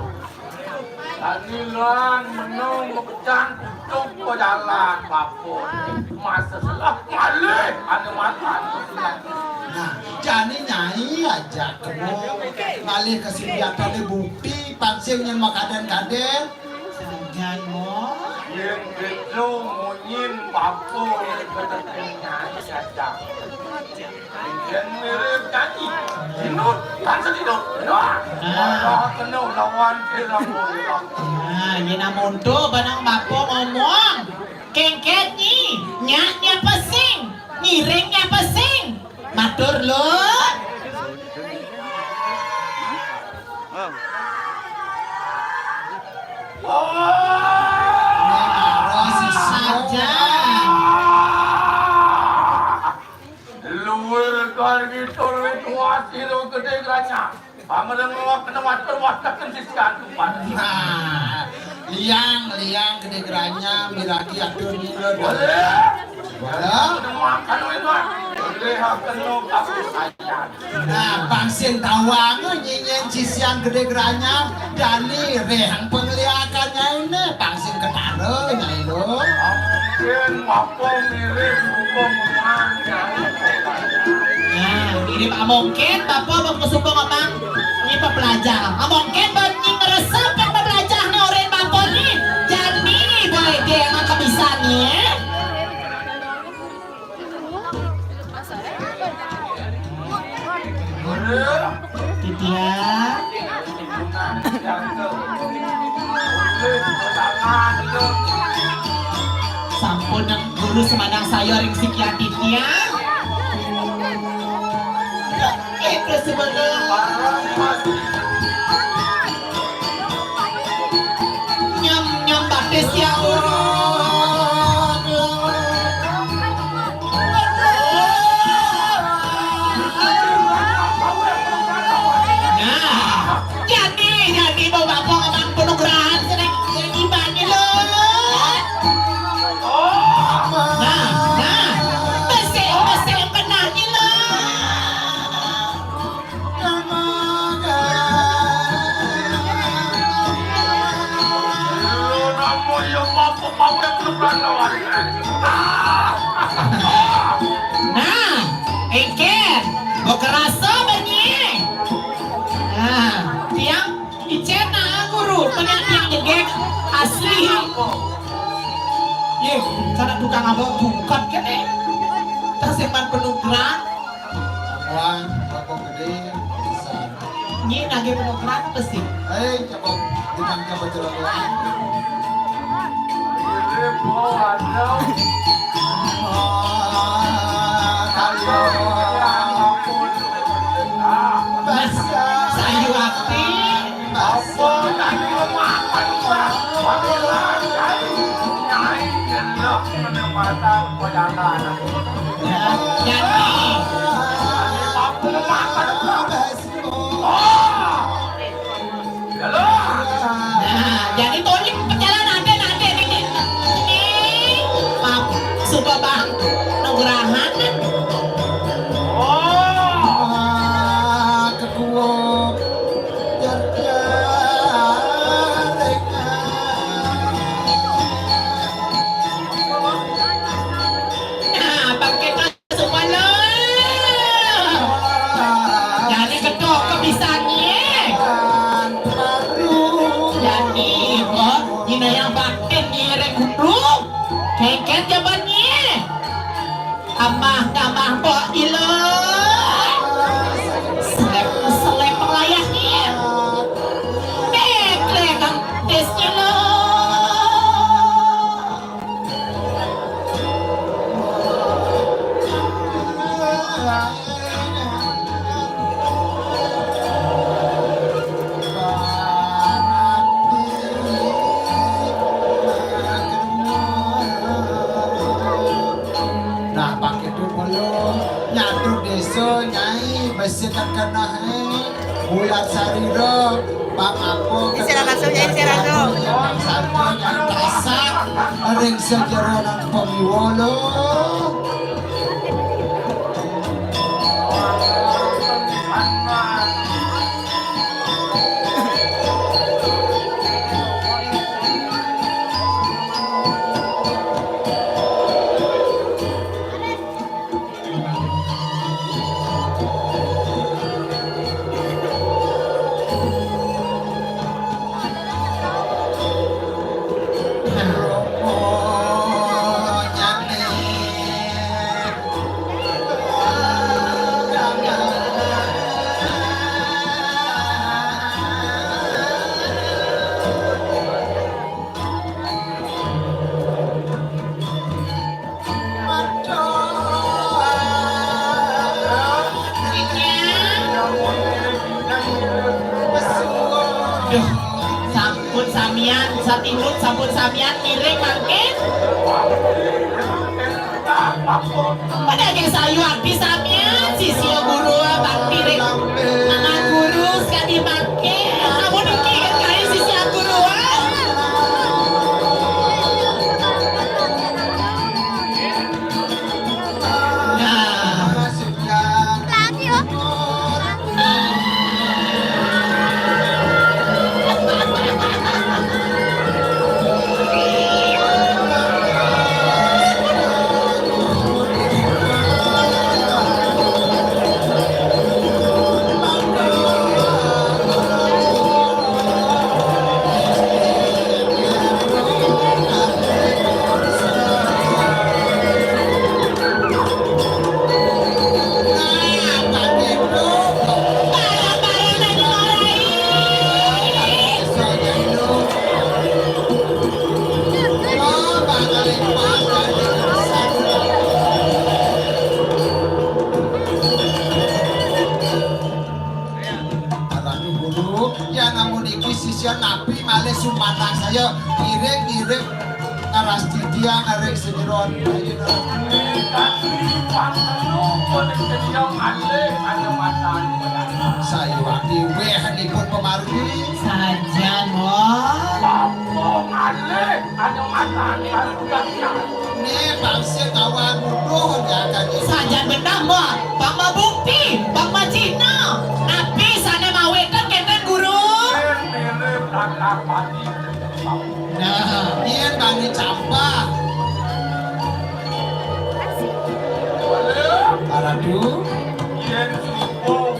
Dani lan menung makejang tutup pejalan papo. Masa salah malih ada makan. Nah, jani nyai aja kemo malih kesiliatane bukti pangsing yang makaden-kaden. Nyai mo. Yen bejo munyin papo nyai aja. Yen mirip nyanyi. Inut, kan sedinut. Wah, ora kena lawan kira. Nah, yen amonto banang bapo ngomong. Kengket nyi, nyak nya pesing, ngiring nya pesing. Matur, Lur. Saja. Luwih kali tur wis wasi lu gedhe ganyang. Pamreng ngok kena water water kan sisian tuan. Nah, liang, liang gedhe geranya, miragi atur nira. Boleh. Boleh. Makan wis, Wan. Boleh, akan lo kasih sayang. Nah, pangsin tawang nyenyen sisian gedhe geranya, dani rehang pengliakannya ini, pangsin ketara, Nyai lo. Mungkin bapak mirip hukum Nah, mirip amongken, bapak mau ke sumpah ngomong, ini pepelajar. Amongken banyi ngerasa kan pepelajar nih orang bapak nih. Jadi, boleh deh, emang kebisaannya. Titiang. Sampun nang guru semandang saya ring sikian titiang. Eh, terus sebelah. Nyam, nyam batis ya Allah. Nah, jadi, jadi mau bapak abang penugrahan sedang ibadah lo. Nah, nah, besek, besek benah lo. Nah, engker, bekerasa benyi. Nah, tiang icen nah guru, penya tiang jegek asli. Ye, cara tukang abang bukan kene. Tersimpan penuh gerak. Wah, apa gede bisa. Nyi nagih penukrak apa sih? Eh, coba, bukan coba coba. Nah, sayu api. Apa tadi rumah apa rumah? Apa lagi? Nyai jelas menempatan perjalanan. Ya, jadi. Apa rumah apa rumah? Oh! Yalah, Jadi tolong perjalanan ade, ade ini. Ini, maaf, suka bang nugrahan. Wah, kedua. Nah, pakai masuk malam. Jadi kedok ke bisanya. Jadi, oh, ini yang baktin ni, rek guru. Keket jabannya. Amah, amah, pok ilo. Selep, selep pelayahnya. Dek, lek, kang tisnya lo. Nah, pakai tu belum. Nyatu desa, Nyai, besi kan kena, eh. Bulan sarira, bang apa. Ini siaran langsung, ya, ini siaran langsung. Bang sarira yang tasak ring sejeronan pemiwolo. Duh, sampun samian, satinut sampun samian, ngiring mangkin. Pada ge sayu abdi samian, sisia guru bakti ring Mama Guru sekadi mangkin. Amun niki kai sisia guru. Nah. Aduh, guru, ya namun iki sisya napi malih sumanah saya ngiring-ngiring ngaras titiang ring sejeroan. Saya wati weh nipun pemargi. Sajan, wah. Apa malih? Anu matan baru. Nih, bangsa kawan nuduh jagat ini. Sajan benah, Mbok. Bang mabukti, Bang majina. Napi sane mawitan kenten, Guru? Mirip kakak pati. Nah, yen bani campah. Aradu. Yen subuh,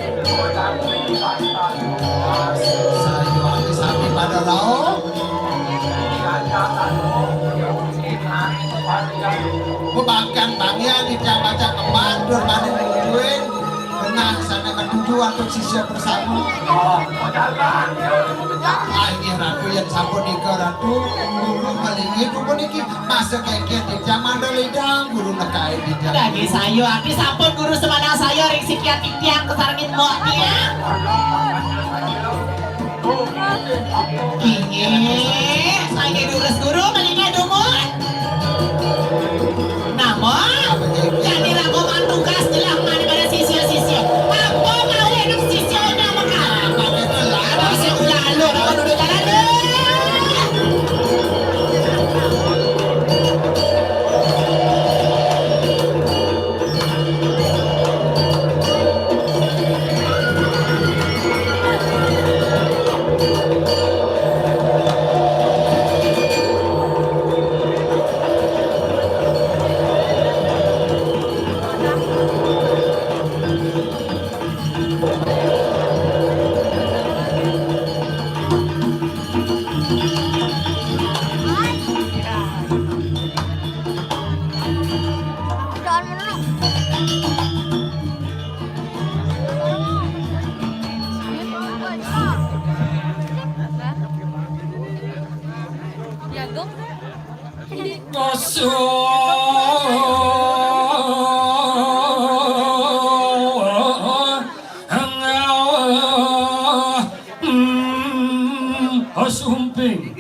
sayu ati sami pada rauh. Bebagian bagian di tiang baca kembar, dur mani mungguin. Benang sana ketujuh untuk sisya bersama. Ah, ini Ratu yang sampun nika Ratu, guru melingit pun niki. Masa kengken di tiang mandor lidang, guru nekain di tiang. Dagi sayu, abdi sampun guru semanah saya, ring sikiat titiang kesarengin mbok tiang. Inggih, saiki durus guru, menika dumun. Namun, jadi ragoman tugas telah mana pada sisya-sisya. Apa kawin sisya nama kau? Apa sih ulah lu, apa duduk jalan lu? Sumping.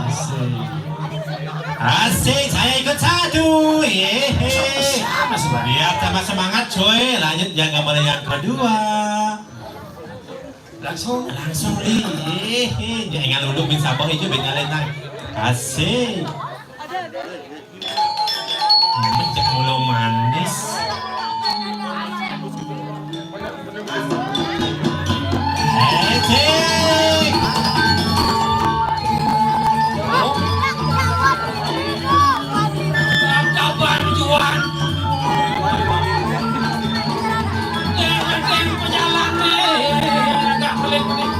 Asik. Asik, saya ikut satu. Yehe. Biar tambah semangat, coy. Lanjut yang gambar yang kedua. Langsung. Langsung, yehe. Jangan dulu bin sabar itu bin nyalain, nah. Asik. Cek mulu manis. Eh, cek. Kapan, Juan? Yang penting pejalan, eh, agak pelit-pelit.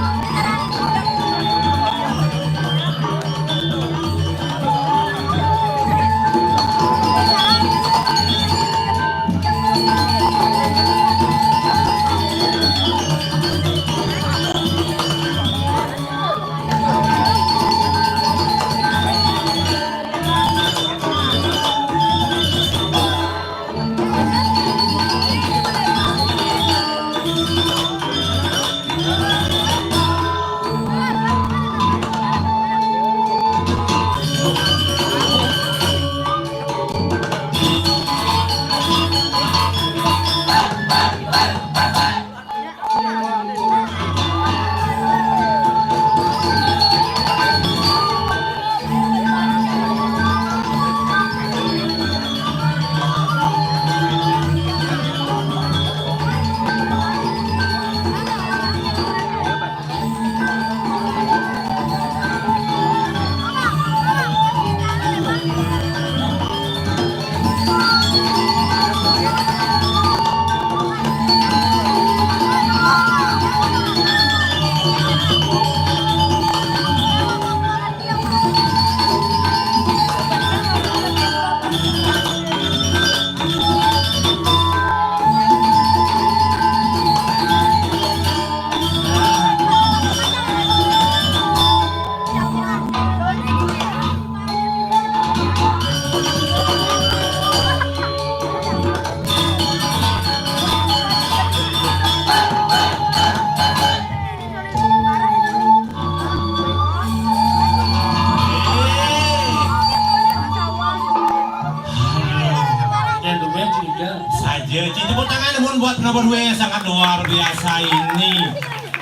Saja, Ci, tepuk tangan mun buat nomor dua yang sangat luar biasa ini.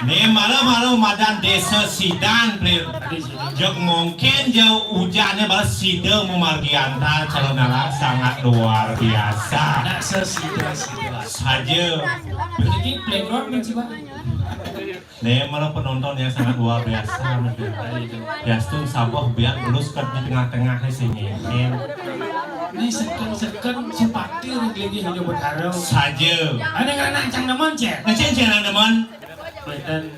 Né mara-mara madan Désa Sidan, Plir. Jeg mungkin ja ujané bala sida mamargi antar calonarang sangat luar biasa. Nak sesida-sida. Saja. Iki playground nih, coba. Né mara penonton yang sangat luar biasa, Plir. Yastun sabeh biar belus ket di tengah-tengah sing nyéngkén. Né seken-seken supati ring linggih Ida Betara. Saja. Ané ngranang cang demen, Cén. Né cén cén demen. Wénten,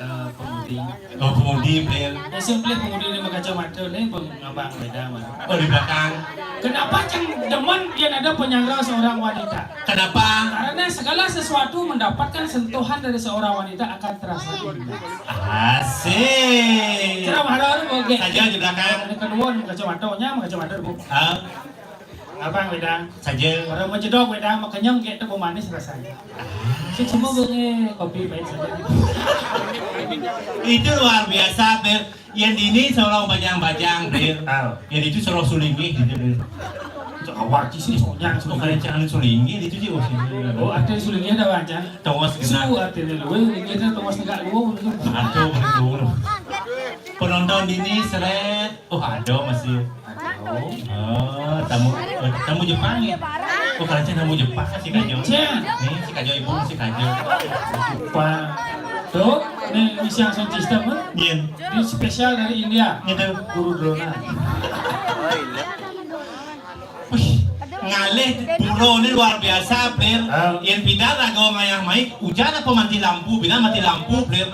eh, pemudi. Oh, pemudi, Plir. Ya, sing pelih pemudi ini berkacamata nih, Bang, Abang Wédang, Bang. Oh, di belakang. Kenapa cang demen dia ada penyangga seorang wanita? Kenapa? Karena segala sesuatu mendapatkan sentuhan dari seorang wanita akan terasa indah. Asik. Cerah mahal orang oke. Saja di belakang. Yang kedua, berkacamata, nya berkacamata, Bu. Ah. Abang Wédang. Saja. Orang menjedok Wédang, makanya kayak tepung manis rasanya. Saya cuma beli kopi pahit saja. Itu luar biasa, Plir. Yang dini seorang bajang-bajang, Plir. Tahu. Yang itu seorang sulinggih, gitu, Plir. Itu awal sih, soalnya. Oh, kayak jangan sulinggih, itu sih, oh, sini. Oh, ada sulinggih ada, Bang, Cang? Tongos genah. Su, artinya lu, ini kita tongos negak lu. Aduh, betul. Penonton dini, seret. Oh, ada masih. Oh, tamu, oh, tamu Jepang ya? Oh, kalau saya tamu Jepang si Kajo. Nih, si Kajo ibu si Kajo. Wah. Tuh, nih isi yang sound system, eh? Yen. Ini spesial dari India. Gitu. Guru Drona. Wih, ngalih pura ini luar biasa, Plir. Ah. Yen pidan raga ngayah mai, ujan apa mati lampu? Pidan mati lampu, Plir.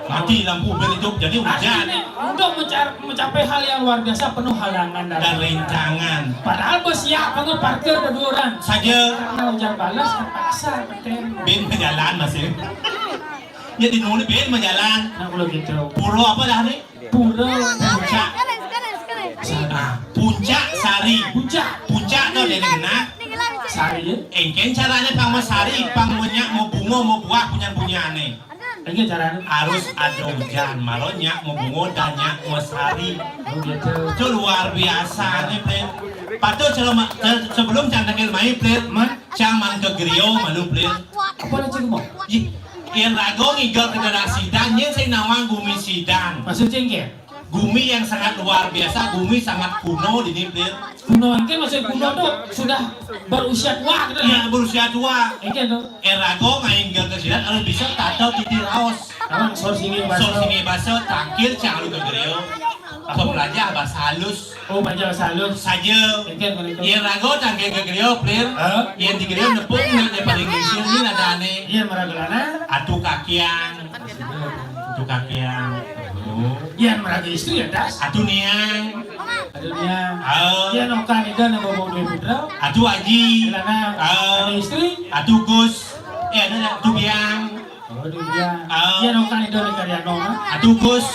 Mati lampu, Plir, itu jadi ujan. Artinya, untuk mencar-, mencapai hal yang luar biasa, penuh halangan dan rintangan. Padahal bos siap banget parkir berdua orang. Saja. Karena hujan balas, terpaksa, betul. Bin berjalan masih. Ya, di nuli bin berjalan. Nah, kalau gitu. Pura apa dah ni? Pura. Puncak. Nah, Puncak Sari. Puncak. Puncak tu dia kena. Sari ya? Engken caranya pang mau sari, pang mau nyak, mau bunga, mau buah, punya-punya ni. Engken caranya. Harus ada hujan, malah nyak mau bunga dan nyak mau sari. Oh, gitu. Itu luar biasa ni, Plir. Patut sebelum, sebelum cang tangkil mai, Plir. Man? Cang man ke griya malu, Plir. Apa nak cakap? Ih, yang raga ngigal ke daerah Sidan, yang saya nawang gumi Sidan. Maksud cang ke? Gumi yang sangat luar biasa, gumi sangat kuno di ni, Plir. Kuno engke maksud kuno tu sudah berusia tua gitu ya? Iya, berusia tua. Engke tu. Erago main gel kesilat harus bisa tato titi raos. Awak sor sini bahasa. Sor sini bahasa, tangkil cang lu ke griya. Apa belajar bahasa halus. Oh, belajar bahasa halus. Saja. Engke kalau itu. Iya, rago tangkil ke griya, Plir. Hah? Iya, di griya nepuk nak dia paling kecil ni ada aneh. Iya, meraga lana. Atu kakiang. Tukang tiang. Oh. Yan maraga istri ya, Das? Atu niang. Atu niang. Ah. Yan okan ida nang bawa duit putra. Atu aji. Lanang. Ah. Atu istri. Atu gus. Eh, ada atu biang. Oh, atu biang. Ah. Yan okan ida ni karya nong, ah? Atu gus.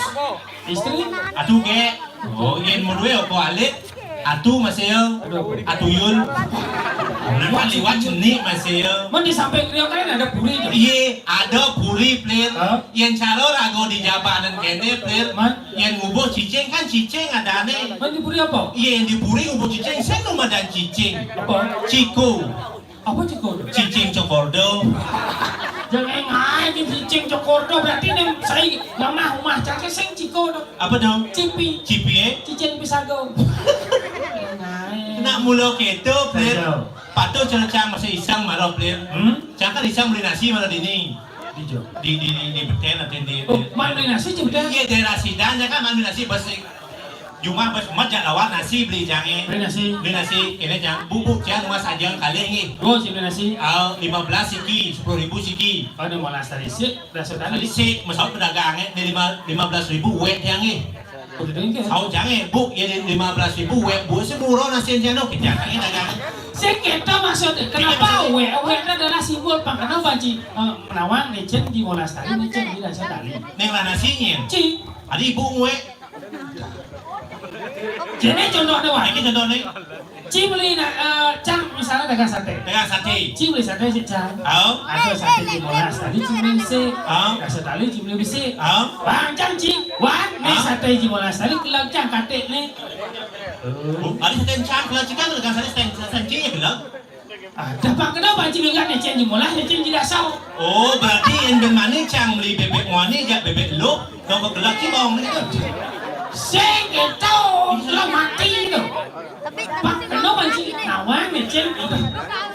Istri. Atu ge. Oh, yen mun we oko alit, atu masih ya. Atu yul. Nang liwat cenik masih ya. Mun di samping dia kan ada puri tu. Iye, ada puri, Plir. Hah? Yen cara rago di jabanan kene, Plir. Man? Yen ngubuh cicing kan cicing adane. Man di puri apa? Iye, yen di puri ngubuh cicing, sing nu madan cicing. Apa? Ciko. Apa ciko tu? Cicing cokordo. Jangan ngai di cicing cokordo, berarti nem sai mamah umah cake sing ciko tu. Apa tu? Cipi. Cipi, eh? Cicing pisago. Ngai. Nak mula keto, Plir. Keto. Patut cara cang masih iseng malah, Plir. Hmm? Cang kan iseng beli nasi malah dini. Di jo. Di, di, di, di beten atau di. Oh, man beli nasi je beten? Iya, daerah Sidan ya kan, man beli nasi besi. Jumah bes mat jak lawat nasi beli jange. Beli nasi. Beli nasi, kene jang bubuk jang rumah saja kali ni. Oh, si beli nasi. Ah, lima belas siki, sepuluh ribu siki. Ada molas tadi sik, dah sekali. Tadi sik, masalah pedagang eh, ni lima, lima belas ribu wet jange. Begitu ke? Saut jange, bu, ya lima belas ribu wet bu, si murah nasi jano, kita jange dagang. Sik kita maksud, kenapa wet? Wet itu adalah simbol pang, kenapa, Ci? Eh, menawang, licin, di molas tadi, licin, di dasar tali. Neng lah nasinya. Ci. Adi ibu wet. Jadi contoh ada wah. Ini contoh ni. Ci beli na, eh, cang misalnya dagang sate. Dagang sate. Ci beli sate si cang. Au. Ada sate ci molas tadi ci beli bisi. Au. Ada tali ci beli bisi. Au. Bang cang ci, wan, ni sate ci molas tadi kelang cang katik ni. Oh, ada sate cang kelang ci kan dagang sate, sate, sate ci ya kelang. Ah, dah pang kena pancing ingat ecen ji molah, ecen ji dasar. Oh, berarti yén bén mani cang meli bébék muani jak bébék eluh, dong kekelak ci bong gitu. Sing itu, lo mati itu. Pang kena pancing nawang ecen itu.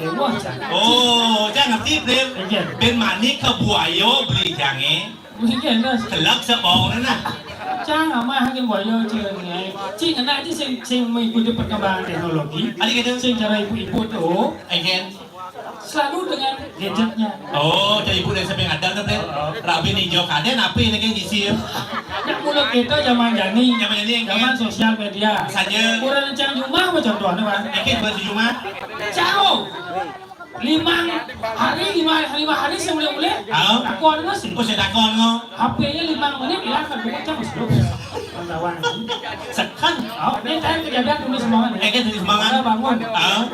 Dewa cang. Oh, cang ngerti, Plil. Iya. Bén mani ke buaya beli jange. Mungkin dah. Kelak sebong nah. Cang amah hakim boyo cing. Cing kena aja sing sing mengikuti perkembangan teknologi. Ada gitu. Sing cara ibu-ibu tuh. Again. Selalu dengan gadgetnya. Oh, jadi ibu dari sampai ada tuh, Plil. Rabi nih jok ada napi ini kan ngisi. Nak mulut kita zaman jani. Zaman jani, zaman sosial media. Saja. Kurang cang jumah apa contohnya, Bang? Oke, buat jumah. Cau. Limang hari, lima, lima hari sebelum boleh. Ah. Aku ada masih. Oh, saya takon ngo. H P-nya lima menit hilang kan, bukan cang masih. Kawan. Sekan. Oh, ini saya kejadian tulis semangat. Eh, kan tulis semangat. Bangun. Ah.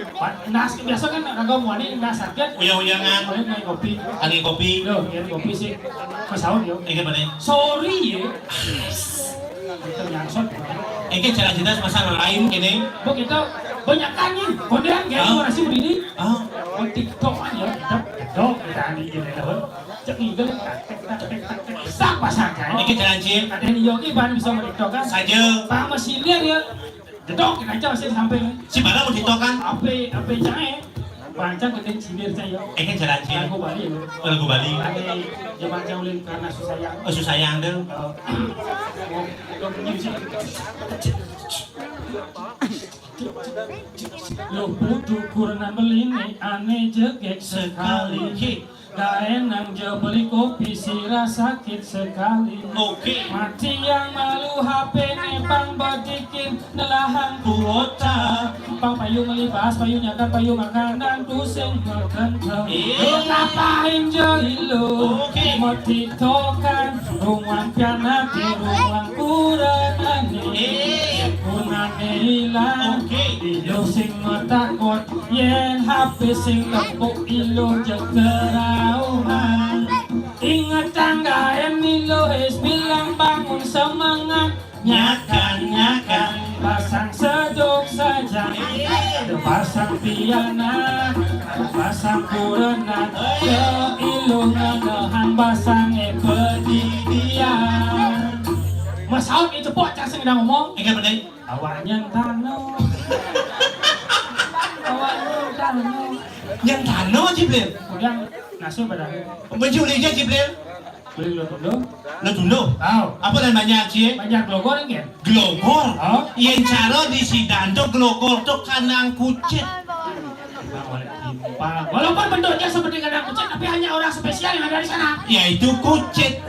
Nas biasa kan agak muani nas sakit. Uyang-uyangan. Boleh main kopi. Angin kopi. Yo, ya kopi sih. Ke sahur yo. Eh, gimana? Sorry ya. Ternyata. Eh, cara cerita masalah lain gini. Bu kita banyak kan nih. Kondean kayak orang sih begini. Ah. Oh, TikTok aja, TikTok, TikTok, kita nih gini lah. Cek ngigel, tak, tak, tak, tak, tak. Sak pasang kan. Ini kita anjing. Ada yang yogi bahan bisa mau TikTok kan? Saja. Pak mesinnya dia jedok kita aja masih sampai. Si mana mau TikTok kan? Apa apa jangan? Pancang kita sindir saya. Eh kan cara anjing. Lagu Bali ya. Oh, lagu Bali. Ada zaman jauh karena susah yang. Oh, susah yang tuh. Oh, oh, punya sih. Lo butuh kurna meline ane jegek sekali. Gaenang je beli kopi sira sakit sekali. Oke. Mati yang malu H P ne pang bedikin nelahang kuota. Pang payung melibas, payung nyakan, payung makanan, tusing mekenteng. Iya. Lo ngapain je ilo? Oke. Metitokan ruang piana di ruang kurenane. Iya. Kunane ilang. Oke. Ilo sing metakon yen H P sing tepuk ilo jekerauhan. Inget tanggaen ilo es bilang bangun semangat. Nyakan, nyakan. Pasang sedok saja. Pasang piana. Pasang kurena. Ke ilo ngenehan pasang e pedidian. Masaut e cepok cak sing ngomong. Enggak benar. Awaknya tano. Awaknya tano. Yang tano, Jibril. Kemudian nasi pada. Mencuri aja, Jibril. Beli lo dulu. Lo dulu. Tahu. Apa namanya, Cie? Banyak glogor kan? Glogor. Oh. Yang cara di sidan tuh glogor tuh kanang kucit. Walaupun bentuknya seperti kanang kucit, tapi hanya orang spesial yang ada di sana. Yaitu kucit.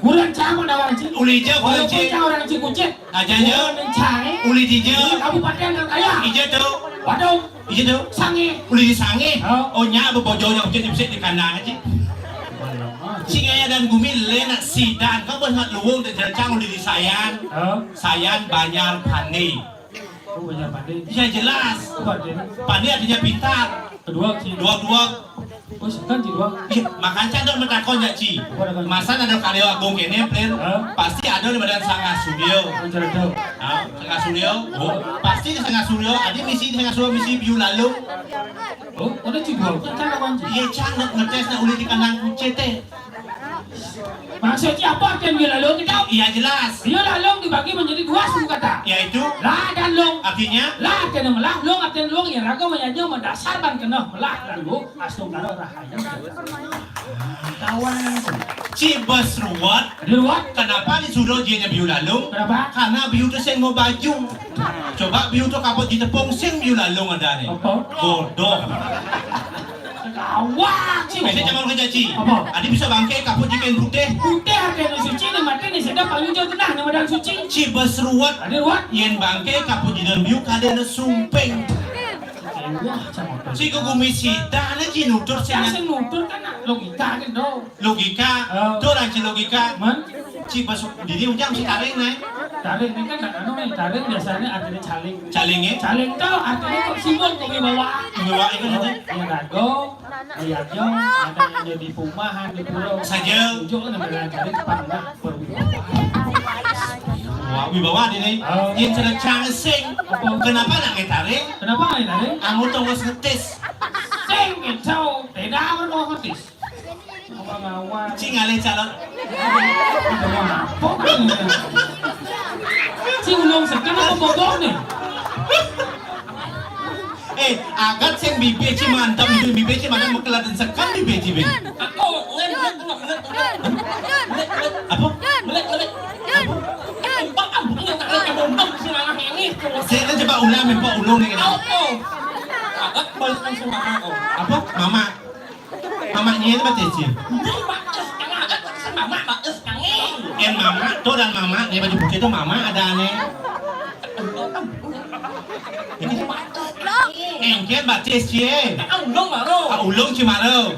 Kurang cang orang cing. Ulija, kurang cing. Walaupun cang orang cing kucit. Aja aja. Uli dija. Kabupaten Kaya. Ija tuh. Waduh. Ija tuh. Sange. Uli di sange. Oh. Oh, nya bebojo nya kucit bisa di kandang aja. Sing aya dan gumi lena sidan. Kau bos ngat luwung dan cang uli di sayan. Oh. Sayan Banjar Pande. Oh, Banjar Pande. Ya jelas. Pande artinya pintar. Kedua, dua dua. Oh, sekan di dua. Iya, makanya ada metakon ya, Ci. Masa ada karya agung ini, Plil? Hah? Pasti ada di badan Sangah Suryo. Nah, Sangah Suryo. Oh, pasti di Sangah Suryo. Ada misi di Sangah Suryo, misi Biu Lalung. Oh, ada Ci dua. Kan ada Ci. Iya, cang ngetes nak uli di kandang kucit teh. Maksudnya apa artian Biu Lalung kita? Iya, jelas. Biu Lalung dibagi menjadi dua suku kata. Yaitu? La dan lung. Artinya? La artinya melah, lung artinya luang, yang raga menyanyi mendasar ban kena melah dan lung, astungkara rahayu. Kawan. Ci bos ruwet. Di luar? Kenapa disuruh dia Biu Lalung? Kenapa? Karena Biu tuh sing mau baju. Coba Biu tuh kapot di tepung sing Biu Lalung ada nih. Apa? Bodoh. Gawat sih. Bisa zaman kerja, Ci. Apa? Adi bisa bangke kaput di kain putih. Putih ada yang suci nih, mati nih, sedang paling jauh tenang nih, badan suci. Ci bos ruwet. Ada ruwet? Yen bangke kaput di dalam Biu kada ada sumping. Wah, sama. Ci ke gumi sida, ada Ci nutur sing. Sing nutur kan logika gitu. Logika. Oh. Tuh, Ci, logika. Man? Ci bos dini ujang si taring, nih. Taring ini kan anu nih, taring biasanya artinya caling. Caling ya? Caling tuh artinya kok simbol kok dibawa. Dibawa itu nanti. Yang rago, lihatnya ada yang jadi perumahan di pulau. Saja. Ujung kan ada caling depan rumah. Wibawa dini. Oh. Yén cara cang sing. Apa? Kenapa nak ngetaring? Kenapa nak ngetaring? Anggo tongos ngetis. Sing, kecau. Tidak perlu ngetis. Apa ngawal? Cing alih calon. Apa kan? Cing ulung seken apa bobok nih? Eh, agat sing bibir ci mantap, itu bibir ci mantap, mekelat dan sekan bibir ci, Bing. Aku, ngen, ngen, ngen, ngen, ngen. Apa? Ngen, ngen. Apa? Apa? Apa? Ngen, ngen, ngen, ngen, ngen, ngen, ngen. Saya kan coba ulang, memang ulung nih, kan? Apa? Agat balik langsung mama, oh. Apa? Mama. Mama nyé apa técé? Yén mama to dan mama, né baju putih to mama adané. Engkén batis cie. Ah, ulung maro. Ah, ulung ci maro.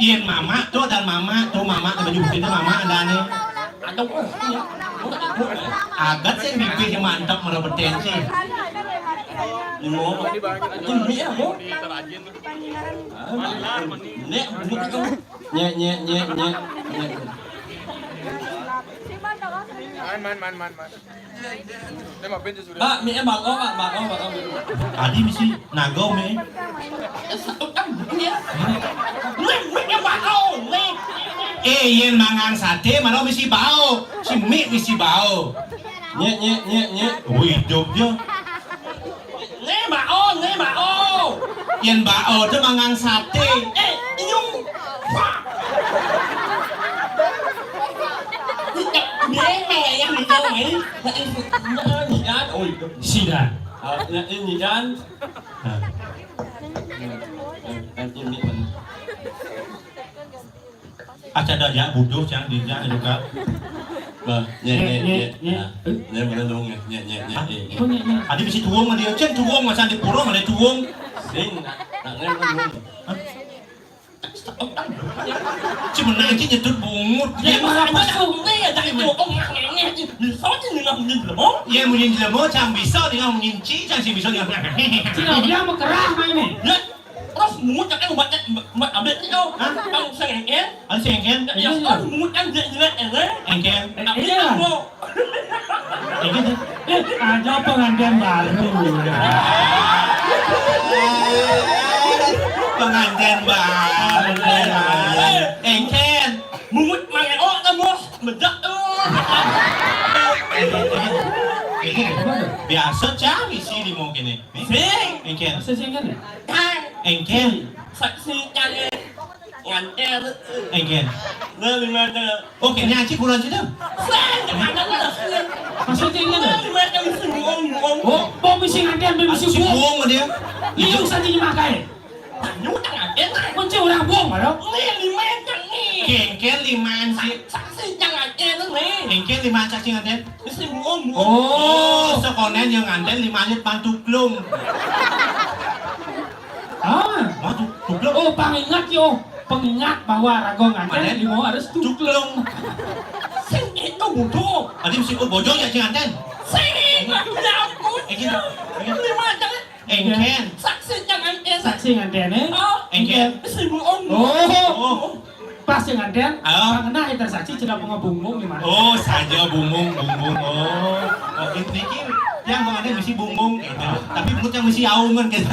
Yén mama to dan mama, to mama, né baju putih to mama adané. Agat sing bibir mantap maro beténci. Ini ya, Bu. Nek, Bu. Nyé, nyé, nyé, nyé, nyé. Man, man, man, man, man. Pak, mi é bako, Pak, bako, bako. Adi misi nago mi. Satu kan, ya. Nek, nek, nek, bako, nek. Eh, yén mangan saté, maro misi bao. Si mi misi bao. Nyé, nyé, nyé, nyé. Wih, hidup dia. Né bao, né bao. Yén bao to mangan saté. Eh, inyong. Wah. Né yang minta mai. Nah, ini kan. Oh, itu. Sida. Ah, nah, ini kan. Nah. Nah, nah, ini kan. Aca da ja buduh cang di ja juga. Bah, nyé, nyé, nyé, nyé, nyé. Nah, nyé, mana dong, nyé, nyé, nyé, nyé, nyé. Adi bisi tuung mah dia, cén tuung mah can di pura mah ada tuung. Sing, nak, nak, nak, nak. Hah? Ci menang ci nyetut bungut. Ya, malah pas tuh. Iya, jadi tuung mah ngengeh, ci. Bisa ci ninggal munyin jelema. Iya, munyin jelema, cang bisa ninggal munyin ci, cang sing bisa ninggal. Cina dia mah kerah main nih. Ya. Terus mungut kan umat, umat abet itu. Hah? Kan sing engkén. Ada sing engkén? Ya, terus mungut kan dia jelek, ya, kan? Engkén. Tapi iya. Engkén. Eh, ada pengantin baru. Pengantin baru. Engkén. Mungut main, oh, kan, Bos. Bedak tuh. Biasa cang isi di mau kene. Sing. Engkén. Masa sing kan? Kan. Engkén. Saksi cang ngantén. Engkén. Nah, lima ada. Oke, nyanyi kurang sih dong. Sing, ada mana sih? Maksudnya ini Nah, ada. Lima ada mesti buang, buang. Oh, mau misi ngantén, misi buang. Buang dia. Liu saja dimakai. Nyutang aja, nah. Kunci orang buang, mana? Nih, lima ada nih. Engkén lima sih. Saksi cang aja nih. Engkén lima saksi ngantén. Mesti buang, buang. Oh, sekonen yang ngantén lima aja pantuklung. Ah. Wah, tu-, tuklung. Oh, pengingat yo. Pengingat bahwa raga ngantén di bawah harus tuklung. Sing itu bodoh. Adi mesti, oh, bodoh ya sing ngantén. Sing, ya ampun. Eh, gitu. Lima ada. Engkén. Saksi cang ngantén. Saksi ngantén, eh? Oh. Engkén. Mesti buang. Oh. Pas sing ngantén. Oh. Karena itu saksi cenah bunga bungbung di mana? Oh, saja bungbung, bungbung. Oh. Oh, ini niki yang mau ada mesti bungbung gitu. Tapi menurut yang mesti aungan gitu.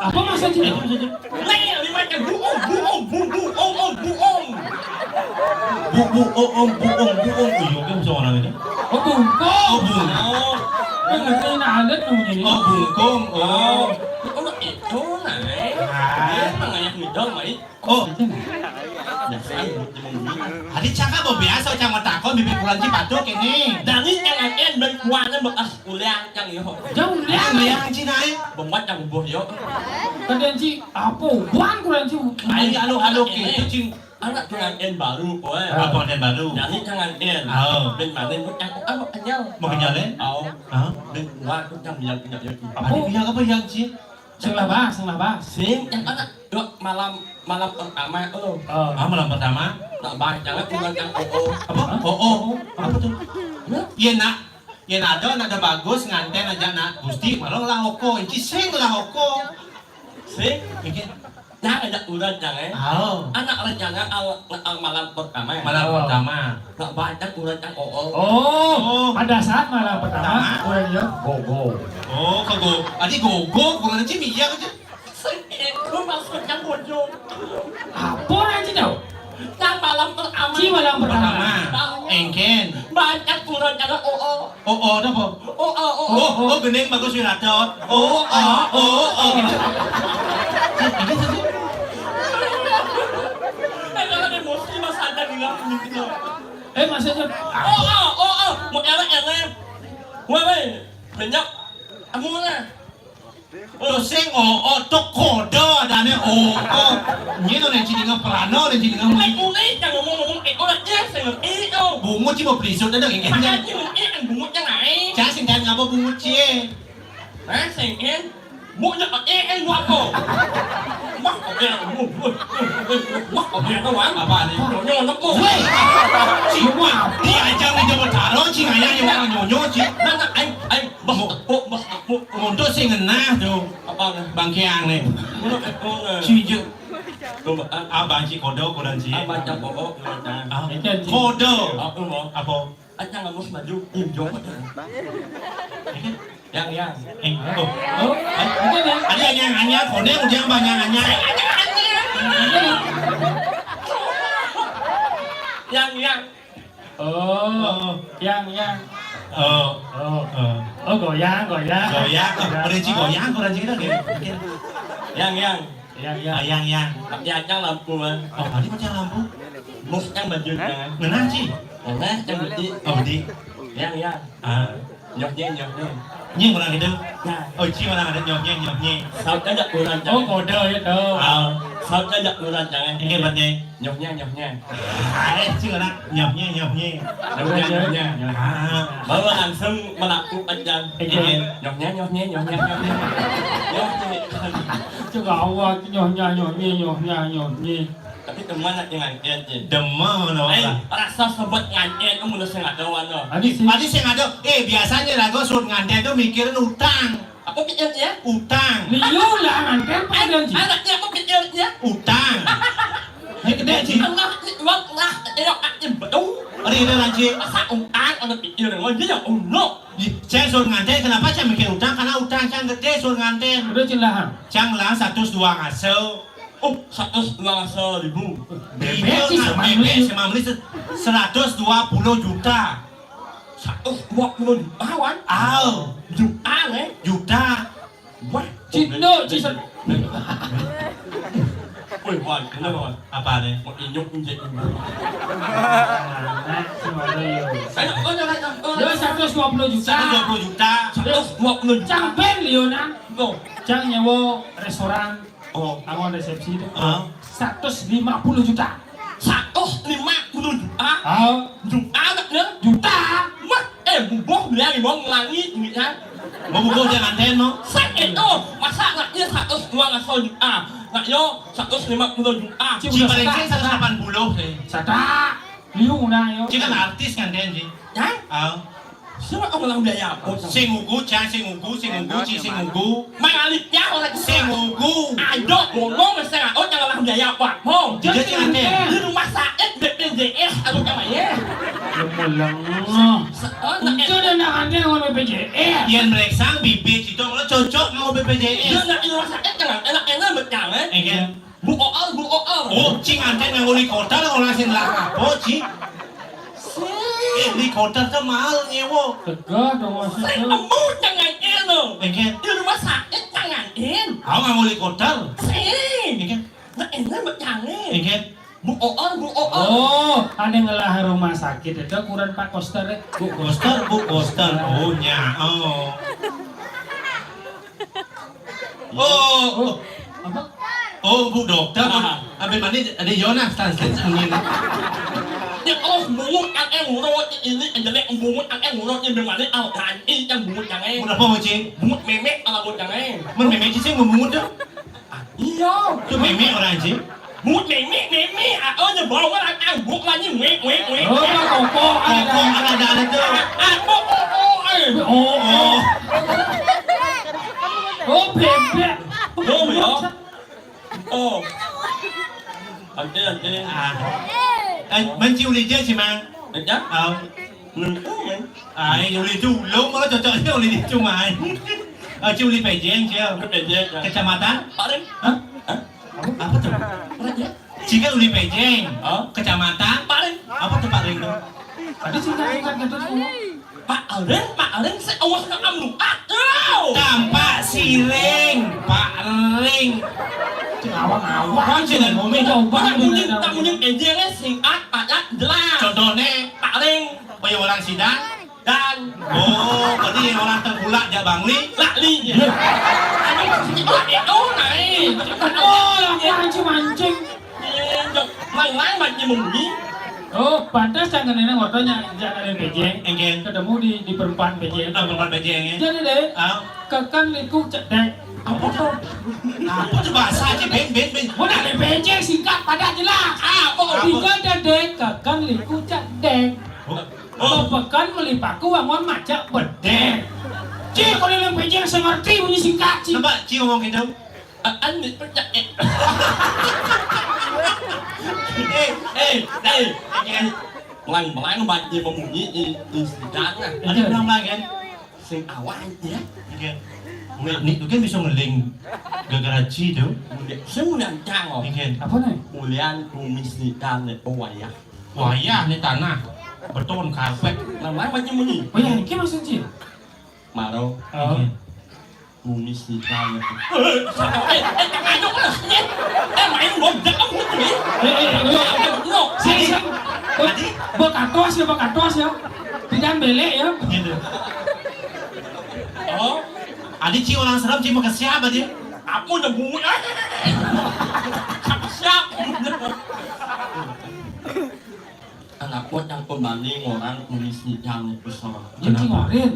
Apa maksudnya? Apa maksudnya? Nih, lima ada buong, buong, buong, buong, buong. Bu, bu, oh, oh, bu, oh, bu, oh. Iya, kan seorang ini. Oh, bungkung. Oh, bungkung. Oh. Yang ngerti ini alat namanya ini. Oh, bungkung. Oh. Oh, itu, nah. Ah. Dia emang ayah midang, baik. Oh. Adi cakap biasa, cang matakon bibir bulan ci patuk ini. Dani cang aken ben kuana bekas uliang cang yo. Jauh uliang. Uliang ci naik. Bemat cang bubuh yo. Kadén ci apa? Buan kuliang ci. Ayo, halo, halo, gitu, cing. Anak pengantin baru, kowe. Apa pengantin baru? Dani cang aken. Oh. Ben maning ku cang apa kenyal. Mau kenyal, eh? Oh. Hah? Ben kuat ku cang bilang punya yo. Apa? Adi bilang apa yang ci? Sing labah, sing labah. Sing, yang mana? Dua malam, malam pertama tuh. Oh. Ah, malam pertama? Nak baca lah, bukan yang oh, oh. Apa? Oh, oh. Apa tuh? Hah? Iya, nak. Iya, nak ada, nak ada bagus, nganten aja, nak. Gusti, malah lah oko. Inci sing lah oko. Sing? Inci. Nah, ada urang, Cang, eh. Oh. Anak rencana al, al malam pertama. Malam pertama. Nak banyak urang, Cang, oh, oh. Oh, pada saat malam pertama, urang dia gogo. Oh, gogo. Adi gogo, kurang aja minyak aja. Itu maksudnya gogo. Apa aja tau? Nah, malam pertama. Ci malam pertama. Engken. Banyak urang, Cang, oh, oh. Oh, oh, apa? Oh, oh, oh, oh, oh, gending bagus Wirata. Oh, oh, oh, oh. Eh, kalau emosi, Mas, ada bilang gitu. Eh, maksudnya? Oh, oh, oh, oh, mau elek, elek. Wah, weh, banyak. Kamu lah. Lo sing oh, oh, tok kodo adane oh, oh. Nyeno nek ci dingeh perano, nek ci dingeh muni. Mulai, mulai, jangan ngomong-ngomong, eh, orang dia sing eh, oh. Bungut ci mau pelisut ada ngene. Makanya bungut, eh, kan bungut yang lain. Cak sing kan ngapa bungut ci? Hah, sing eh? Bungut eh, eh, lu apa? Wah, oke, wah, oke, kawan. Apa nih? Nyonyo, nyonyo. Weh, ci mau apa? Diajak nih coba taruh, ci ngayah nyonyo, nyonyo, ci. Nah, nah, ayo, ayo. Bah, oh, bah, oh. Untuk sing ngenah tuh. Apa nah? Bangkeang nih. Menurut aku nah. Cujuk. Coba, ah, ah, banci kodo, kodo ci. Ah, baca kodo, baca. Ah, kodo. Aku mau. Apa? Aja nggak mau maju. Injok. Yang, yang. Eh, oh. Oh, ada yang anyar, kodo udah banyak anyar. Yang, yang. Oh, yang, yang. Oh. Oh. Oh, goyang, goyang. Goyang, oh, pada ci goyang, kurang ci kita, gitu. Yang, yang. Yang, yang. Ah, yang, yang. Mati aja lampu, ah. Oh, tadi mati lampu. Mus yang baju, jangan. Ngenah, ci? Ngenah, yang bedi. Oh, bedi. Yang, yang. Ah. Nyoh, nyeh, nyoh, nyeh. Nyeh, kurang gitu. Nah. Oh, ci, kurang ada nyoh, nyeh, nyoh, nyeh. Saut aja kurang, oh, jangan. Kodo ya, tuh. Ah. Saut aja kurang, jangan. Ini buat nyeh. Nyohnya, nyohnya. Ah, eh, ci, kurang. Nyohnya, nyohnya. Nyohnya, nyohnya. Ah. Baru langsung melaku aja. Iya. Nyohnya, nyohnya, nyohnya, nyohnya. Nyohnya. Cek awak, nyohnya, nyohnya, nyohnya, nyohnya. Tapi teman nak dengan dia, Cin. Demen, no. Eh, rasa sebut nganten tu mula sing ada, wan, no. Tadi sih. Tadi sing ada, eh, biasanya lagu sebut nganten tu mikirin utang. Apa pikirnya? Utang. Liu lah nganten, Pak, eh, Don, Cin. Anaknya apa pikirnya? Utang. Ini gede, Cin. Allah, Allah, Allah, Allah, betul. Ada, ada, Cin. Masa utang, ada pikir, oh, dia yang unuk. Saya suruh nganten, kenapa saya mikir utang? Karena utang saya gede, suruh nganten. Udah, Cin, lah. Cang lah, seratus dua ngaso. Oh, seratus dua ratus ribu. Bebek sih, bebek sih, sama beli se-, seratus dua puluh juta. Seratus dua puluh juta, wan? Aw. Juta, eh? Juta. Wah, Cino, Cino. Woi, wan, kenapa, wan? Apa nih? Mau inyuk, injek, injek. Anak, semua lo, yo. Ayo, oh, jangan, oh, yo, seratus dua puluh juta. Seratus dua puluh juta. Seratus dua puluh juta. Cang ben, Liona. Oh. Cang nyewa restoran. Oh. Aku ada resepsi itu. Ah. Seratus lima puluh juta. Seratus lima puluh juta? Ah. Juta anaknya? Juta. Wah, eh, bubuh beli lima ngelangi duitnya. Mau bubuh jangan ten, mau? Sakit tuh. Masa anaknya seratus dua ratus juta? Nak yo, seratus lima puluh juta. Ci, ci udah paling seratus delapan puluh deh. Sata. Liu nah, yo. Ci kan artis kan, Den, Ci? Ya? Ah. Siapa orang biaya apa? Sing ugu, Cang, sing ugu, sing ugu, Ci, sing ugu. Mang Alif ya, orang sing ugu. Ayo, ngomong, saya, oh, jangan biaya apa? Mau. Jadi, jadi, nanti. Di rumah sakit B P J S, atau apa ya? Lemeleng. Se-, oh, nak itu udah nak nanti sama B P J S. Yang meriksa bibit itu, kalau cocok mau B P J S. Dia nak di rumah sakit, jangan enak-enak, betul, eh? Iya. Bu Oor, Bu Oor. Oh, Ci nganten nganggo likoter, orang sing lah apa, Ci? Eh, likoter tuh mahal nyewa. Tegah dong, maksudnya. Saya embut jangan eno. Engke. Di rumah sakit jangan en. Aku nganggo likoter. Sing. Engke. Nah, enak jangan. Engke. Bu Oor, Bu Oor. Oh, ada ngelah rumah sakit itu kurang Pak Koster, eh. Bu Koster, Bu Koster. Oh, nya. Oh. Oh, oh. Apa? Oh, Bu Dokter. Ah. Abis mandi ada Yonas translate sama ini. Ya, oh, bungut yang eh ngurut ini, yang jelek bungut yang eh ngurut ini, bagaimana? Oh, ganti yang bungut yang eh. Kenapa, Ci? Bungut memek kalau bungut yang eh. Men memek sih mau bungut tuh? Iya. Itu memek orang, Ci. Bungut memek, memek. Ah, oh, dia bawa orang angguk lagi, wek, wek, wek. Oh, koko, ada, ada tuh. Ah, koko, eh. Oh, oh. Oh, bebek. Oh, ya. Oh, Iya, iya. Ah. Eh, men ci uli je, ci, Mang. Iya? Oh. Mentu, men. Ah, eh, uli julung, malah cocoknya uli di cuma. Ah, ci uli pejeng, ci. Pejeng, ya. Kecamatan? Paling. Hah? Hah? Apa tuh? Paling, ya. Jika uli pejeng, oh, kecamatan? Paling. Apa tuh paling tuh? Tadi singkat-singkat gitu semua. Pak Ring, Pak Ring, sing awas nang amluat, yo. Tampak siring, Pak Ring. Cing awang-awang, cing ngomel coba. Kamu nying, kamu nying, eh, dia sing at, padat, jelas. Contohnya? Pak Ring. Kayak orang sidang. Dan. Oh, berarti orang tengkulak, jak Bangli. Lakli, ya. Aduh, itu, itu, naik. Oh, yang mancing-mancing. Iya, jok. Mang-mang, mancing-mancing. Oh, pantas jangan ini motornya, jangan ada pejeng. Enggak. Ketemu di, di perempatan pejeng. Ah, perempatan pejeng, ya. Jadi deh, ah, kekang liku cedek. Apa tuh? Apa tuh bahasa aja, Ben, Ben, Ben? Mau ada pejeng, singkat, padat, jelas. Apa? Apa? Tiga dedek, kekang liku cedek. Oh. Oh, pekan melipaku, wangun macak bedek. Cik, kalau yang pejeng, saya ngerti bunyi singkat, Cik. Coba, Ci, ngomong gitu. An, an, eh, eh, eh, eh, melang-melang banjir membunyi di, di sidang, ah. Ada melang-melang, kan? Sing awal, ya. Iya. Nih, itu kan bisa ngeling gara-gara Ci itu. Sing ulian cang, oh. Iya. Apa nih? Ulian kumis sidang, nih, oh, wayah. Wayah, nih, tanah, beton, karpet. Melang-melang banjir bunyi. Oh, iya, ini maksud Ci? Maro. Oh. Iya. Kumis hitam. Eh, eh, eh, ayo, eh, eh, main bodak kamu tuh, eh. Eh, eh, eh, eh, eh, sini, sini. Eh, bekatos ya, bekatos ya. Tidak belek ya. Gitu. Oh. Adi, Ci, orang serem, Ci, mau ke siapa dia? Aku udah bunyi, eh. Siapa, siapa? Anak kuat yang kembali orang kumis hitam itu, sama. Kenapa? Dia ngorin.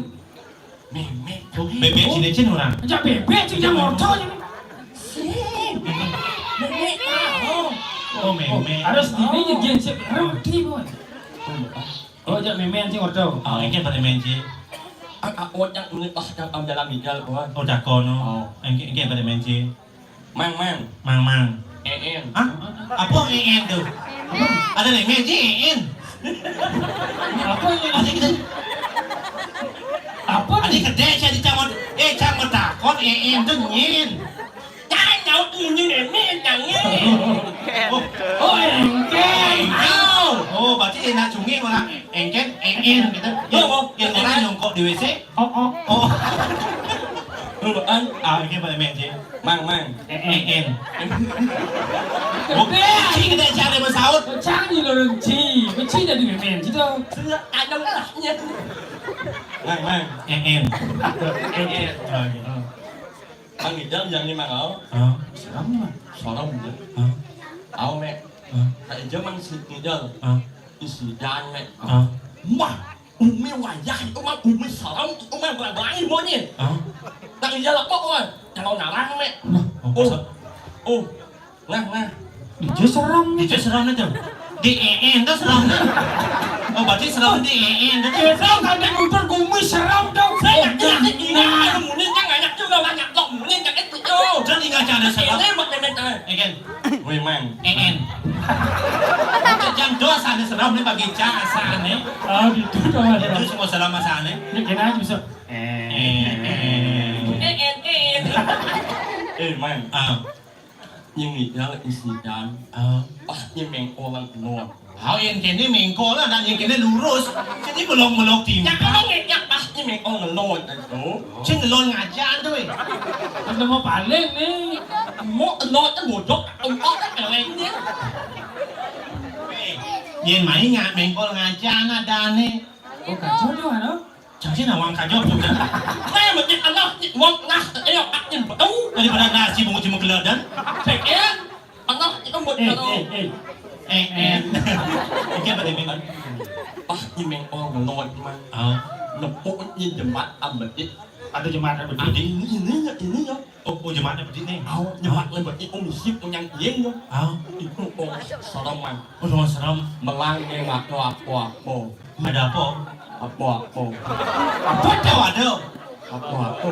Memek, tuh. Bebek sini, Cin, orang. Aja bebek, Cin, yang motor, Cin. Sing. Memek, oh. Oh, memek. Harus dini, ya, Cin, Cin. Roti, boy. Oh, aja memek, Cin, motor. Oh, ini pada main, Cin. Ah, ah, oh, yang ini pas yang am dalam hijau, boy. Oh, dakono. Oh. Ini, ini pada main, Cin. Mang, mang. Mang, mang. Een. Hah? Apa een tuh? Ada nih, meji een. Apa ini? Ada kita. Apa nih? Ada kedai saya dicamot. Eh, camot takut een tuh nyin. Jangan nyaut nyin, nyin, jangan. Oh. Oh, engkel. Oh, berarti enak cumi malah engkel, een gitu. Oh, oh. Yang orang nyongkok di W C. Oh, oh. Oh. Lu, An. Ah, ini pada main sih. Mang, mang. Een. Oh, Ci kita cari masaut. Cari lo, Ci. Ci jadi main gitu. Sudah ada lah, ya. Mang, mang. Een. Een. Oh, gitu. Mang Ijal yang ini, Mang, au. Ah. Serem lah. Serem, ya. Ah. Au, Mek. Ah. Kak Ijal, Mang, si Ijal. Ah. Isi dan, Mek. Ah. Wah. Umi wayah itu mah umi serem, itu mah berani monyet. Hah? Nang iya lah kok, wah, kalau narang, Mek. Nah, oh, oh, masa? Oh, nah, nah. Dia serem nih. Dia serem nih tuh. Di een tuh serem nih. Oh, berarti serem di een tuh. Dia serem kan dia muter gumi serem dong. Saya nggak jelas ini, nah, muni kan nggak enak juga, banyak dong, muni kan itu tuh. Jangan tinggal cara serem. Ini buat nenek, eh. Ya kan? Wih, Mang. Een. Jam dua sana serem nih pagi cak sana. Oh, gitu dong. Itu semua serem sana. Ini kena aja bisa. Een. Een, een. Eh, Mang. Ah. Yang ideal isikan. Ah. Pasti mengkolang telur. Hao, yang kene mengkol lah, dan yang kene lurus. Jadi belok-belok timpang. Yang kalau ngecak pasti mengkol ngelot itu. Sing ngelot ngajan tuh, eh. Udah mau paling nih. Mau telot kan bodok, engkau kan keren nih. Eh, yang main nggak mengkol ngajan ada nih. Oh, kacau tuh, ano? Jangan sih nawang kacau juga. Saya mesti anak, wong nas, ayo, akin betul. Daripada nasi bungkus cuma geladan. Saya Alah, itu buat eh, kalau eh, eh. Eh, eh. Iki apa nih, Bang? Pas imeng oh ngelot, Mang. Ah. Nepuk ini jemaat ambedik. Ada jemaat ambedik. Ada ini, ini ya, ini ya. Oh, oh, jemaat ambedik nih. Oh, jemaat ambedik, oh, musik, oh, yang iya, ya. Ah. Itu, oh, serem, Mang. Oh, serem. Melangge waktu apa-apa. Ada apa? Apa-apa. Apa tau ada? Apa-apa.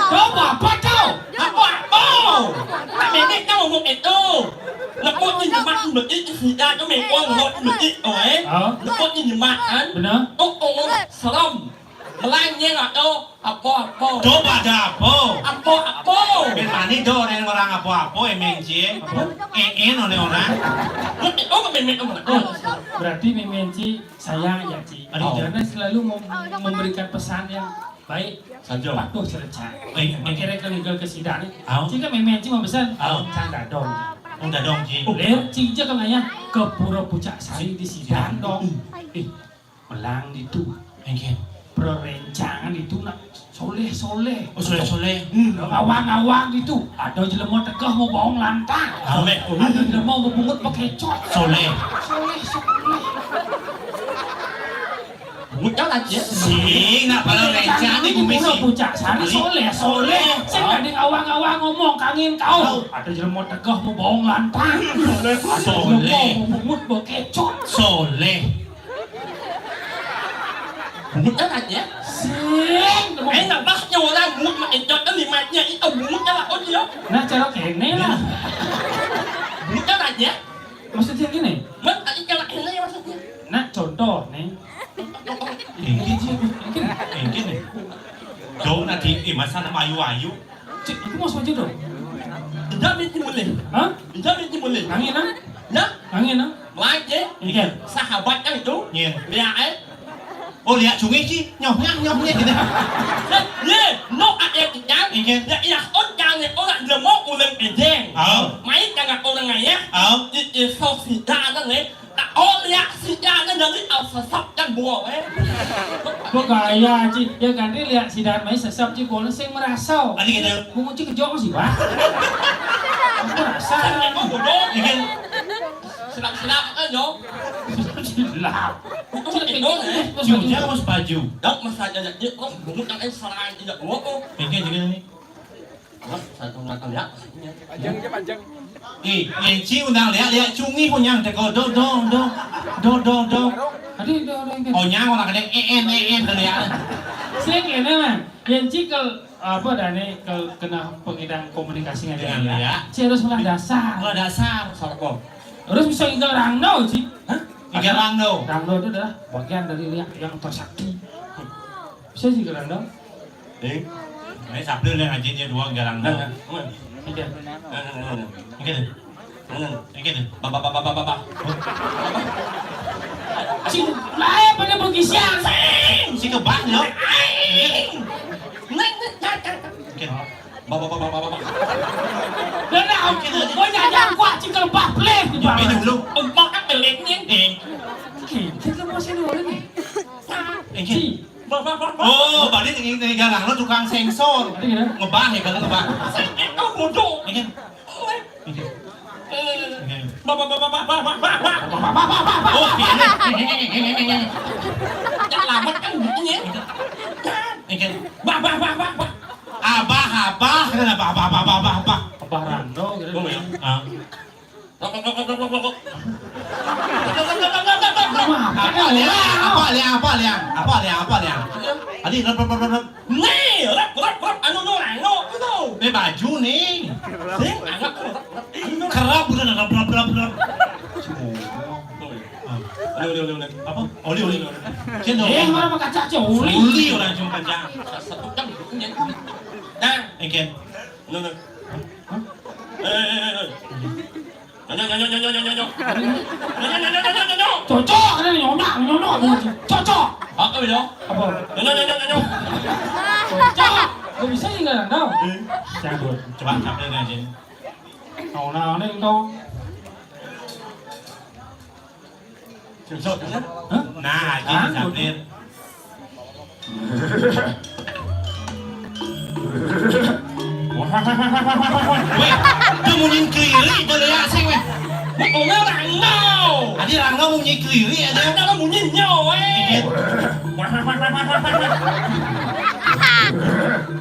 Apa-apa tau? Apa-apa. Kan nenek tau ngomong itu. Lha kok nyinyemak mesti sida tu memang lo mesti, oi. Ha? Lha kok nyinyemak kan? Benar. Oh, oh, serem. Melangnya nggak tahu apa-apa. Coba ada apa? Apa-apa? Memang ni do orang apa-apa, M N C. Apa? Eh, eh, oleh orang. Lo itu ke memang orang. Oh, berarti M N C sayang ya, Ci. Aduh. Karena selalu mem-, memberikan pesan yang baik. Sanjo. Patuh serecan. Baik. Makanya ke legal ke sidang ni. Au. Ci kan memang Ci membesar. Au. Cang dadong. Oh, dadong, Ci. Ler, Ci je kan ayah ke Pura Pucak Sari di sidang dong. Eh, melang di tu. Engke. Perencangan itu nak soleh-soleh. Oh, soleh. Hmm, ngawang-ngawang gitu. Ada jelema tegeh mau bawang lantang. Soleh. Ada jelema mau bungut bekecot. Soleh. Soleh, soleh. Bungut kan aja. Sing, nak pala rencana di bumi sing. Pucak Sari, soleh, soleh. Sing ada ngawang-ngawang ngomong kangin kau. Ada jelema tegeh mau bawang lantang. Soleh. Ada jelema mau bungut bekecot. Soleh. Bungut kan aja. Sing. Eh, nak bah nyola bungut mak ejot kan lima nya itu bungut kan lah, oh, dia. Nah, cara kene lah. Bungut kan aja. Maksudnya gini. Mak, tadi cara kene maksudnya. Nah, contoh nih. Engke, Ci. Engke. Engke nih. Jauh nanti, eh, masa nama ayu-ayu. Cik, aku mau sepatu dong. Ijab itu boleh. Hah? Ijab itu boleh. Angin, ah? Ya? Angin, ah? Lain, ya? Iya. Sahabat kan itu? Iya. Lihat, eh? Oh, lihat sungai, Ci. Nyoh, nyoh, nyoh, nyoh, gitu. Nah, ye, no, ada kita. Iya. Ya, iya, oh, jangan, oh, nak, dia mau ulang ejeng. Oh. Main, jangan orang ngayah. Oh. I, i, so, si, dah, dah, eh. Oh, lihat si Jana dari Al-Sesat kan buah, eh. Kok gaya, Ci? Ya ganti lihat si Dan mai sesap, Ci, boleh sing merasa. Tadi kita. Bungut, Ci, kejong sih, Pak. Merasa. Saya mau bodoh. Iya. Silap-silap kan, yo. Silap. Itu itu, eh. Ciunya mas baju. Dok, mas aja, ya, oh, bungut kan, eh, serang tidak, oh, oh. Oke, juga nih. Wah, satu mata lihat. Panjang aja, panjang. Ih, Yenci undang lihat, lihat cungi punyang teko do, do, do. Do, do, do. Adi, do, do, do. Onyang orang kadang en, en, en, do lihat. Sing ini lah. Yenci ke, apa, dah ni, ke, kena pengidang komunikasi dengan dia. Iya. Ci harus olah dasar. Olah dasar. Sarko. Harus bisa ngigal rangdo, Ci. Hah? Ngigal rangdo. Rangdo itu adalah bagian dari lihat yang tersakti. Bisa sih ngigal rangdo. Eh? Ini sambil yang ngajinya dua garang. Nah, nah, nah. Oke. Nah, nah, nah, nah. Oke deh. Nah, nah. Oke deh. Ba, ba, ba, ba, ba, ba, ba. Cing, lain pada pergi siang. Sing. Si kebang, yo. Aing. Neng, neng, neng, neng. Oke. Ba, ba, ba, ba, ba, ba, ba. Dah, dah, oke, dah. Gua nyajang kuat, cing, kelebah, pelih. Nyobain dulu. Empat kan pelihnya. Eh. Oke, kita mau sini dulu nih. Eh, Cing. Oh, berarti ini, ini garang lo tukang sensor. Berarti gimana? Ngebah ya, kalau ngebah. Saya itu bodoh. Ini. Ini. Eh, ini. Bah, bah, bah, bah. Oh, ini. Yang lama kan gitu ya. Ini. Bah, bah, bah, bah, bah. Abah, abah, kenapa abah, abah, abah, abah? Abah Rando gitu. Oh, ya. Ah. Apa, Liang? Apa, Liang? Apa, Liang? Apa, Liang? Apa, Liang? Tadi, rap, rap, rap, rap, rap. Nih, rap, rap, rap. Anu, nu, anu, gitu. Ini baju, nih. Sing, anak, rap, rap, rap. Anu, nu. Kerap, udah, rap, rap, rap, rap. Oli, oli, oli, oli. Apa? Oli, oli, oli. Cendol. Eh, mana pakai kaca, Coli? Oli, orang cuma kaca. Satu jam, gitu, ya. Nah. Engken. Nu, nu. Hah? Eh, eh, eh, eh. Nyo, nyo, nyo, nyo. Nyo, nyo, nyo, nyo, nyo, nyo. Cocok, ada nyonak, nyonak, cocok. Apa beda? Apa? Nyo, nyo, nyo, nyo, nyo. Cocok. Gak bisa sih nggak tahu. Eh. Cabut. Coba cabut aja. Tahu nah, ini dong. Hah? Nah, Haji Hah? Sabir. Weh, dia munyi keliri, dia lihat sih, weh. Weh, orang mau. Adi orang mau munyi keliri, ada. Ada munyi nyawa, weh. Iya. Wah, wah, wah, wah, wah, wah, wah.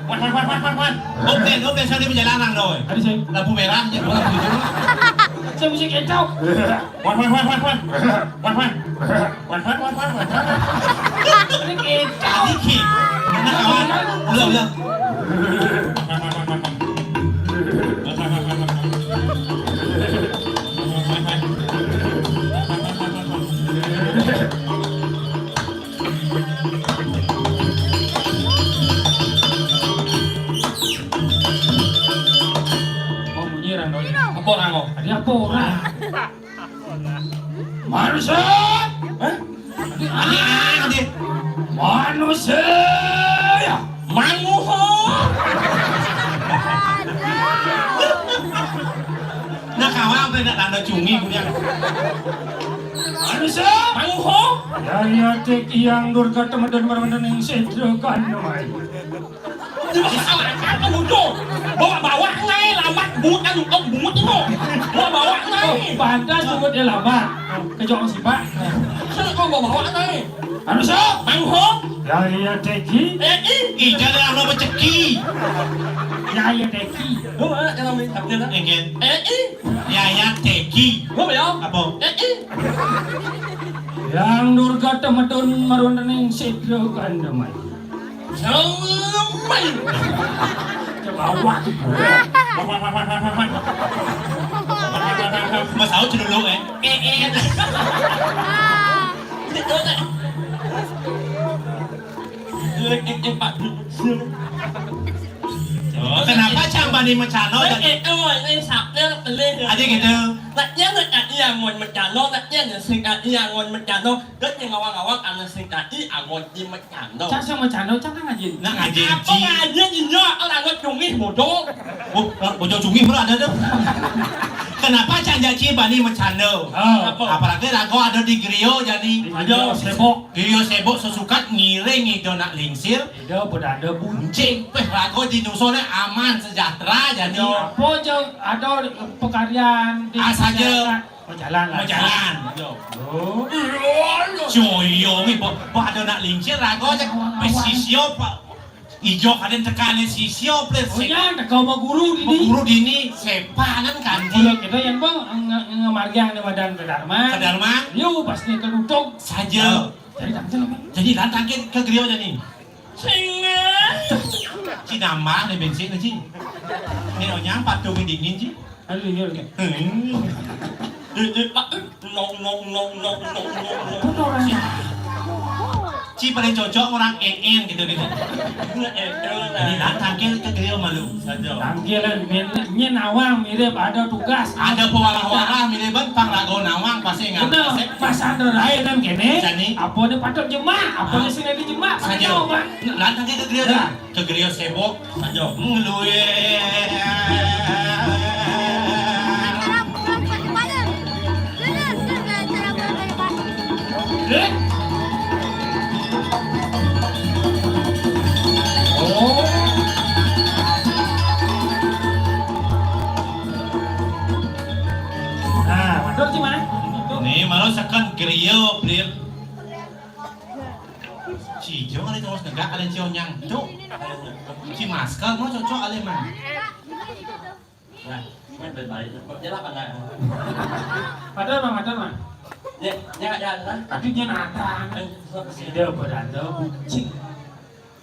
Wah, wah, wah, wah, wah, wah. Oke, oke, saya di perjalanan, doi. Ada saya. Lampu merah, ya, lampu hijau. Saya mesti kacau. Wah, wah, wah, wah, wah. Wah, wah. Wah, wah, wah, wah, wah. Ini kacau. Dikit. Mana kawan? Belum, belum. Wah, wah, wah, wah, wah. Wah, wah, wah, wah, wah. Set! Hah? Adi, adi, adi. Manusia. Manusia. Nah, kawan, apa nak tanda cumi punya? Manusia. Manusia. Ya, ya, tek yang durga teman dan marwanda ning sedro kan namai. Bawa-bawa nae lambat, bungut kan, oh, bungut itu. Bawa-bawa nae. Oh, pantas bungut dia lambat. Kejong sipak. Sana kau bawa-bawa nae. Anu so? Bang ho? Ya, iya, teki. Eh, ih. Ih, jangan lama beceki. Ya, iya, teki. Lu mana jangan main takdir, ah? Engken. Eh, ih. Ya, ya, teki. Lu ya? Apa? Eh, ih. Yang durga temetun marundening sidra kandemai. Selamat. Coba awak. Mas Aud dulu, eh. Eh, eh. Eh, eh, eh, Pak. Oh, kenapa cang bani macano? Eh, eh, oh, ini sapnya pelih. Ada gitu. Nak dia nak kaki yang mau macano, nak dia nak sing kaki yang mau macano. Dot yang ngawang-ngawang ana sing kaki angon di macano. Cang sing macano, cang kan ngajin. Nak ngajin, apa ci. Ngajin inyo, orang ngot cungih bodoh. Oh, bodoh cungih pula ada tuh. Kenapa cang jaci bani macano? Oh. Apa? Apalagi rago ada di griyo jani. Di griyo sibuk. Griyo sibuk sesukat ngiring ida nak lingsir. Ida bedada buncing. Peh rago di dusun aman sejahtera jani. Apa je ada pekarian di masyarakat? Majalan lah. Majalan. Yo. Oh. Coyong ni, ba, ba ada nak lingsir rago je. Awang, awang. Peh sisio, Pak. Ijo kaden tekan ni sisio, peh. Oh, ya, teka sama guru dini. Guru dini, sepanan kanti. Kalau kita yang, Bang, nge-, ngemargiang ni badan ke Dharma. Ke Dharma. Yo, pas ni ke Lutung. Saja. Jadi, tak betul, Bang. Jadi, lantang ke, ke griyo je ni. Singa. Ci nambah ni bensin, Ci. Ni onyang patung dingin, Ci. Aduh, iya, iya. Hmm. Eh, eh, Pak, eh, no, no, no. Apa tuh orangnya? Ci paling cocok orang N N gitu, gitu. Ini lah, tangkil ke griyo malu. Saja. Tangkilan, nyen, nyen awang mirip ada tugas. Ada pewarah-warah mirip, Bang, pang rago nawang pasti nggak. Bener, pas ada lain kan kene. Jani. Apa ni patut jemak? Apa ni sini dijemak? Saja. Pakai tahu, Bang. Lah, tangkil ke griyo dah. Ke griyo sibuk. Ayo. Ngeluwe. Eh? Oh. Nah, matur sih, Mas. Nih, malu second griyo, Bril. Cijo kali terus negak ada cio nyangcuk. Ci masker mau cocok kali, Mang. Nah, ini baik-baik. Kok jelas apa enggak? Padahal, Mang, padahal, Mang. Ya, ya, ya, ya. Tapi dia nata. Eh, so, Sida beranda bucing.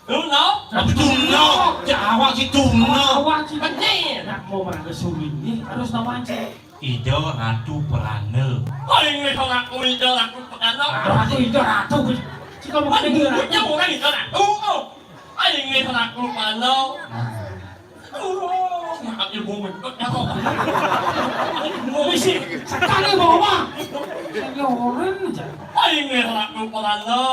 Tungno? Tapi tungno. Ya, awak si tungno. Awak si. Bener. Nak mau merangkak sulit ni, harus tahu aja. Ida Ratu Peranda. Oh, ini aku Ida Ratu Peranda. Ratu, Ida Ratu. Cika bukan Ida Ratu. Dia bukan Ida Ratu. Oh, ini aku Peranda. Nah. Oh, maaf ibu mentut ya kok. Misi sekali bawa. Saya orang aja. Oh, ini aku Peranda.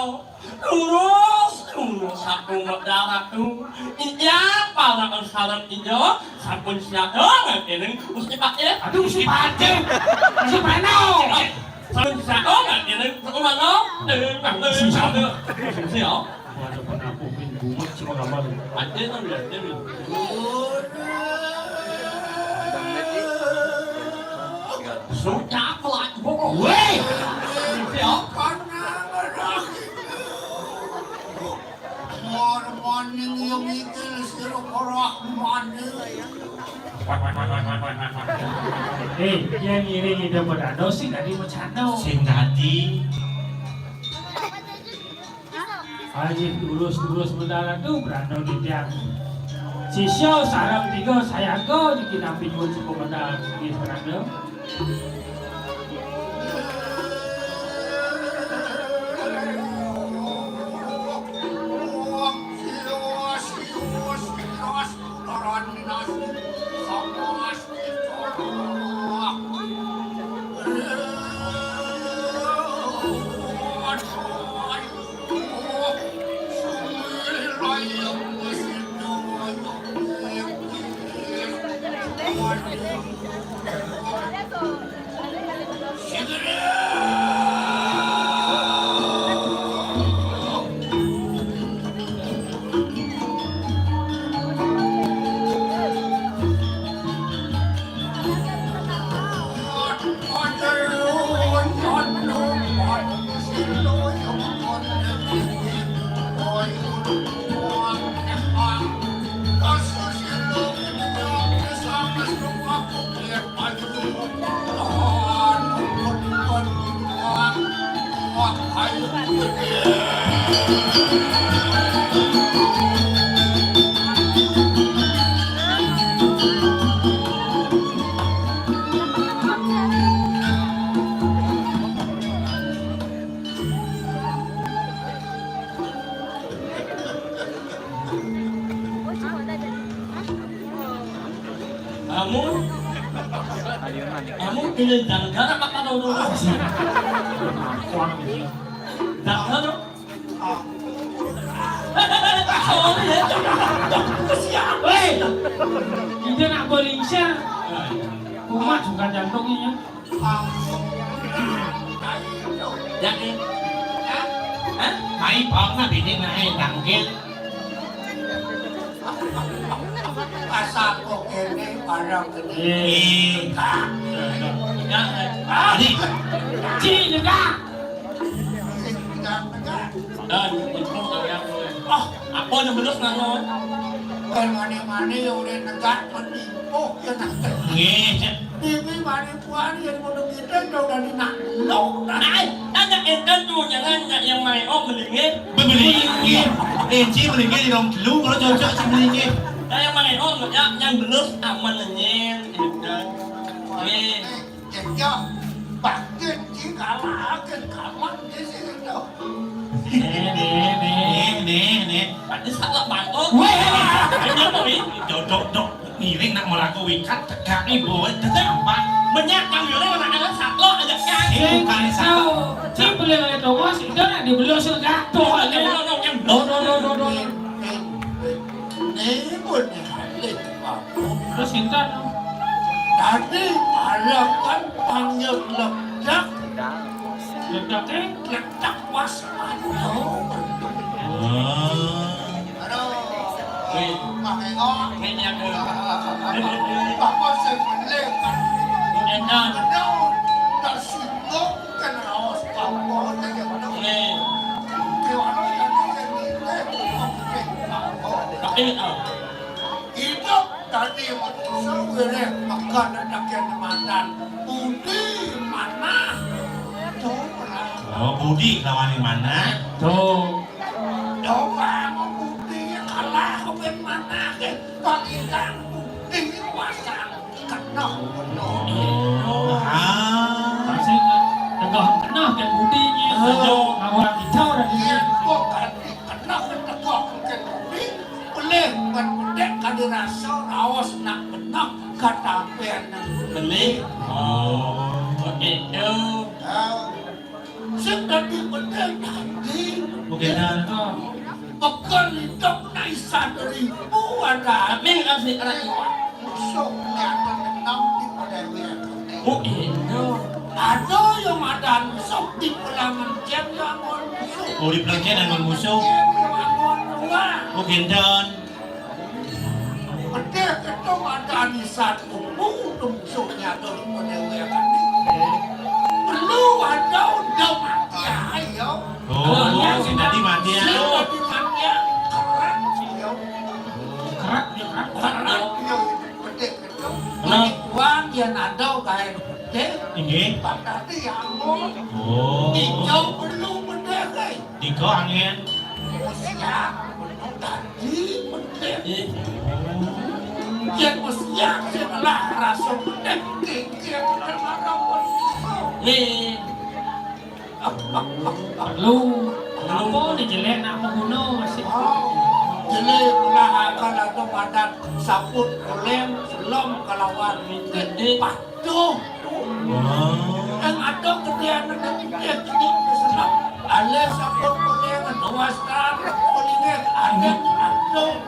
Lurus, lurus, aku mek darah tu. Iya, para sareng ijo, sampun siap dong, eling Gusti Pakcik. Aduh, Gusti Pakcik. Gusti Pano. Sampun siap dong, eling Gusti Pano. Eh, eh, eh, siap. Siap. Ada penampung bungut cuma gambar. Ada kan, ada. Sudah pelat bokok. Weh. Siap. Marmaning yang mikir sira ora maning. Eh, yang ngiring Ida Peranda sing dadi macano. Sing dadi. Aji lurus-lurus mendarat tu Peranda titiang. Sisya sareng tiga sayaga niki nampi nyuwun sepemedal nggih Peranda. Kamu, kamu dengan Dangdara apa tahu dulu? Dangdara? Sorry ya, siapa? Hei, kita nak beringsya. Kumat juga jantungnya. Ya, eh. Hah? Mai pok mah bini mai tangkil. Asal kok kene barang gede. Eh. Ya, eh. Ini. Ci juga. Dan itu yang, oh, apa yang bener nang? Kan mane-mane ya udah negak menipu ya nang. Nggih, Cek. Bibi mane puan ya kudu kita udah di nang. Ai, tanya enten tuh, jangan nggak yang main, oh, melingin. Melingin. Enci melingin di rong telu, kalau cocok sih melingin. Nah, yang main, oh, ya, yang bener aman nyen, gitu kan. Nggih. Jejak, batin ci ngalahaken kaman di situ. Nih, nih, nih, nih, nih. Berarti salah bangkok. Weh. Ayo, dok, dok, dok. Ngiring nak melaku wikat, tegak nih, bawa tetap. Banyak kang Yuli, anak-anak satu aja, kan? Eh, bukan satu. Ci beli oleh Thomas, itu nak dibeli oleh Gato. Oh, iya, iya, iya, iya. Oh, no, no, no, no. Ini pun halih. Terus sinten? Tadi malam kan panggil ledak. Ledaknya? Ledak waspada. Oh. Aduh. Wih. Pak Eko. Ini yang dulu. Bapak saya beli kan. Ini yang dulu. Aduh, tersinggung kan raos Bapak saya, aduh. Wih. Tapi, oh. Idup tadi manusia wiréh makan daging madan. Budi manah. Tuh, lah. Oh, budi lawan manah. Tuh. Coba mau budi kalah kepin manah ke. Pangidan budi wasang kenal. Oh. Ah. Pasti tegah kenal kan budinya. Oh. Awal kita udah. Iya, kok kan dikenal tegah kan budi. Pelih ban medek ka dirasa raos nak benah katapen. Pelih. Oh, begitu. Ah, sing dadi pelih dadi. Bukan tu. Bekal hidup na isan ribu ada. Tapi kasih kerajaan. Musuh ni ada enam di Padewek. Oh, iya. Ada yang ada musuh di pelaminan yang anggon musuh. Oh, di pelaminan anggon musuh. Yang anggon dua. Oh, gendon. Pedih ketum ada di satu kubu, musuhnya ada di Padewek. Perlu ada udah mati ayo. Oh, yang sudah dimatian. Sudah dimatian. Kerat, ya. Kerat, ya, kerat. Kerat, ya. Pedih ketum. Nah. Mati kuan, dia nadau kain pedih. Inggih. Pak tadi anggur. Oh. Hijau perlu pedih, eh. Tiga angin. Usia, penuh tadi, pedih. Eh. Yang usia, setelah rasa pedih, tinggi, marah, marah, pedih. Eh. Lu, apa ni jelek nak mengguno masih? Oh, jelek pula akal atau padat saput kolem selom kelawan gedé patuh. Oh. Yang ada gedé anak gedé gedé selom. Ale saput kolem wastar kolingnya ada patuh.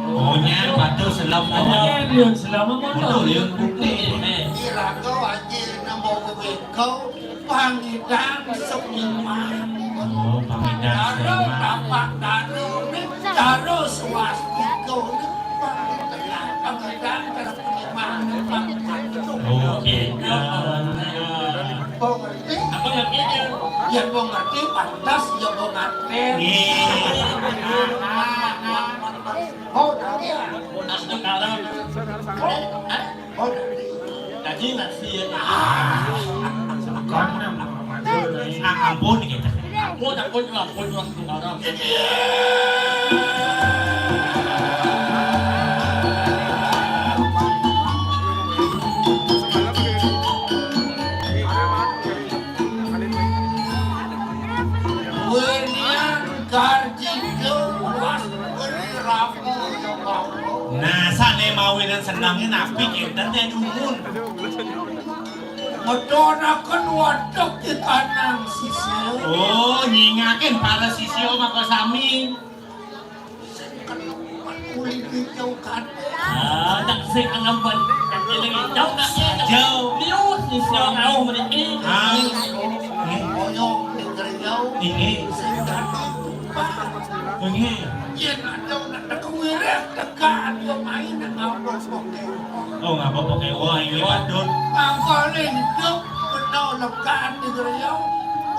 Oh, nyan patuh selom. Oh, aja. Nyan liun selom apa? Patuh liun putih. Eh. Iraga aja nambah bebekau. Pangidan Seniman. Oh, Pangidan Seniman. Tapak dana ni, cara swastika ni, pangidan, pangidan Seniman ni, pangidan. Oh, gitu. Kau ngerti? Apa ngerti dia? Ya, kau ngerti, pantas, ya, kau ngerti. Iya. Oh, dah dia. Asli kalau. Oh, dah dia. Tadi nasi ya. Ah, ampun kita. Pun, pun, pun, pun, pun, pun. Wénian karjito was beri ramu. Nah, sané mawinan senengé napi kénten té dumun. Ngedhonaken wadeg di kanang sisya. Oh, nyingakin para sisya makasami. Sing kenempat uli hijau kadé. Ah, tak sing kenempat. Tak sing hijau, tak sing hijau. Lius, sisya kau mriki. Ah. Nggih. Oyong di Geriau. Nggih. Sing dadi tumpah. Nggih. Yén ada nak teka wiréh, tekan yo main ngapa poké. Oh, ngapa poké. Wah, ini patut. Mangkane hidup kena lekan di Geriau.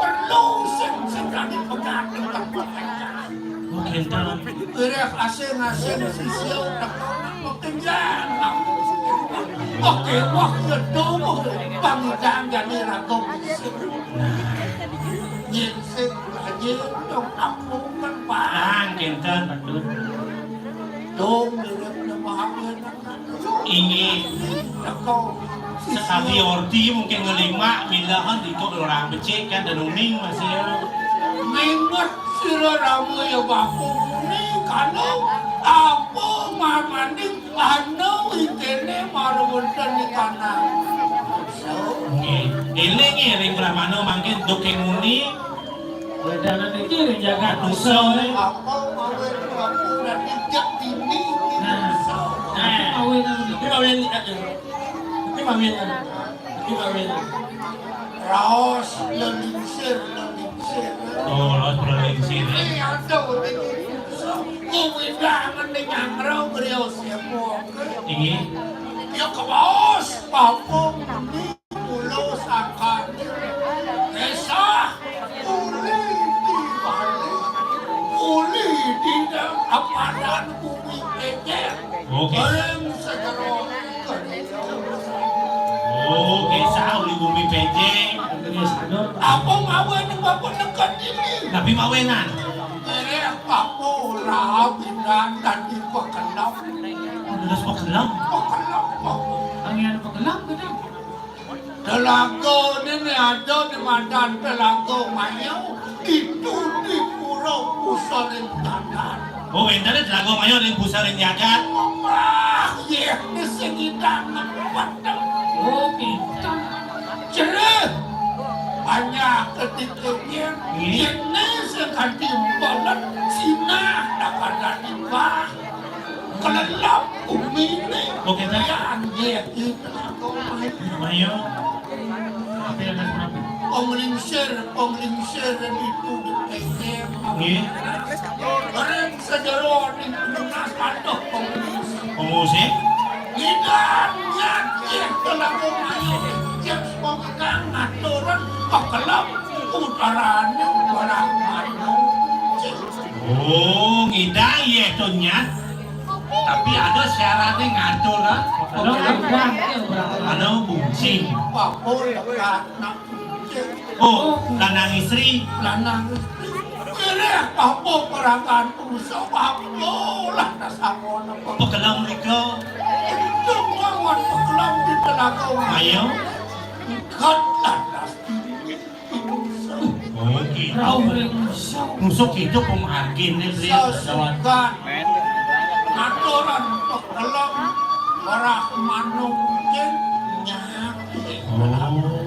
Perlu sing sing kami pegat. Oh, kénten. Wiréh asing-asing sisya teka nak pekenjang. Oke, wah, ya dong. Pangidang jani raga. Nah. Nyinsik aja dong aku kan, Pak. Ah, kénten, Pak Dun. Dong, mirip nama aku. Inggih. Teko. Sekali orti mungkin ngelima, milahan ikut orang becik kan, dan uning masih ya. Minget sira ramu ya Bapak muni, kalau apa mamanding Anu, intine mara wonten ing kanang. Nggih. Eling nggih ring Brahmana mangkin duke muni. Wedanan iki ring jagat dosa. Apa mawe aku dadi jek dini iki dosa. Nah, nah, mawe nang iki mawe iki. Iki mawe iki. Iki mawe iki. Raos lelingsir, lelingsir. Oh, raos lelingsir. Ini ada udah gitu. Kuwi dangan ning nyangro griya sepo. Inggih. Ya kaos, papo muni, ulo sakane. Kesah, uli di bali. Uli di dalam apadan bumi ecer. Oke. Bareng segera. Oke, sauli bumi pejeng. Apa mawe ning bapak neken ini? Tapi mawenan. Kere apa ora pindah dadi pekelem? Oh, terus pekelem? Pekelem, pekelem. Angin pekelem, gitu. Telaga ini ada di madan Telaga Mayo, itu di Pura Pusaring Jagat. Oh, wénten Telaga Mayo ring Pusaring Jagat. Wah, yeh, sing idang. Oh, pinter. Jerih. Banyak ketikanya. Iya. Ini sing kanthi banget sinah tak ada timbah. Kelelap bumi ini. Oke, Teh. Ya, anjir. Mayo. Apa yang harus berapa? Penglingsir, penglingsir itu di P K M. Nggih. Bareng sejeroning penunas patuh penglingsir. Pengusir? Ngidang nyakit kelaku mayo. Yang sepemegang aturan pekelem utarane barang manung. Oh, ngidang ya itu nyat. Tapi ada syaratnya ngatur, ah. Ada ngidang, ya, berapa? Ada buncing. Papua dekat nak buncing. Oh, lanang istri. Lanang istri. Kira apa perangan rusak, apa lah dasar ngono. Pekelem nika. Itu lawan pekelem di Telaga. Ayo. Ikat lah das. Oh, gitu. Rauh ring musuh. Musuh gitu pemargine, Bli. Sasukan. Aturan pekelem, ora manungkin nyakit. Oh.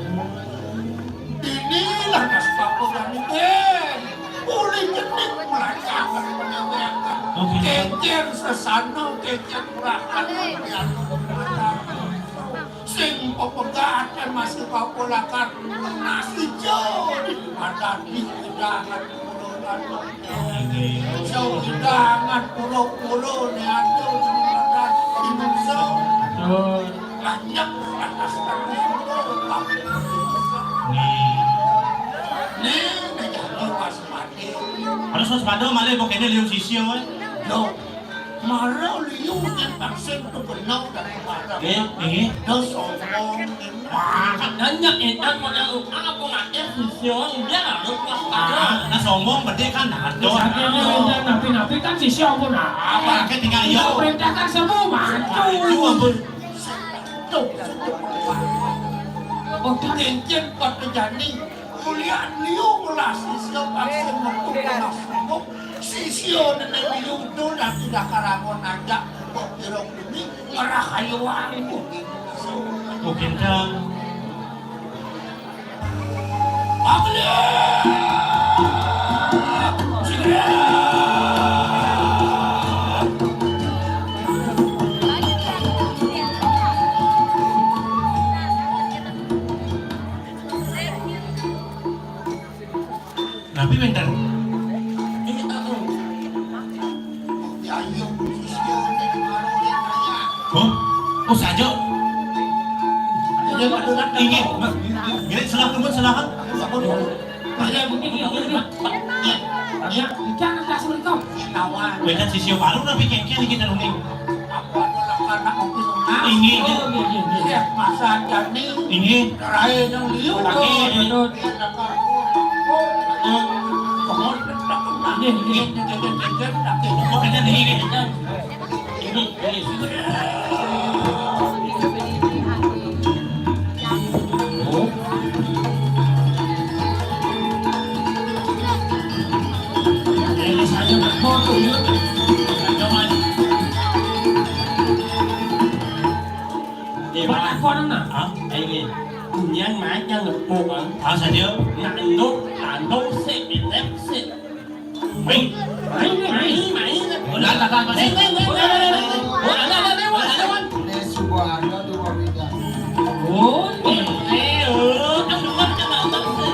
Inilah das pakuran ini. Uli jenik melancakan pengaweakan. Oke. Kecer sesana, kecer murahan. Sing pepegatan masih papolakan. Nasi jauh di mata di hidangan. Jauh hidangan pulau-pulau ni ada di mata di musuh. Betul. Banyak atas tanah pulau. Nih. Nih, nih, jatuh pas mati. Harus waspada, malah kok kene liu sisio, eh. Loh, mara liu Vaksin tuh bener dari mana? Nggih, nggih. Terus sombong. Wah, kan nanya, eh, kan mau yang utang apa nggak ya? Sisio, dia harus waspada. Ah, nah, sombong berarti kan ada. Terus akhirnya udah napi-napi kan sisio pun apa? Apa, akhirnya tinggal, yo. Perintahkan semua, maju. Maju, ampun. Tuh, udah cincin pada jani. Mulia liu melas sisio vaksin metu kena sembuh. Sisio nenek liu tu dah tidak karangon aja. Kok pirong bumi merah kayu angkuh. Mungkin kan. Aku lihat. Napi wénten? Ini aku. Ya, iya, sisya dari Maruli Raya. Oh, oh, saja. Iya, Pak. Inggih, Pak. Inggih, silakan, Pak, silakan. Sampun. Iya, mungkin iya, iya, Pak. Iya, iya, jangan kasih mereka. Kawan. Wénten sisya baru napi kéngkén iki tenune. Apa adalah karena kopi lunak? Inggih. Oh, iya, iya, iya. Iya, masa jani. Inggih. Rai nang liu. Oke, betul. Iya, nang kampung. Oh, iya. Mohon, nang kampung. Inggih, inggih. Inggih, inggih, inggih, inggih. Oh, ada nih, inggih. Inggih, inggih. Oh. Ini saya berfoto, yuk. Coba. Buat aku, anak. Hah? Ini. Kunyan macam ngepuk, ah. Ah, saja. Nak enduk, tanduk, sik, elep, sik. Mai. Mai, mai, mai. Lah, lah, lah, mai. Mai, mai, mai, mai, mai, mai. Oh, ada, ada, ada, ada, ada. Ini sebuah ada dua bidang. Oh, ini. Eh, oh, aku buat apa, apa, apa.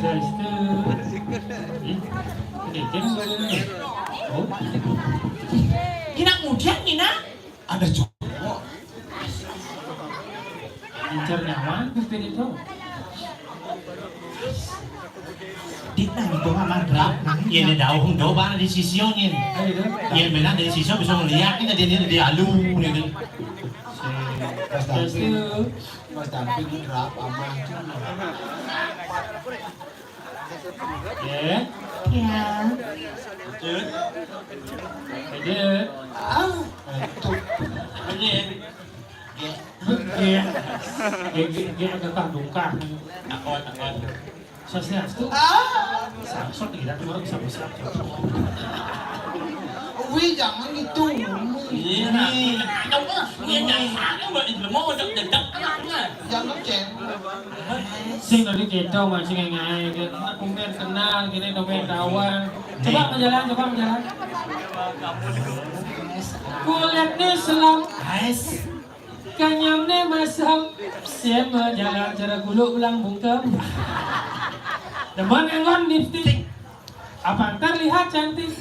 Saestu. Ih, kejeng badannya. Oh. Ina ngudian, Ina? Ada cowok. Incer nyaman, Gusti Ridho. Dik nang itu mah manggrab. Yén dauh ndo bang di sisio nyén. Ayo, dah. Yén benar dari sisio bisa ngeliat ini dia dia di alu gitu. Mas David. Mas David ini grab aman. Ya. Ya. Lanjut. Lanjut. Ah, itu. Lanjut. Iya. Iya. Iya, iya, iya, ada tandukah. Takut, takut. Swastiastu. Ah. Sangsot tidak tuh bisa bisa. Wih, jangan gitu. Iya, nah. Iya. Jangan, Ceng. Sing tadi kita masih ngai-ngai, kita kumpir kenal, gini domain kawan. Coba menjalan, coba menjalan. Kulitnya selam. Kanyamne masam, sien majalan cara gulu ulang bungkem. Demen anggon lipstik. Apa terlihat cantik?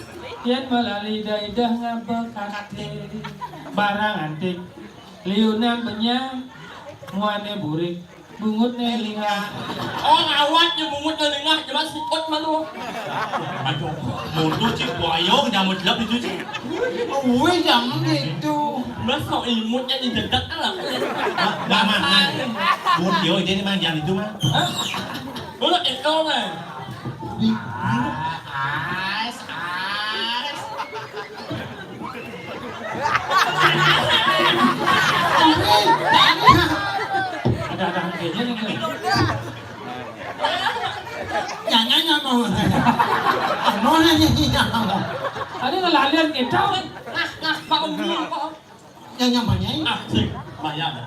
Yén melali daidah ngabekate. Barang antik. Liunan benyang, muane burik, bungutne lingah. Oh, ngawat ya bungutne lingah, jelas sikut malu. Aduh, mutu cik buaya nyamut gelap itu cik. Wih, jangan gitu. Mas, sok imutnya di dedak lah. Mak, mak, mak, mak. Buat yo, ini mah jangan itu mah. Hah? Mulut itu mah. Ais, ais. Ada, ada harganya nih, Kak. Jangan, nggak mau. Mau nanya, nggak mau. Ada ngelalian kita. Nah, nah, Pak Umi, Pak. Yang nyamannya ini. Ah, sih, lumayan.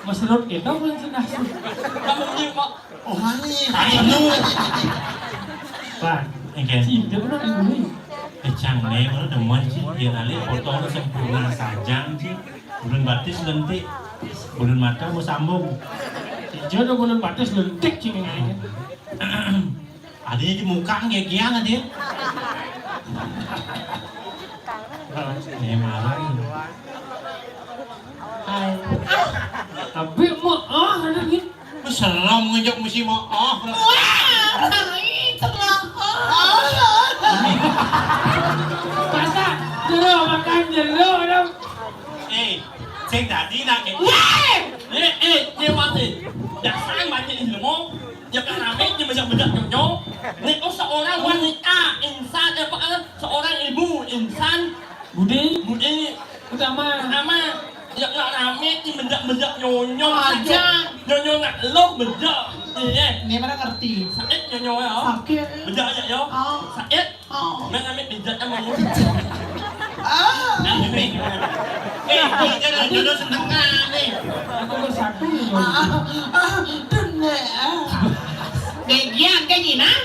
Mas Rod, kita belum senang. Pak Umi, Pak. Oh, mana? Ayo, lu. Pak, oke. Cinta pernah dibeli. Eh, cang, nih, mana demen sih? Dia kali foto sempurna saja sih. Belum batis lentik. Bulan mata mau sambung. Ijo do bulan batas lentik sini kayaknya. Adanya di muka gegian aja. Ini marah. Hai. Tapi mau ah ada nih. Serem ngejak mesti mau ah. Wah, ih, celaka. Masa jero makan jero dong. Eh, sing tadi nak eh. Weh! Eh, eh, dia mati. Dasar mati di rumah. Dia kan rame, dia bejak-bejak nyonyo. Nih, kok seorang wanita, insan, eh, apa kan? Seorang ibu, insan. Budi. Budi. Utama. Utama. Ya nggak rame, dia bejak-bejak nyonyo. Aja. Nyonyo nak lo bejak. Iya. Ini mana ngerti? Sakit nyonyo ya. Sakit. Bejak aja ya. Oh. Sakit. Oh. Nang ambil pijat sama lu. Ah. Nang ambil. Eh, ini kan ada jodoh setengah nih. Aku bersatu nih. Ah, ah, ah, tuh, Nek, ah. Degian kayak gini, nah?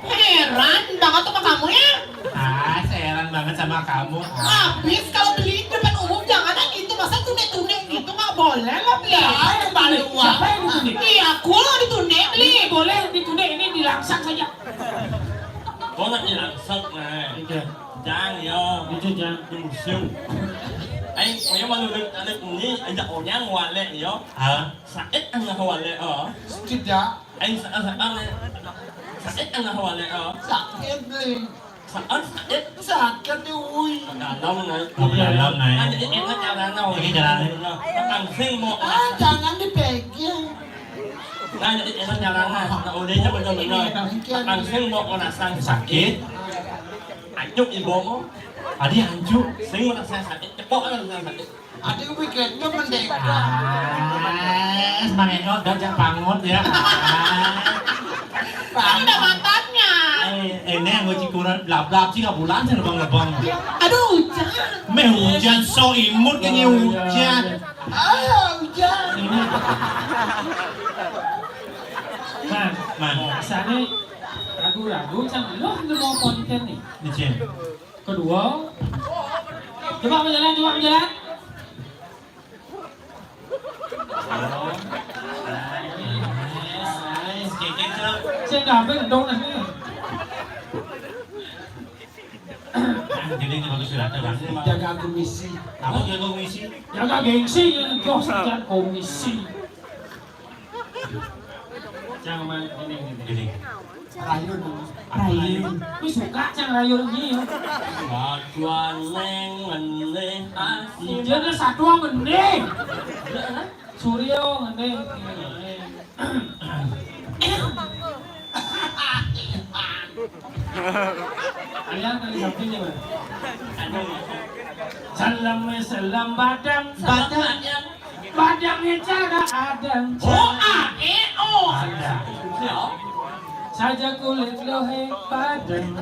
Heran banget sama kamu ya. Ah, saya heran banget sama kamu. Ah. Habis kalau beli depan umum jangan gitu, masa tune-tune gitu nggak boleh lah beli. Ya, kembali uang. Siapa yang ditune? Iya, aku lah ditune beli. Ini boleh ditune, ini dilangsang saja. Kau nak dilangsang, nah. Iya. Jang, yo. Itu, Jang. Di museum. Ai, koyo malu anak ini, ajak orang walek, yo. Ah. Sakit anak walek, oh. Sakit ya? Ai, sakit, sakit, sakit anak walek, oh. Sakit, beli. Sakit, sakit. Sakit, ui. Dalam, nah. Oh, dalam, nah. Nah, jadi enak caranya, oh. Ini caranya. Nah, langsung mau. Ah, jangan dipegang. Nah, jadi enak caranya. Nah, ulinya bener-bener. Langsung mau ngerasain sakit. Anjuk ibu mau. Adi anjuk. Sing ngerasain sakit. Cepok ngerasain sakit. Adi weekend tuh mending. Ah, semangatnya udah jak bangun ya. Kan ada mantannya. Eh, ini yang gue cikuran blab-blab sih nggak bulan sih lebang-lebang. Aduh, hujan. Meh hujan, so imut kayaknya hujan. Ah, hujan. Ini. Nah, nah, rasanya ragu-ragu, cang, lu udah mau konten nih. Licin. Kedua. Coba berjalan, coba berjalan. Nice, nice. Kikit, Cak. Saya nggak ambil dong, nah, ini. Jadi ini bagus suratnya, Bang. Jaga komisi. Apa jaga komisi? Jaga gengsi, ya, jos, jangan komisi. Jangan main ini, ini. Ini. Rayun. Rayun. Wis buka cang rayun iki ya. Saduan neng ngendih asih. Iya, ada saduan ngendih. Suryo ngendih. Kalian kali sampingnya, Mas. Salam, salam badang. Badang. Badangnya cara adang. Oh, A, E, O. Ada. Saja kulit lohe padang.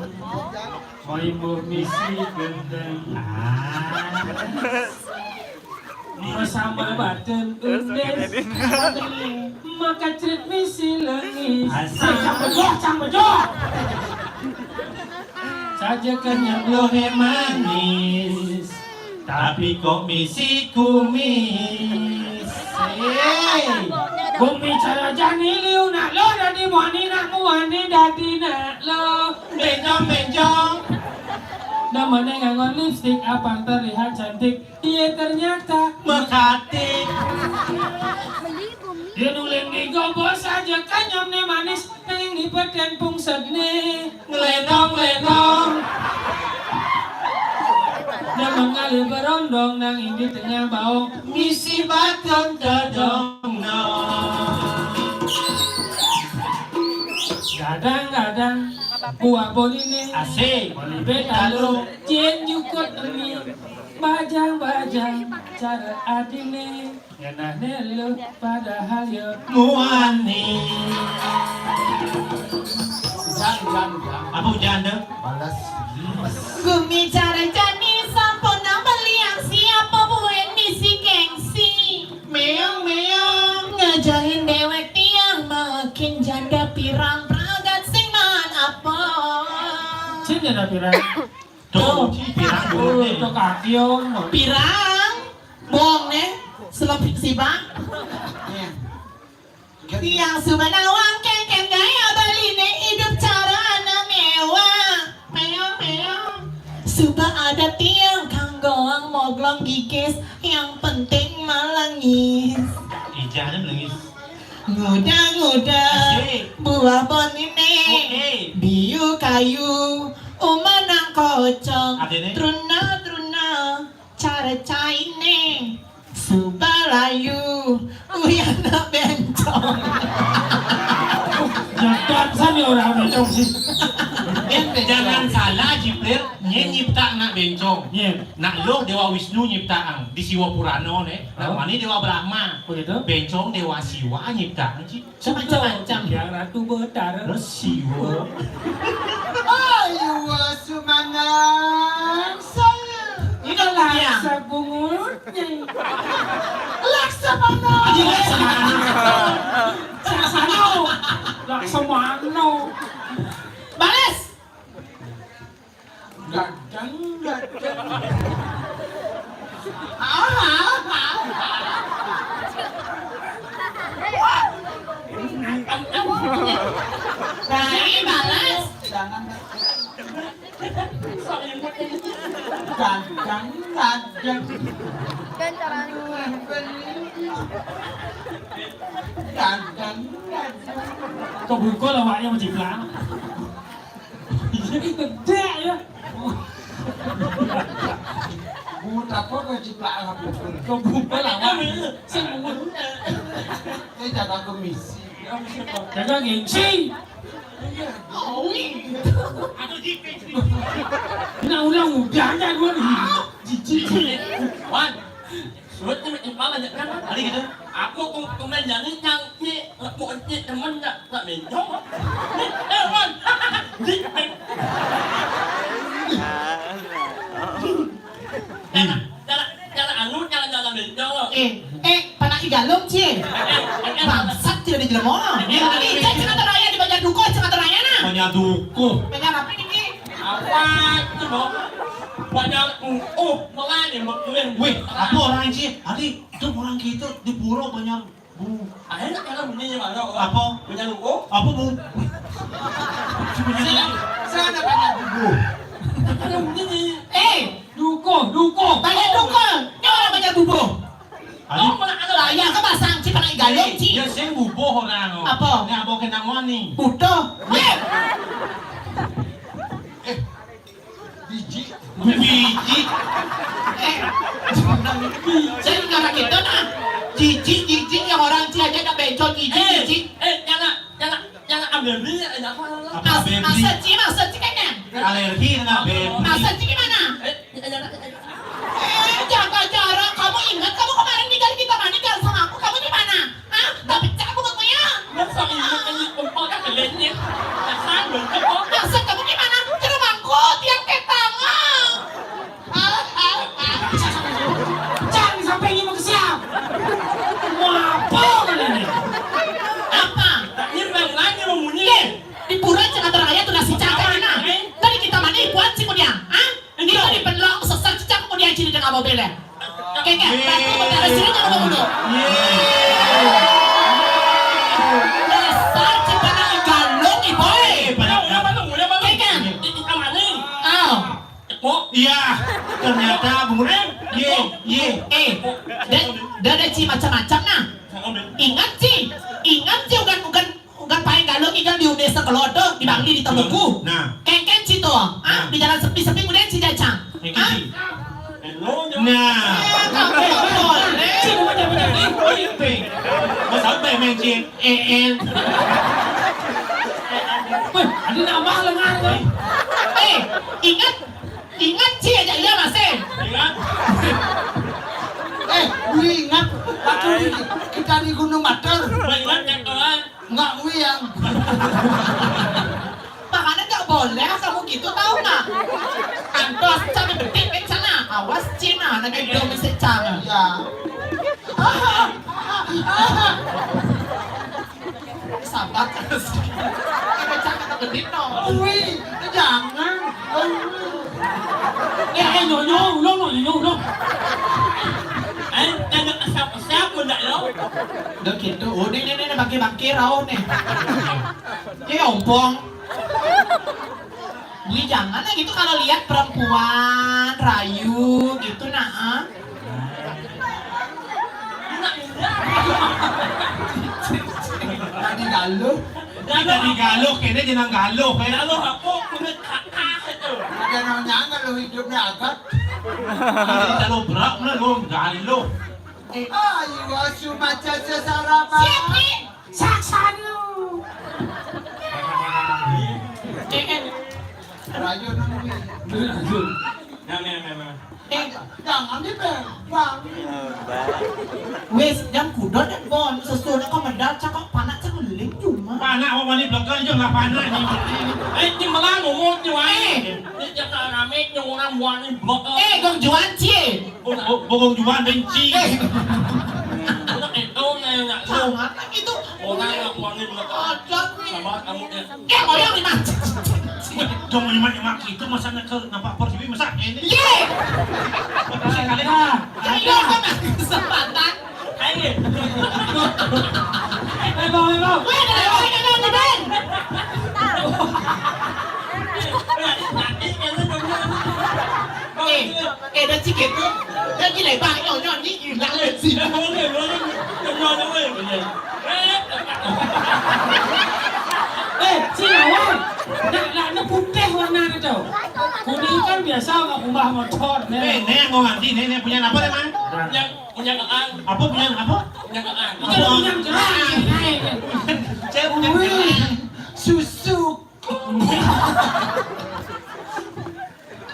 Mau imbuh misi gendeng. Ah. Bersama badan undes. Maka cerit misi lengis. Asik, cang bejoh, cang bejoh. Saja kenyang lohe manis. Tapi kok misi kumis. Hei. Bumi cara jani liu nak lo dadi muani nak muani dadi nak lo. Benjong, benjong. Namanya nganggo lipstick apa terlihat cantik. Iya ternyata mekati. Dia nuling digobo saja kanyamne manis. Nanging dipeten pungsetne nglendong-nglendong. Dia mengalir berondong nanging di tengah baong misi baton dodong no. Gadang-gadang buah bonine asik. Beta lo jen jukut emi bajang-bajang cara adine. Ngenah nelu padahal yo muani. Hujan, hujan, hujan. Apa hujan tuh? Balas. Gumi cara jani sampun nambah liang siapa buen misi gengsi. Meong, meong. Ngajahin dewek tiang makin janda pirang pragat sing man apa. Sing janda pirang. Tuh, pirang dulu nih. Tuh kaki ono. Pirang. Bohong nih. Selop si Bang. Iya. Tiang suba nawang kéngkén gaya baliné idup cara anak méwah. Méwah, méwah. Suba ada tiang kanggoang moglong gigis, yang penting malengis. Ijahnya melengis. Nguda-nguda Asik. Buah boniné. Oke. Biu kayu, umah nang kocong. Adéné? Truna-truna, cara cainé. Subalayu, uyana bencong. Jangan salah, Jibril. Nyén nyipta anak bencong. Nyén. Nak lo Déwa Wisnu nyiptaang di Siwa Purana né. Nak mani Déwa Brahma. Begitu. Bencong Déwa Siwa nyiptaang, Ci. Macam-macam. Yang Ratu Betara. Terus Siwa. Ayo, semangat. Saya. Ini dia. Laksa bungut. Laksamana. Aduh, Laksamana. Laksamana. Laksamana. Balas. Gadang, gadang. Ah, ah, ah. Rai, balas. Jangan. Gadang, gadang. Kan caranya. Gadang, gadang. Kok bungkul awaknya mau jiplak? Iya, gedé ya. Bungut apa kok jiplak awak bungkul? Kok bungkul awak? Sing bungut. Ini jaga komisi. Jaga gengsi. Nak ulang udah aja dua nih. Jijik. Wan, surat ini malah banyak kan? Kali gitu. Aku tuh temen jadi nyangki, mau encik temen nggak nggak mencong. Eh, Wan. Jijik. Cara, cara, cara anu, cara, cara bencong lo. Eh, eh, panak i Galung, Ci. Eh, eh, eh, bangsat, Ci, ada jelema. Eh, eh, ini, eh, Ci, Ci, kata raya di Banjar Dukuh, Ci, kata raya nah. Banjar Dukuh. Banjar apa ini? Apa itu, Bang? Banjar, oh, mulai nih, Bang. Wih, apa orang, Ci? Adi, itu orang kita di pura Banjar Bu. Ayo, nak kalau bunyi yang mana? Apa? Punya lu, oh? Apa, Bu? Saya, saya ada banyak buku. Kalau bunyi. Eh, dukuh, dukuh. Banyak dukuh. Ini orang banyak bubuh. Aduh. Oh, mana ada? Lah, ya, kan pasang, Ci, panak i Galung, Ci. Ya, sing bubuh orang, oh. Apa? Ini apa kena wani? Butuh. Eh. Eh. Biji. Biji. Eh, saya nggak gitu nah. Jijik, jijik, yang orang Ci aja nak bencong, jijik, eh, jijik. Eh, jangan, jangan, jangan ambil beli, eh, jangan. Apa, Mas-, ambil beli? Masa Ci, masa Ci kan ya? Alergi nak ambil beli. Masa Ci gimana? Eh, jangan, jangan. Eh, jaga jarak. Kamu ingat, kamu kemarin tinggal di Taman Ikan sama aku, kamu di mana? Hah? Nggak pecah aku batunya? Masa ini ini kumpul kan gelitnya. Kasar banget kok. Maksud kamu gimana? Ke rumahku, tiang ketang. Jangan sampai ini mau ke siang. Mau apa kalian ini? Apa? Ini bang lagi mau munyi. Di pura jangan teraya tuh nasi caca ini. Tadi kita mandi buat si kudiang. Hah? Ini di penlok sesat cicak mau diajini dengan mobilnya. Oke, oke. Berarti mau dari sini jangan ngomong dulu. Dasar cipta galung, iboy. Oke, kan? Oh. Iya, ternyata bungut. Ye, ye. Eh, da-, da-, da Ci macam-macam nah. Ingat Ci, ingat Ci, bukan, bukan Kan paling galung ikan di Undesa kalau ada di Bangli di Telugu. Nah. Kengkeng situ, ah, nah. Di jalan sepi-sepi kemudian si jajang. Kengkeng si. Nah. Eh, kamu boleh. Cik, bukan, bukan, bukan. Mas apa yang main, Cik? Eh, eh. Weh, ada nama lengan, weh. Eh, ingat, ingat Ci aja iya masih. Ingat. Eh, gue ingat waktu di, kita di Gunung Batur. Gue ingat yang kawan. Nggak, Wi, yang. Makanya nggak boleh kamu gitu, tahu nggak? Antos, cari bedik, eh, sana. Awas, Cina, anak Indo mesti cari. Ya. Sabar terus. Ada cakap bedik, no. Wi, jangan. Eh, eh, no, no, no, no, no, no. Eh, jangan asal-asal. Udah gitu. Oh, nih, nih, nih, nih, bangke-bangke rauh nih. Ini ompong. Beli jangan lah gitu kalau lihat perempuan rayu gitu nah. Ah. Tadi galuh. Ini jadi galuh, kayaknya jenang galuh, kayak galuh aku kulit kakak itu. Ada nanya kalau hidupnya agak. Kalau berak mana lu galuh. Eh, ayo asu maca sesarapan. Siapa? Saksanu. Eh, eh. Rayu nang wi. Nah, nah, nah, nah. Eh, jangan dipegang. Wis, jam kuda dan bon, sesuatu kau medal cakap panak cemeling cuma. Panak apa wani belakang je lah panak ni. Eh, ni malah ngomong je wai. Eh. Ni cakap rame je orang wani belakang. Eh, gong juan cie. Bogong juan benci. Eh. Udah itu nanya nak lu. Sangat lagi tu. Orang yang wangi belakang. Ajar ni. Sama kamu ya. Eh, orang ni mah. Dong lima lima itu masa nak ke nampak persiwi masa ini. Ye. Terus sekali lah. Ayo sama kesempatan. Ayo. Eh, bang, bang. Weh, dah lewat kan dah, Ben. Eh, eh, dah sikit tu. Dah gila, bang, nyo, nyo, ni, you nak lesi. Eh, si lawan. Nak, nak, nak putih warna ni tu. Kuning kan biasa kat rumah motor ni. Eh, ni yang mau nganti ni, ni punya apa ni, Mang? Punya, punya keang. Apa punya apa? Punya keang. Bukan punya keang. Saya punya keang. Susu.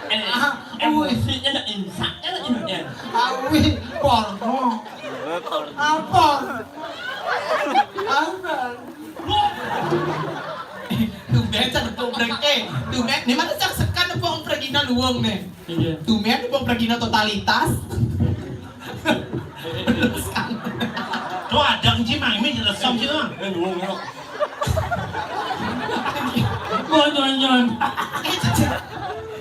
Eh, ah, emosi nya nak insak nya nak inyak. Awi, porno. Apa? Apa? Tumben cak nepuk brek, eh, tumben, ni mana cak sekan nepuk brek ina luang ni. Iya. Tumben nepuk brek ina totalitas. Terus kan. Tu ada nji mang mi jelas sam je lah. Eh, luang, luang. Bon, bon, bon. Eh, cecil.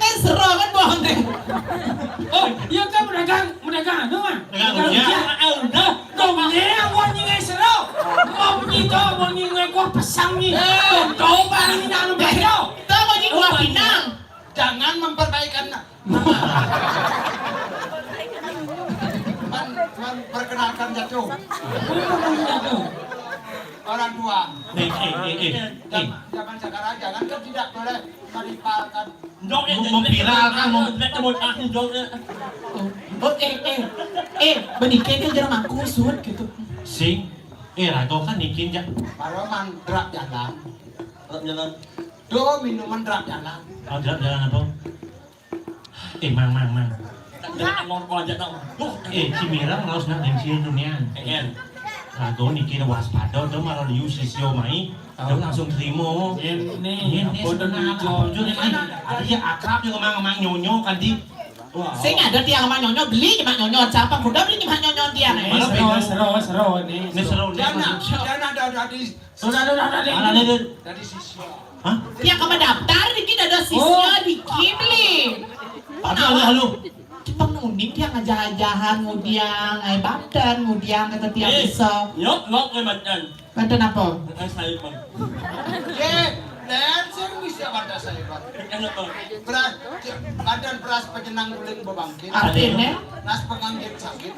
Eh, seru kan, Bon, eh? Oh, iya kan, medagang, medagang anu, ah. Medagang rujak. Rujak, ah, udah. Dong, ni yang buat ni, guys, seru. Mau ni tu, mau ni, guys, gua pasang ni. Eh. Dong, dong, barang ni nak lu belajar. Tahu ni gua pinang. Jangan memperbaikan Man, man perkenalkan jatuh. Orang tua. Eh, eh, eh, eh, eh. Zaman, zaman sekarang jangan kan tidak boleh meripalkan. Mem-, memviralkan, mem- Oh, eh, eh. Eh, benikah dia jarang aku suat gitu. Sing. Eh, rago kan nikin ja. Baru man drap jalan. Drap jalan. Tuh minuman drap jalan. Oh, drap jalan apa? Eh, mang, mang, mang. Jangan normal aja tau. Duh. Eh, cimirang raos nak dengsi dunian. Engen. Rago niki waspada, do malah liu sisio mai, do langsung terima. Ini, ini apa sebenarnya? Apa tujuan ini? Ada ya akrab juga mang, mang nyonyo kan di. Wah. Sing ada tiang mang nyonyo, beli mang nyonyo, siapa kuda beli mang nyonyo tiang, eh? Mana seru, beda? Seru, seru ini. Ini seru, ini seru. Dana, dana, dana, dana. Sudah, sudah, sudah, Dik. Mana, Dik? Dari siswa. Hah? Ya, kamu daftar dikit ada siswa. Oh. Dikit, Bli. Halo, halo, halo. Kita nuning dia ngajah-ajahan, ngudiang, ai badan, ngudiang kata tiap bisa. Eh, nyok, nyok, ai badan. Badan apa? Eh, saya, Bang. Ye, dan saya bisa badan saya, Bang. Kenapa? Beras, badan beras penyenang guling bebangkit. Artinya? Nas penganggit sakit.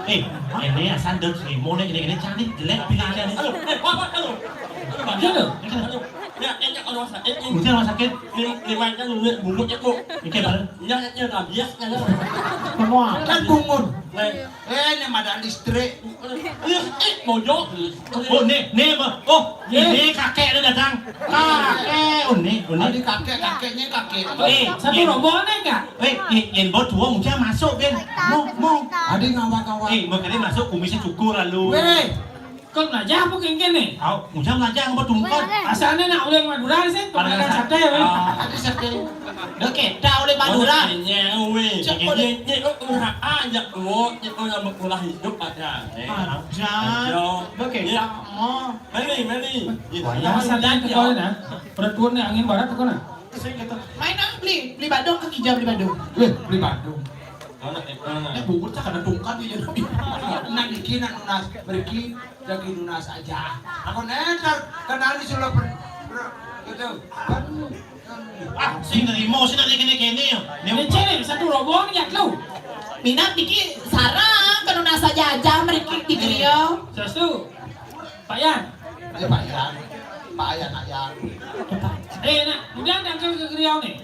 Eh, ini asal dot limo nih, ini, ini cantik, jelek pilihannya nih. Aduh, eh, Pak, Pak, aduh. Aduh, Pak. Iya, loh. Aduh. Ya, ini kalau sakit, ini. Udah, rumah sakit. Ini, ini macam ini, bumbunya kok. Oke, Pak. Ya, ya, rabies, ya. Semua. Kan bungun. Nah. Eh, ini ada listrik. Eh, eh, bojok. Oh, nih, nih, Bang. Oh, ini kakek dia datang. Kakek, oh, nih, oh, nih. Ada kakek, kakeknya kakek. Eh, satu rombongan, Kak? Eh, eh, yang bawa tua udah masuk, Ben. Mau, mau. Ada ngawak-ngawak. Eh, makanya masuk kumisnya cukur lalu. Weh, kau ngajah apa kengken nih? Au, udah ngajah apa tungkot? Asalnya nak oleh Madura sih, kebanyakan sate, weh. Ah. Ada sate. Oke, dah oleh Madura. Oh, weh. Cek oleh. Ini, ini, oh, orang aja, oh, ini orang berpola hidup ada. Eh, ada. Oke, ya. Dah, mau. Meli, Meli. Wayah sakit kau dah. Perut turun ni angin barat tu kau nah. Saya kata, main ah, beli, beli badung ke Kija, beli badung. Eh, beli badung. Nek bubur tak ada tungkat ya. Nah, niki nak nunas, mriki lagi nunas aja. Aku nenter kenali sudah ber, ber, gitu. Ah, sing nerima, sing nak kene-kene ya. Ini cek satu rombongan ya lu. Minat niki sarang kena nasa jajah mriki di griya. Sastu. Pak Yan. Eh, Pak Yan. Pak Yan, Pak Yan. Eh, nak, udah tangkil ke griya nih.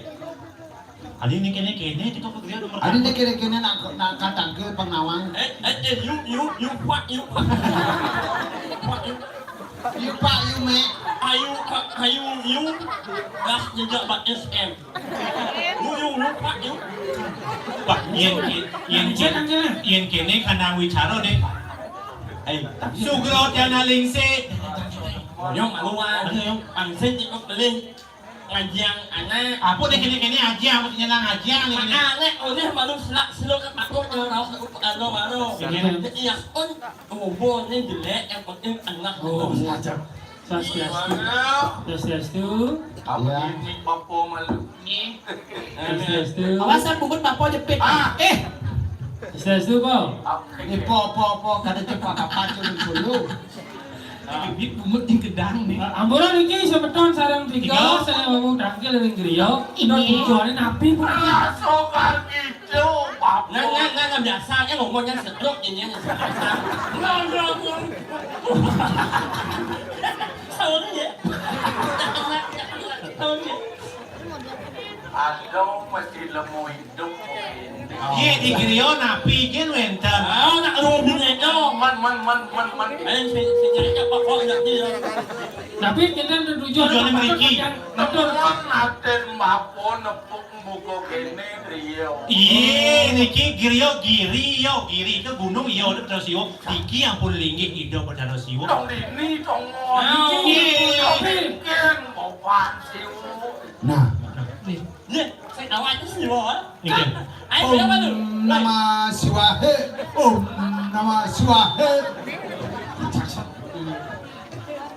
Adi ini kene-kene, kita ke griya nomor. Adi ini kene-kene nak, nak katangkil pang nawang. Eh, eh, eh, you, you, you, fuck, you, fuck. Fuck, you. You fuck, you, me. Ayu, a-, ayu, you. Gas jejak bak S M. You, you, you, fuck, you. Pak, yen, yen, yen, yen kene kana wicara deh. Eh, Sugro tiana lingse. Nyong maluan. Ayo, nyong. Pangsit ikut beli. Ngajiang anak. Apa deh kene-kene ajiang, apa nyenang ajiang nih kene? Anak oleh malu selak seluk ke patung, kalau rauh ke anu baru. Iya. Jadi ya pun, ngubur ni jelek, yang penting anak. Oh, terus. Iya, Cak. Swastiastu. Gimana? Swastiastu. Apa ini bapa malu? Swastiastu. Awas, saya bubut bapa jepit. Ah. Eh. Swastiastu, Po. Apa ini? Ini po, po, po, kada cepat apa, cuma dulu. Iki bungut di gedang nih. Eh, ampura niki semeton sareng tiga, tiga. Saya mau tangkil ring griya. Ini. Tujuane napi, Bu? Masuk kan gitu, Pak. Nggak, nggak, nggak, nggak, biasa, ya, ngomongnya setruk ini, yang setruk. Nggak, nggak, nggak. Tahu ya? Tahu ya? Aduh, mesti lemu. Iye, di griya napi kin wenten. Ah, nak rugi itu. Man, man, man, man, man. Eh, si, si nyari apa kok nak dia? Tapi kita tujuan. Tujuan mriki. Betul. Nuwun aten mapun nepuk mbuka kene griya. Iye, niki griya giri, ya, giri itu gunung, ya, udah terus, yo. Iki ampun linggih Ida Betara Siwa. Tong dini, tong. Ah, iye. Tong dini, tong. Nah. Nih. Nih, sing awake sih, Wo. Nggih. Kan, ayo, Om apa tuh? Namah Siwahe. Om Namah Siwahe.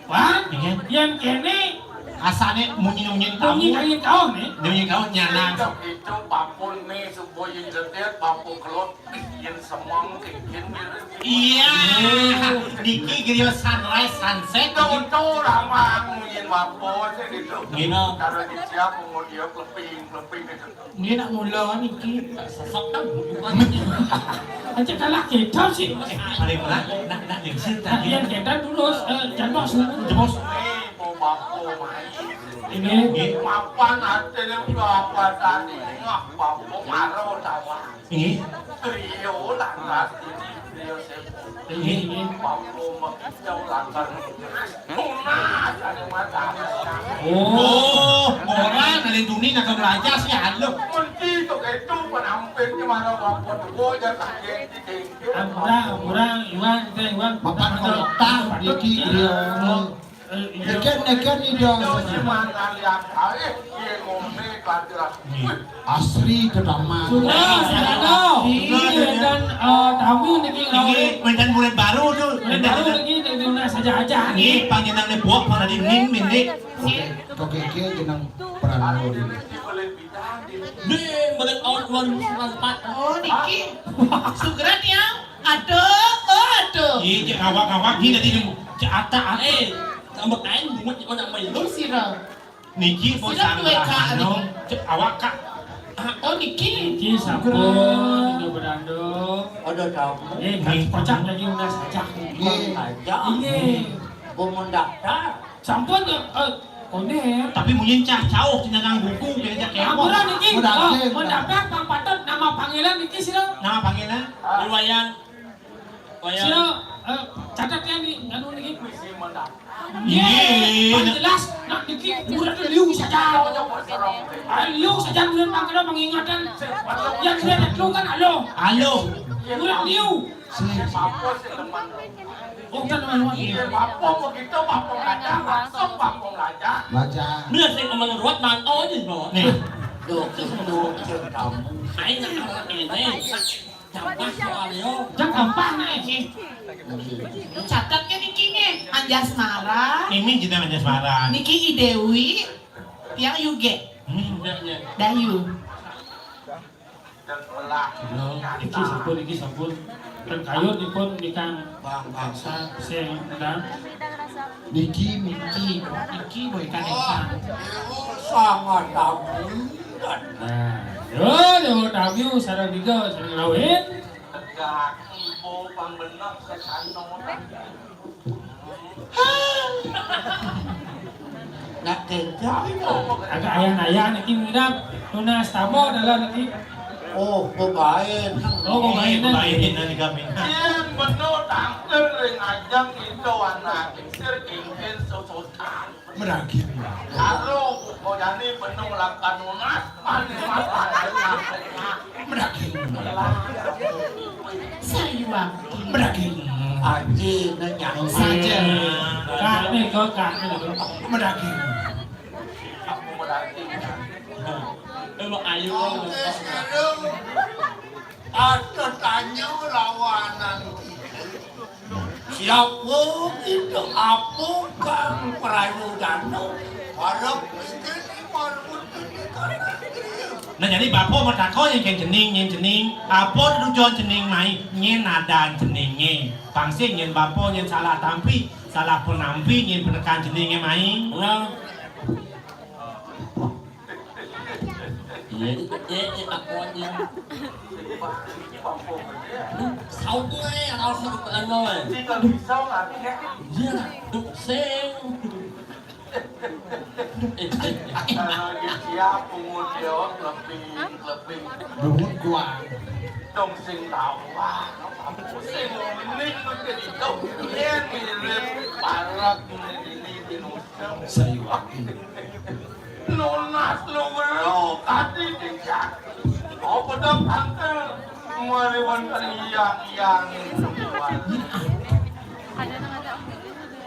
Wah, nggih. Yen kene asane munyi-munyi taun. Munyi kaya taun, eh? Munyi taun nyanang. Itu, itu, bapun nih, supaya nyetir, bapun kelot. Yen semeng, yen mirip. Iya, niki griya sunrise, sunset. Tuh, tuh, ramah, yen wapo, sih, gitu. Nggih. Kalau disiap, mau dia kleping, kleping, gitu. Nggih, nak mula niki. Sesek, kan? Aja kalah kita sih. Eh, paling murah, nak, nak lingsir tadi. Yen kita terus, eh, jangan masuk. Jebos. Eh, mau bapo, main. Ini. Nggih. Mapan hati ni, udah apa tadi? Ngah, bapo, marah, tawa. Nggih. Griya lantas ini griya sepuh. Nggih, nggih. Mampu mengicau lantas tunas ada masalah. Oh, orang dari dunia nak belajar sih, halo. Mesti tu itu penampilnya malah mampu dua je sakit di dengki. Ampura, ampura, Iwan, kita Iwan. Mapan kota, diki griya. Neken, neken ni dia. Asri tetaman. Sudah, sudah tahu. Ini dan, eh, tamu niki, niki, eh, mantan murid baru tu. Murid baru niki, dia, dia nak saja aja. Nggih, panjenengan ni buat pada di ning mindik. Oke, oke, oke, jeneng peran dulu. Ni, murid awal dua ribu sembilan belas. Oh, niki. Sugrat ya. Aduh, oh, aduh. Ih, cek ngawak-ngawak ni tadi nemu. Cek atak, atak. Eh, tambah kain bungut cek nak main lu. Sira. Niki bos. Sira anu, duwe ka, anu, anu. Cek awak, Kak. Ah, oh, niki. Niki sampun, niki berandung. Ada tamu. Eh, kan kocak lagi udah saja. Nggih. Aja. Nggih. Mau mendaftar. Sampun, eh, eh, koner. Tapi mungkin cah cauh cenderang buku, kira cah kepo. Ampura niki. Mau daging. Oh, mau daftar, Bang Patut, nama panggilan niki sira? Nama panggilan? Wayan. Wayan. Sira, eh, catat ya ni, anu niki. Iya. Yang jelas, nak niki, murah tu liu saja. Ah, liu saja, murah panggilan pengingatan. Yang dia tak tahu kan, alo. Alo. Murah liu. Sing. Oh, kan teman-teman. Iya, bapong begitu, bapong aja, langsung bapong aja. Baca. Bila sing teman ruwet, mantau aja, Bro. Nih. Duh, duh, duh, kamu. Ayo, nak, ini. Gampang soal yo. Jangan gampang, nak, Eci. Catat ke niki nih, Anjasmara. Ini jeneng Anjasmara. Niki I Dewi, yang Yuge. Hmm, iya, iya. Dayu. Halo, iki sampun, iki sampun. Ten kayun dipun nikang Bang, bangsa. Sing dan niki, niki, niki boy kan. Oh, sangat tabu. Nah, yo, yo, tabu sareng niga, sareng lawin. Tegak ibu pang bener sesano. Nak kencang. Agak ayah-ayah niki ngidap. Tunas tamu adalah niki. Oh, bebain. Oh, bebain. Bebain niki kami. Yen beno tangkil ring ajeng itu anak sir kingkin susutan. Meragin. Karo kok jani beno lakar nunas, mane mapan. Meragin. Sayuwakti. Meragin. Aji nanya. Saja. Kak nih, kok kak nih, kok. Meragin. Aku meragin. Emang ayu. Oke, sekarang ada tanya lawanan kita. Siapa kita? Apa kang Prayodana? Para pikir marwut ini karena dia. Nah, jadi bapak mau takon yang kayak jening, yang jening. Apa tujuan jening mai? Nyen adan jenenge. Pangsi nyen bapak nyen salah tampi, salah penampi, nyen penekan jenenge mai. Nah. Iya, iya, iya, aku aja. Saut gue, harus sebut anu, eh. Iya, duk sing. Kalau dia siap, pungut dia, kleping, kleping. Bungut gua. Dong sing tawa. Sing unik, mungkin itu. Iya, mirip. Parak, ini, ini, ini. Sayuwakti. Nunas lu weruh kadi dicak. Apa dah pantel? Mari wonten iyang-iyang.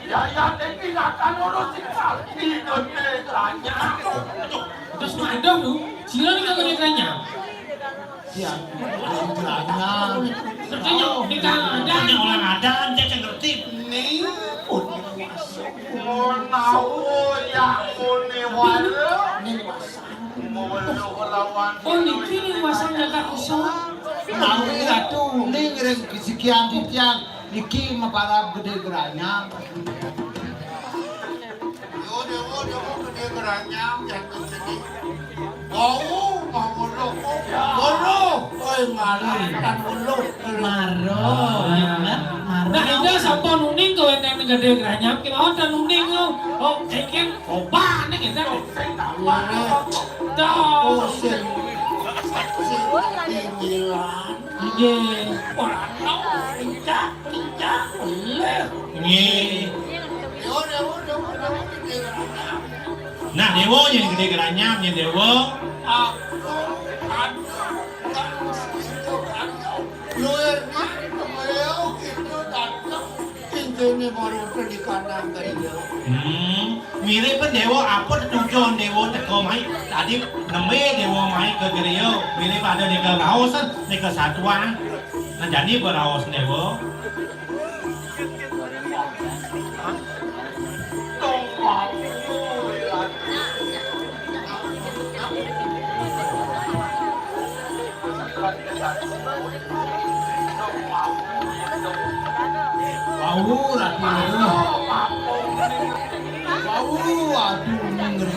Ya, ya, iki akan urus sikal. Di gede kerajaan. Terus mandang lu, sira ning gede kerajaan. Ya, kerajaan. Katanya nikah ada. Katanya orang ada, dia yang ngerti. Nih, pun. Menawa yang muni walu. Nih, Oh, niki ning wasang jagat usul. Nawi ratu ning ring sekian titiang niki maparab gede geranyang. Yo, dewa, dewa, gede geranyang, jatuh sini. Wau, mau bolo. Bolo. Oi, malah kan bolo. Maro, maro. Nah, ini sampun uning kawéntenan gede geranyang, kemawon ten uning, oh. Oh, engken. Coba nih kita. Tuh. Oh, sing. Sing pinggiran. Nggih. Ora tau, lincah, lincah, leh. Nggih. Ya udah, udah, udah, udah. Nah, dewa yang gede geranyam, ya dewa. Aku, aduh, aduh, aduh. Luar, aduh, aduh, gitu, aduh. Intine para pendidikan griya. Hmm, mirip dewa apa tetujon dewa teka mai? Tadi nembe dewa mai ke griya, mirip ada nika raos, nika satuan. Nah, jani apa raos dewa? Wau, Ratu. Wau, aduh, ngeri.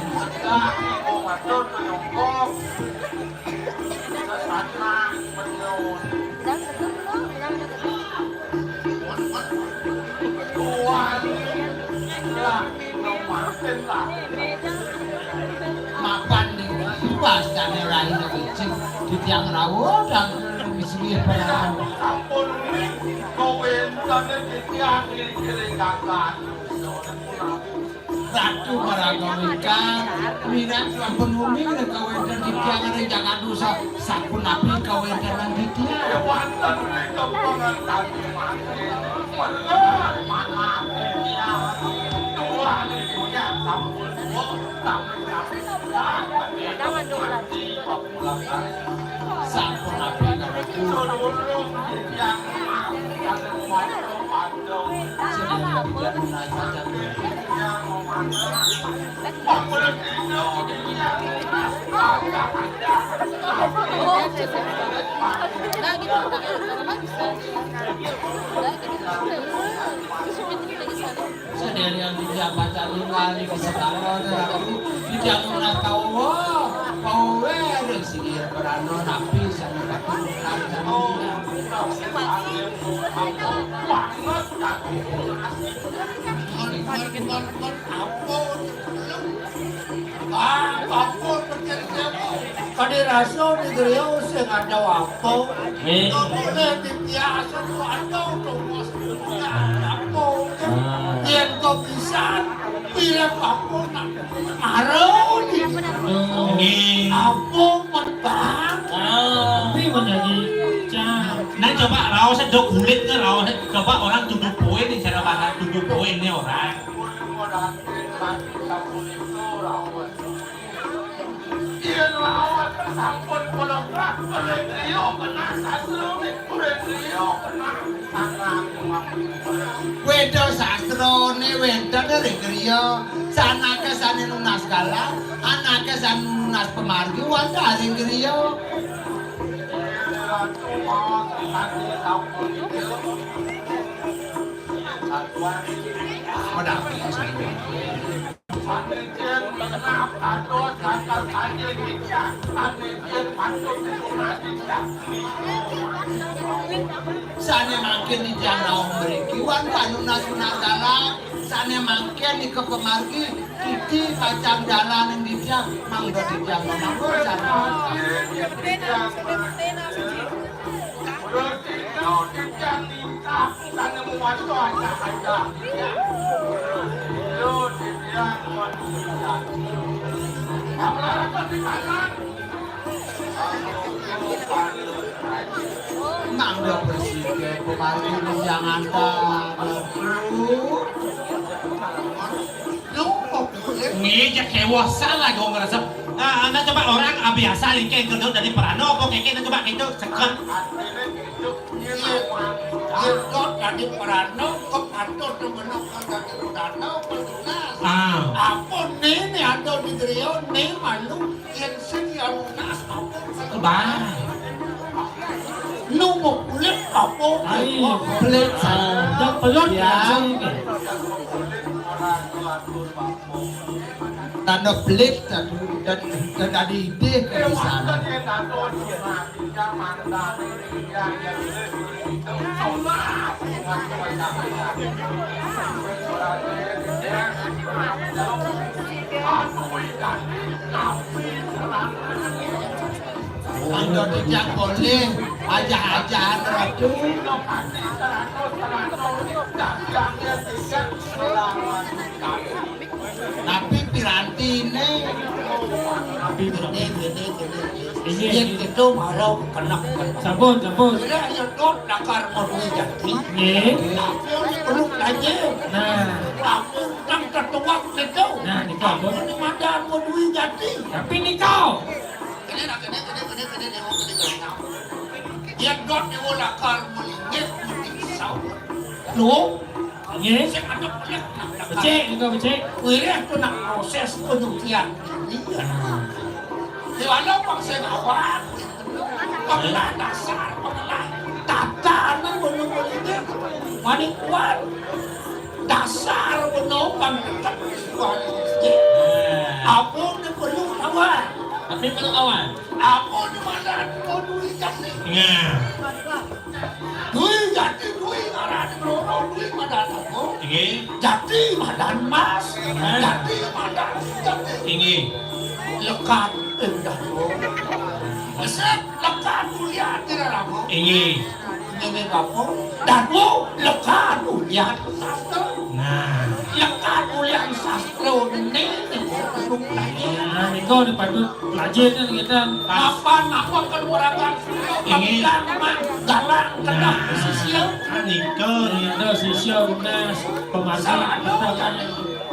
Mapan niku wastane lain licin titiang rawuh dan misli perawan. Sampun ning kawentene titiang ing kakak. Ratu Maragawika, minat sampun uning kawenten titiang ring jagat dosa. Sapunapi kawéntenan titiang? Wonten ring kembangan kami mangkin. Bener manah titiang. Tuhan ibunya sampun wong, tapi kami sudah mati. Sapunapi kawéntenan? Sedulur titiang mati. Sadéréan titiang pacang ningali kasetara, titiang nunas pauwé, pauwé ring sira Prana napi sané katingal sané. Ampun, ampun, ampun. Ah, ampun, Kadi rasa di griya sing ada apa? Nggih. Kok boleh dibiasa tuh ada tuh, Mas. Apa? Ah. Yén kok bisa, pilih apa nak? Maro di. Nggih. Apa, Mas Bang? Ah, ini menjadi cah. Nah, coba raosé dok kulit ké raosé. Coba orang tuduh poin nih, cara bahasa tuduh poin nih orang. Yén lawas sampun kula ring griya kenah sastra, ring griya kenah sastra. Wéda sastrané wénten ring griya, sanaka sané nunas galah, anaka sané nunas pamargi wantah ring griya. Yén Ratu maos sané sampun Menawi. Sané mangkin titiang rauh mriki, wan panunas-nunas dalan, sané mangkin nika pamargi, titi pacang dalan ing titiang, mangda titiang mangda sané mangkin. Mangda prasida pamargi nunjang antar. Nggih, cek kéweh salah dong ngrasep. Ah, anda coba orang, ah, biasa nih, kayak gedut dari Perano, apa kayak gitu, coba gitu, seket. Yén, yén dot dadi Prana, kepatut demenok dadi Prana, pelunas. Ah. Apa né, né ada di griya, né malu, yén sing ya lunas, apa sing Bah. Lu mau kulit apa? Ai, pelit. Ah, dah pelut ya. Langsung ke. Tanda pelit tadi, dan, dan ada ide ke di sana. Anda tidak boleh ajah-ajahan Ratu. Tapi piranti ini. Tapi piranti ini, ini. Iya, iya. Yén kéto mara kenek. Sampun, sampun. Kira ya dot lakar madué jati. Nggih. Tapi perlu kaji. Nah. Lamun tang tetuak kéto. Nah, nika, Bu. Ini madan madué jati. Tapi nika. Kéné, nah, kéné, kéné, kéné, kéné, kéné, kéné, kéné. Yén dot déwa lakar malinggih, matisau. Lho, nggih. Sing ada kulit, nah, nah, becik, nika becik. Wiréh to nak prosés penyucian. Iya. Nah. Déwa lo pang sing awak. Pengelah dasar, pengelah tatanan, pengelah politik. Manik kuat. Dasar beno pang tetep. Nah. Apa né perlu kawan? Tapi perlu kawan. Apa né madan mau duit jati? Nah. Duit jati, duit arah di Blora, duit madan apa? Nggih. Jati madan emas, nah. Jati madan jati. Nggih. Lekad, eh, dah. Esep, lekad mulia tidak lama. Nggih. Ini apa? Datu lekad ulian sastra. Nah. Lekad ulian sastra ini, ini, ini. Nah, nika patut lajeng kita. Mapan apa keluarga? Inggih. Pamitan, Mak, galang, kedah, nah, sisia. Nika, nika, sisia, lunas, pemargi, salah, kita kan.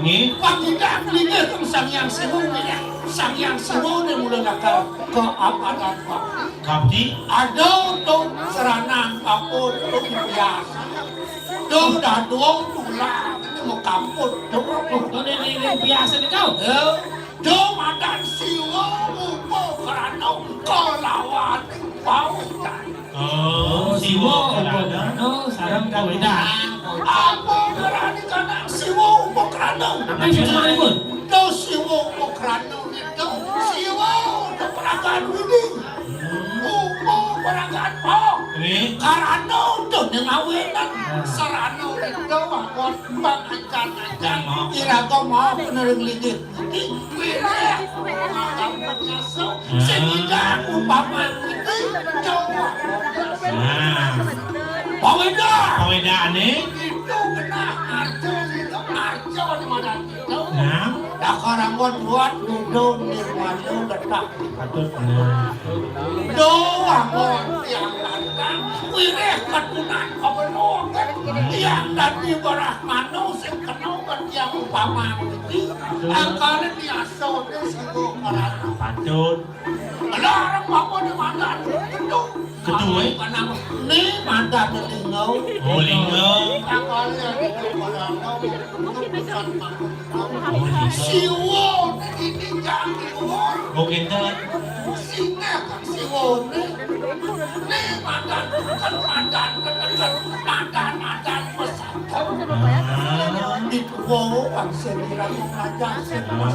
Nggih. Pamitan, linggih, Sang Hyang Siwa, nggih. Sang Hyang Siwa, dia mula nakal ke apa dan apa. Kabdi? Ada tu seranang apa tu biasa. Duh, dadong tulang ini mau kamput. Duh, ini, ini, ini biasa nih kau. Ya. Duh, madan Siwa Upa Krana kalawan pawedan. Oh, Siwa Upa Krana sareng pawedan. Apa ngarani kana Siwa Upa Krana? Apa sih sebenarnya, Bun? Duh, Siwa Upa Krana itu Siwa udah peragaan widi. Upa peragaan pawon. Nggih. Karana utuh ning awenan. Nah. Sarana reda mawon pangancan-ancan. Nah. Iraga mau benerin linggih. Wireh. Makan penyaso. Nah. Sing indah umpama iki. Jawa. Nah. Paweda. Pawedane. Itu genah arjo, itu arjo di mana itu. Nah. Dak karang buat buat duduk nirwana letak. Patut, nah. Doang, oh, tiang lantang, wireh ketunan kebenuh, tiang dadi barah manu, sing kena kan tiang umpama widi, angkane biasa, oke, sing karana. Patut. Lah, arep apa di mana? Ketu. Ketu, eh? Panang. Ni madan lingga. Oh, lingga. Angkane ada di barah manu, bukan manu. Siwa ini jangan luar. Oh, kinten. Singa kan siwa ini. Ini madan, bukan madan, bukan madan, madan pesantren. Ah. Di tua orang sendiri ngajak sendiri.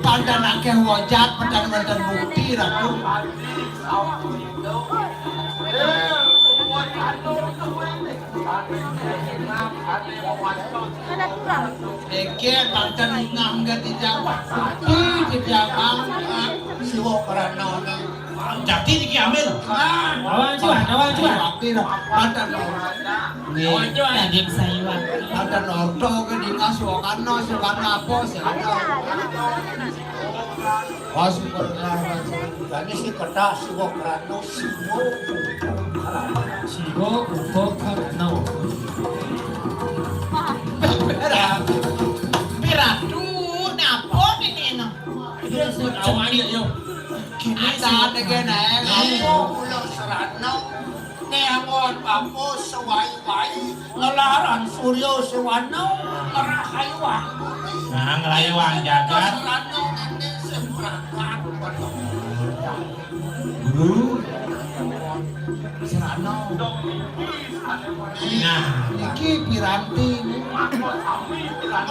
Padan akeh wajat, padan wonten bukti, Ratu. Iki pancen ngangge tijang. Tijang angkat. Siwa karana. Dadi niki amil. Lawan cuan, lawan cuan. Pancen. Nggih. Daging sayuan. Pancen orto ke dinas Siwa karana, Siwa karana apa, Siwa karana. Oh, syukur. Dadi si kertas Siwa karana, Siwa. Siwa uga karana. Piratu, napa niki, Nang? Awane yo. Kene sing ada kene, ayo kula serana. Neangon bambu sewai-wai, ngelaran surya sewana, ngerahayu angkuri. Nah, ngelayu ang jagat. Serana niki sing berangkat. Guru. Serana. Nah, niki piranti.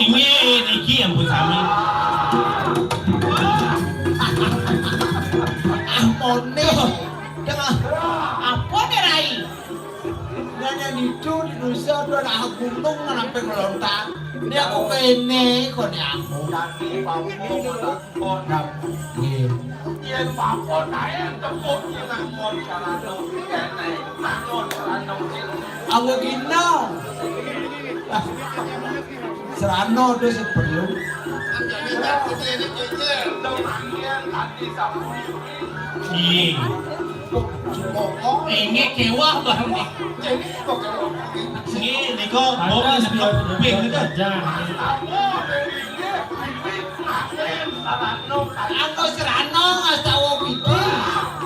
Inggih, niki ampun sami. Ampune. Dengan apa nih, Rai? Nanya nitu di Indonesia tuh ada gunung nang sampai melontar. Ini aku kene, kone aku. Nggih. Yen mawon ae tepuk yen mawon sarana kene, mawon sarana kene. Awe gina. Serana to sing perlu. Jadi tak kene kene, dong angin tadi sapu. Iya. Ini kewah, Bang. Ini kok kewah? Ini, ini kok bokis, bokis, bokis. Aku serana ngastawa pipi.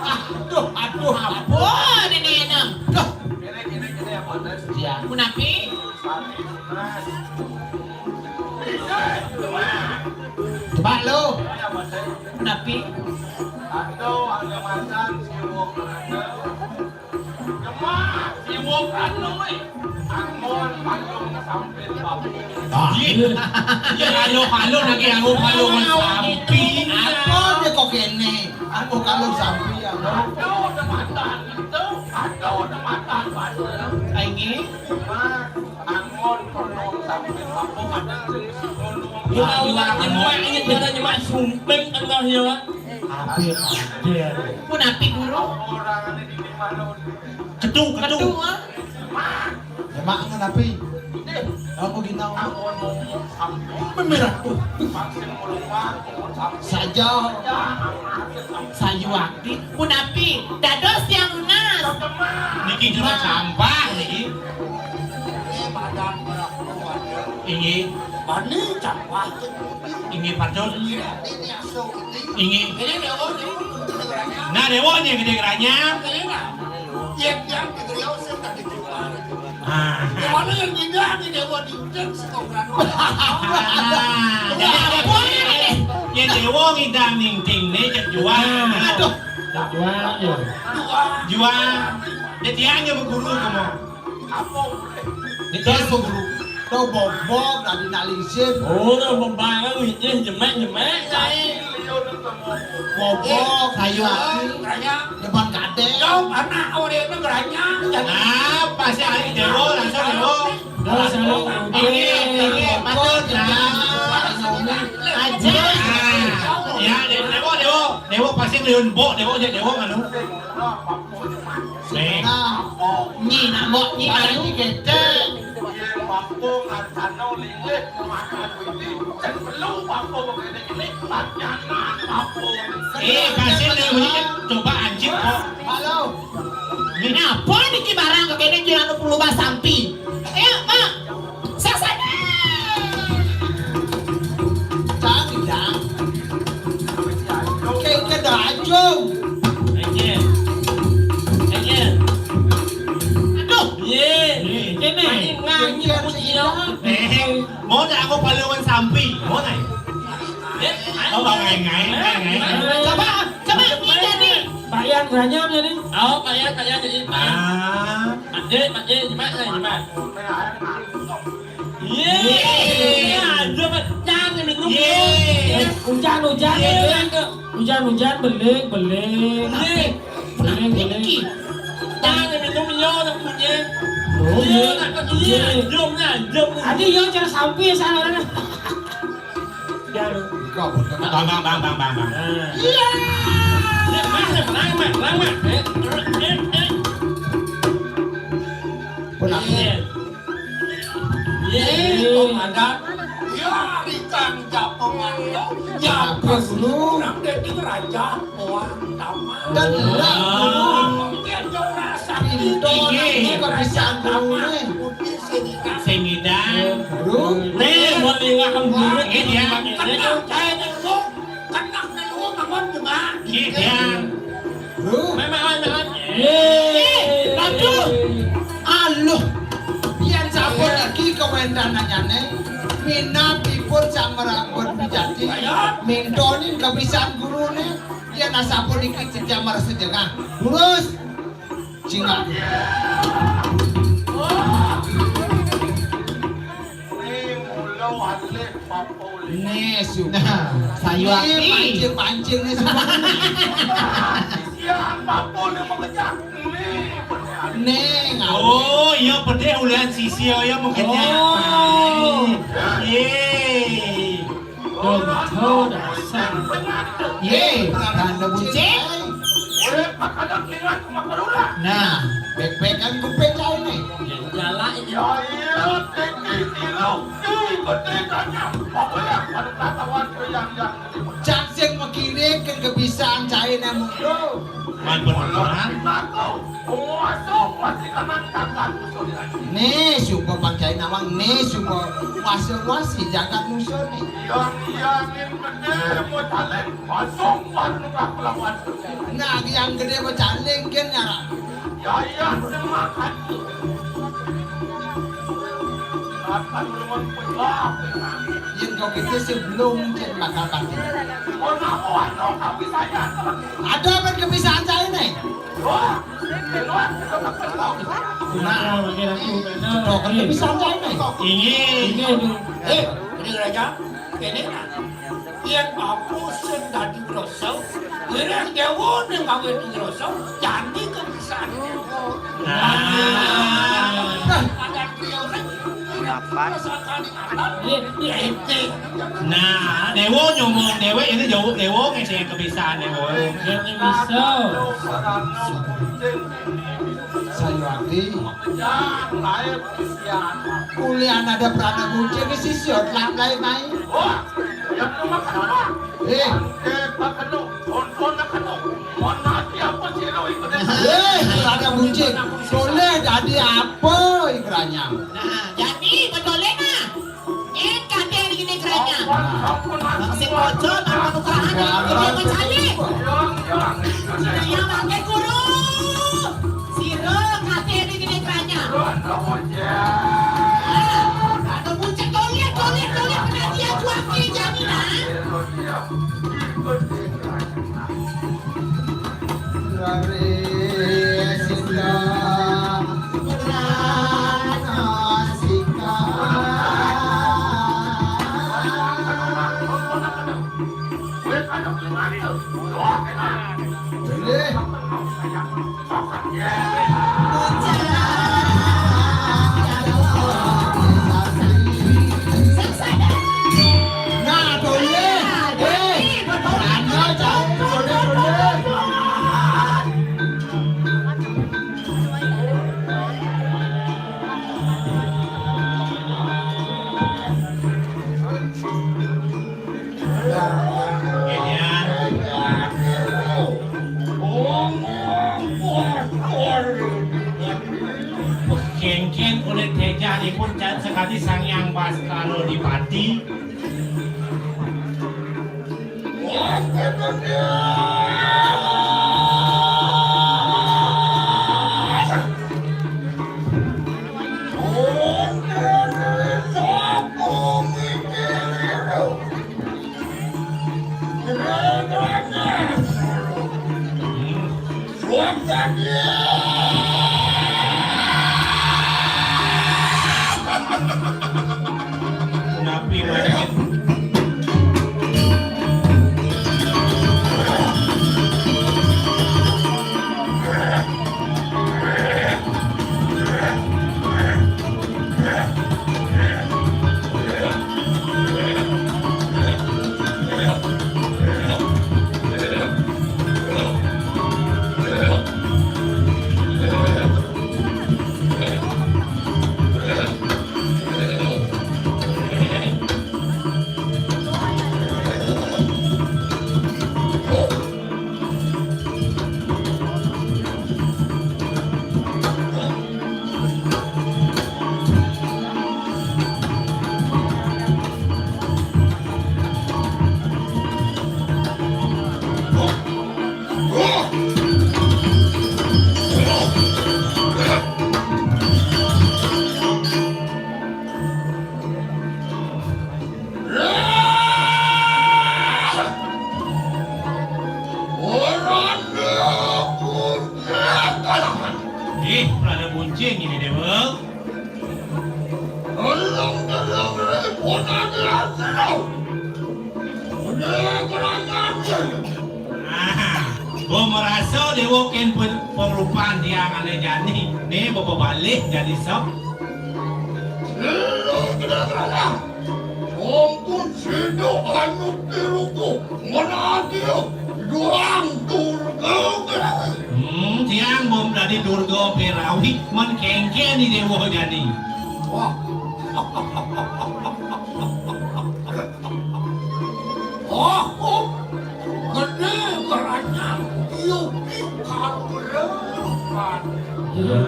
Aduh, aduh, ampun ini enak. Duh. Iya. Punapi? Coba lo. Punapi? Aduh, ada macan, siwok, ada. Jemak, siwok, anu, eh. Anggon, payung, sampir, babi. Ah. Iya. Iya, halo, halo, lagi halo, halo, sapi. Apa dia kok kene? Aku kalau sapi ya. Aduh, udah makan itu. Aduh, udah makan, Pak. Ini. Jemak, anggon, payung, sampir, babi. Wah, wah, nyemak, ini dia nyemak sumping tengah ya, Pak. Apik. Iya. Pun apik, Guru. Ketu, ketu. Ketu, ah. Jemak ngenapi? Kamu ginawa. Pemirah. Saja. Sayuwakti. Punapi? Dados tiang nunas. Niki cuma sampah niki. Inggih. Bani campah. Inggih patut. Iya, ini asuh ini. Inggih. Ini Déwa, Déwa, gedé geranya. Nah, Déwa nya gedé geranya. Ini nah. Yén tiang di griya sing tadi keluar. Ah. Déwa yang ngidang di Déwa dingding sing ora. Ah, jadi apa? Yén Déwa ngidang dingding né cek jual. Aduh. Jual, ya. Jual. Jual. Jadi tiang yang guru kamu. Apa? Ini dia guru. Tuh bobok tadi nak lingsin. Oh, udah membangun ini jemek-jemek, Cai. Bobok, kayu aki. Depan kadé. Yo, anak orang itu geranya. Apa sih, ari Déwa, langsung Déwa. Dah, salah. Ini, ini, patut, nah. Aja. Ya, Déwa, Déwa. Déwa pasti liun bok, Déwa, Déwa nganu. Nih. Nah, nyi nak mbok nyi anu gedé. Yén mampu ngarcana linggih makan widi, cén perlu mampu begini ini, panjangan mampu. Eh, kasih nih, bunyi coba anjing kok. Halo. Ini apa niki barang kekene kira anu perlu basampi? Ayo, Mak. Sasana. Cang, Cang. Kayak ke dajung. Aduh. Yé. Kene. Nganyi puji. Eh, mau nak aku paluan sampi. Mau nak? Oh, bang ngai ngai ngai ngai. Coba, coba ini jadi. Pak Yan Ganyam jadi. Oh, Pak Yan, Pak Yan jadi. Ah. Pak Dé, Pak Dé, nyimak, nyimak. Yé, aja pecah minum. Yé. Hujan-hujan, hujan-hujan, beling, beling. Yé. Beling, beling. Jangan minum, yo, nak punya. Oh, yé. Nak punya. Jom, nah, jom. Adi, yo, cara sampai sana. Ya, lu. Bang, bang, bang, bang, bang. Iya. Ya, Mas, tenang, Mas, tenang, Mas. Eh, eh, eh, eh. Pun aku. Iya. Yé, komandan. Ya, rikang japongan lo. Ya, Apa guru? Nang dadi raja, wah, taman. Kan enggak, guru. Pintu nang kebiasaan guru nih. Sing ngidang. Guru. Nih, buat liwat guru. Ini ya. Kenal saya dulu. Kenal dulu, namun cuma. Ngidang. Bro. Memang, memang. Eh, aduh. Aluh. Yén sampun iki kawéntenanyané, minab ipun sak merambut wijati, mintonin kebisan guruné, yén sampun iki jejamar sejengah. Lurus. Cingak. Ini mula alih. Nih, su. Nah, sayu Nih, aki. Pancing-pancing nih semua. Siang, apa nih mau kejar? Nih, bener. Nih, ngawur. Oh, iya, pedih ulian sisi, iya, mau kejar. Oh. Yé. Tuh, tuh, dasar. Yé, tanda bucin. Wéh, makanan lingan ke Makarura. Nah, bek-bekan kuping kau nih. Jalan ini. Ya iya, tinggi tilu. Ih, gede kanya. Apa ya? Pada pengetahuan ke yang, yang ini. Cak sing mengkiring ke kebisan cai nemu. Man beneran. Aku, penguasa masih kanan tangan musuh di lagi. Nih, suka pakai nawang, nih, suka wasa-wasi jagat musuh nih. Yang, yang ini gede, mau caleg, masuk, masuk, lawan. Nah, yang gede mau caleg, kan, ngarang. Yaya semakan. Akan luwung pecah. Yén kok gitu sebelum cek bakal pati. Ono ono tapi saya. Ada apa kebisan saya nih? Wah, di luar kita tak tahu. Nah, kok kebisan saya nih? Ini. Ini tuh. Eh, ini raja. Ini. Yén apa sing dadi ngrasa, wiréh déwa ning kawit ngrasa, jani kebisan. Nah. Nah, padan griya sing Kapan? Rasakan akan diétik. Nah, déwa nyomong déwék ini jauh déwa ngisi kebisan déwa. Ini bisa. Sayuwati. Kuliah ada peranak muncul ke sisi otak lain naik. Wah, yang rumah kan orang. Eh. Oke, Pak Kenu, konton nak Kenu. Mon mati apa sih lo ikut? Eh, ada muncul. Boleh jadi apa ikranya? Nah, jadi betul nah. Yén kadé Jangan salib. Jangan pakai guru. Sira kabeh di kene keranya. Ada buncit toleh, toleh, toleh, kena dia cuaki jaminan. Kengken oleh tejanipun can sekali Sang Hyang Baskara Dipati. Napi mangkin? Ih, rada buncing ini, Dewa. Ah, gua merasa Dewa ken pen- pengrupan tiang ane jani. Nih, bapak balik jani sok. Ampun sida anu tiruku, menadia durang durga. Hmm, tiang bom dadi durga perawi, men kengken di dewa jani. Wah. Oh, oh. Gede geranyang, tiupi karulepan. Iya.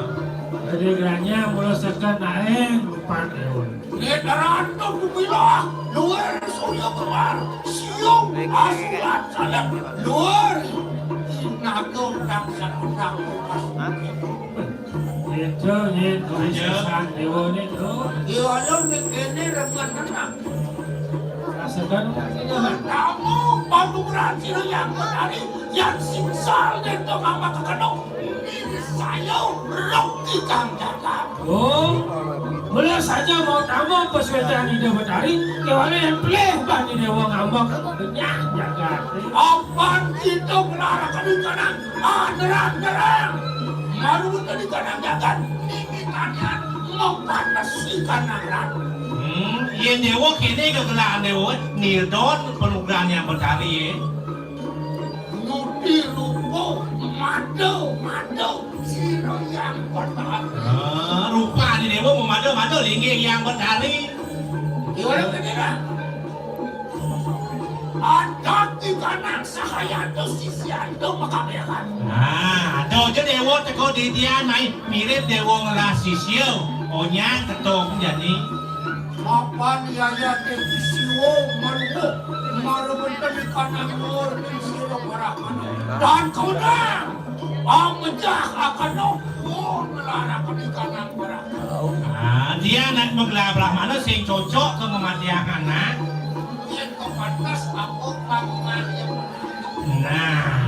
Gede geranyang, mula seken naeng, rupan dewa. Ngedaran to kupilah, luar surya keluar, siung asuhan salep, luar naga raksasa kupas. Itu, ini, tulis pesan dewa ini, tuh. Iya, lo mikirnya dengan tenang. Rasakan. Kamu panugrahan sira yang menari, yang singsal nento ngambak kekenung. Ini saya rok ikang jagat. Oh, mula saja mau tamu pesuetan Ida Betari, kewana yang pelih bani dewa ngambek kenyang jagat. Apan kita ngelarakan ikanan, ah, nerang-nerang. Maru tadi kanang jagat, nini tanian, mau panas ikanan ran. Hmm, yen dewa kene kegelaan dewa, nirdon penugrahan yang Betari, ya. Nuti rupa, mada, mada, sira yang Betari. Ah, rupane dewa memada-mada linggih yang Betari. Gimana tadi, Kak? Ada tiga anak sahayanto sisianto pekabehan. Nah, ada aja dewa teko ditian mai mirip dewa ngelah sisia. Onyang ketong jani. Mapan yaya téh siwo maluko, maremen téh di kanang luhur téh sira parahana. Dan kawenang, amejah akana, oh, ngelarakan di kanang parahana. Ah, dia nak menggelar belah mana sing cocok ke mematiang anak? Yén kepantes apa pangarian. Nah.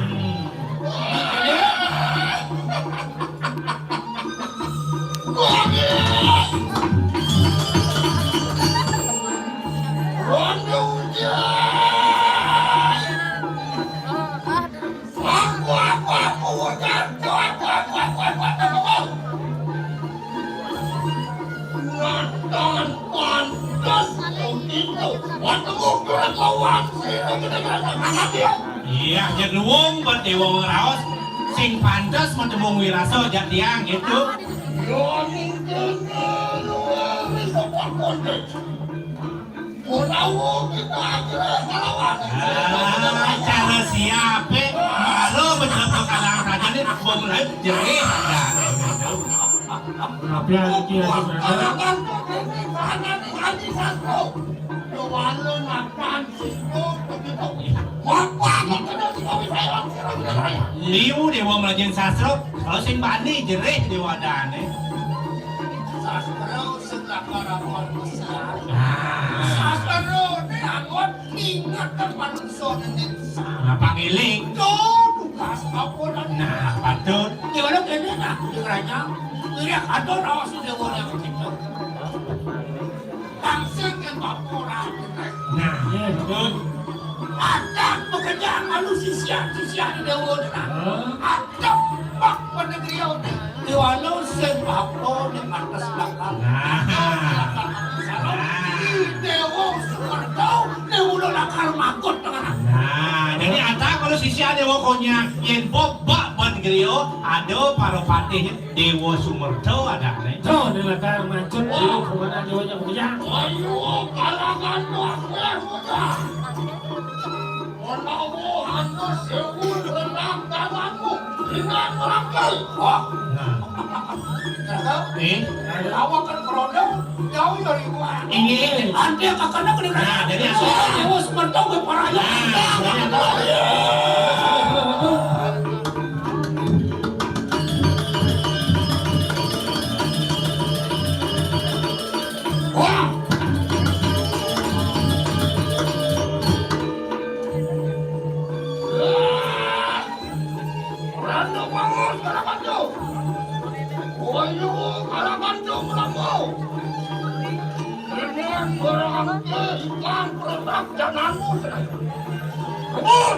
Natan pantes begitu. Waduh, kelakuan sira gede-gede amat ya. Iya, jek luwung bet déwa ngraos sing pantes matembung wirasa jak tiang gitu. Ya mungkin luwung wis kok konteks. Ora wong kita akhirnya ngelawan. Ah, cara siape? Kalau mencoba kalang raja ini bong lain jerih ada. Tapi yang iki ya, Mas. Kalangan kok ini mana nih Haji Sastro? Kewala makan situ begitu. Apa kok kena si Kopi Sayang kira-kira ya? Liu déwa melajen sastro, kalau sing bani jerih déwa dane. Sastro setelah karawan besar. Ah. Sastro ini anggon ingat kan manusia ini. Apa ngiling? Tuh, tugas apa dan. Nah, patut. Gimana kene nah, di kerajaan? Ini ada rawas sudah boleh begitu. Langsung ke laporan. Nah, iya, betul. Ada pekerjaan malu sisia, sisia di Dewa. Hah? Ada pak penegriau. Di walau sing apa di atas belakang. Nah. Nah. Di Dewa Sumerta, di ulu lakar makut dengan. Nah, jadi ada kalau sisia Dewa konya, yen bobak ban griya, ada para patih Dewa Sumerta adane. Tuh, di lakar makut, di kemana Dewanya bekerja? Ayo, kalangan luar biasa. Menawa ana sewu renang dalanmu, ringan merangkai. Wah. Nah. Eh? Lawakan keroda, jauh dari gua. Ini. Ante kakaknya kena. Nah, jadi aku. Awas, mentok gue parah ya. Nah, jadi aku. Wah. Randa Pangus Karakanjo. Wayu Karakanjo Melambo. Dengan barang angke ikang peretak jananmu sedaya. Kebun.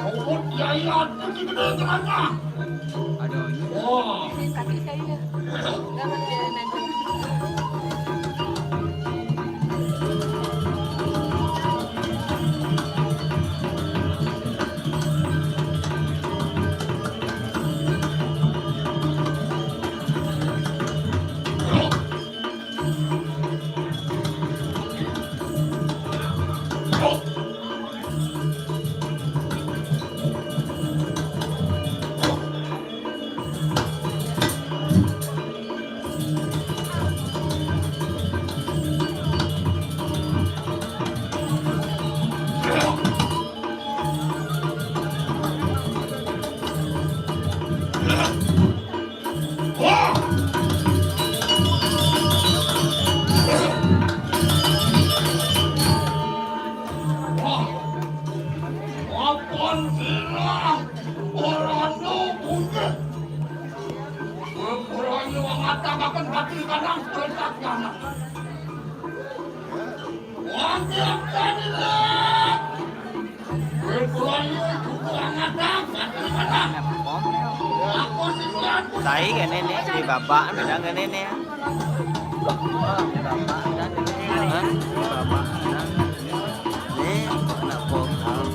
Kebun yaya tinggi gede kerana. Aduh. Wah. Wah, apun sira orana punjul. Pepulanya mengatakan bagi kanang perintah kiamat. Wah, kiamat ini. Pepulanya juga mengatakan bagi kanang. Aku sih. Tai kene nih, di babak, beda kene nih. Hah? Bapak, anak. Nih, anak bokap.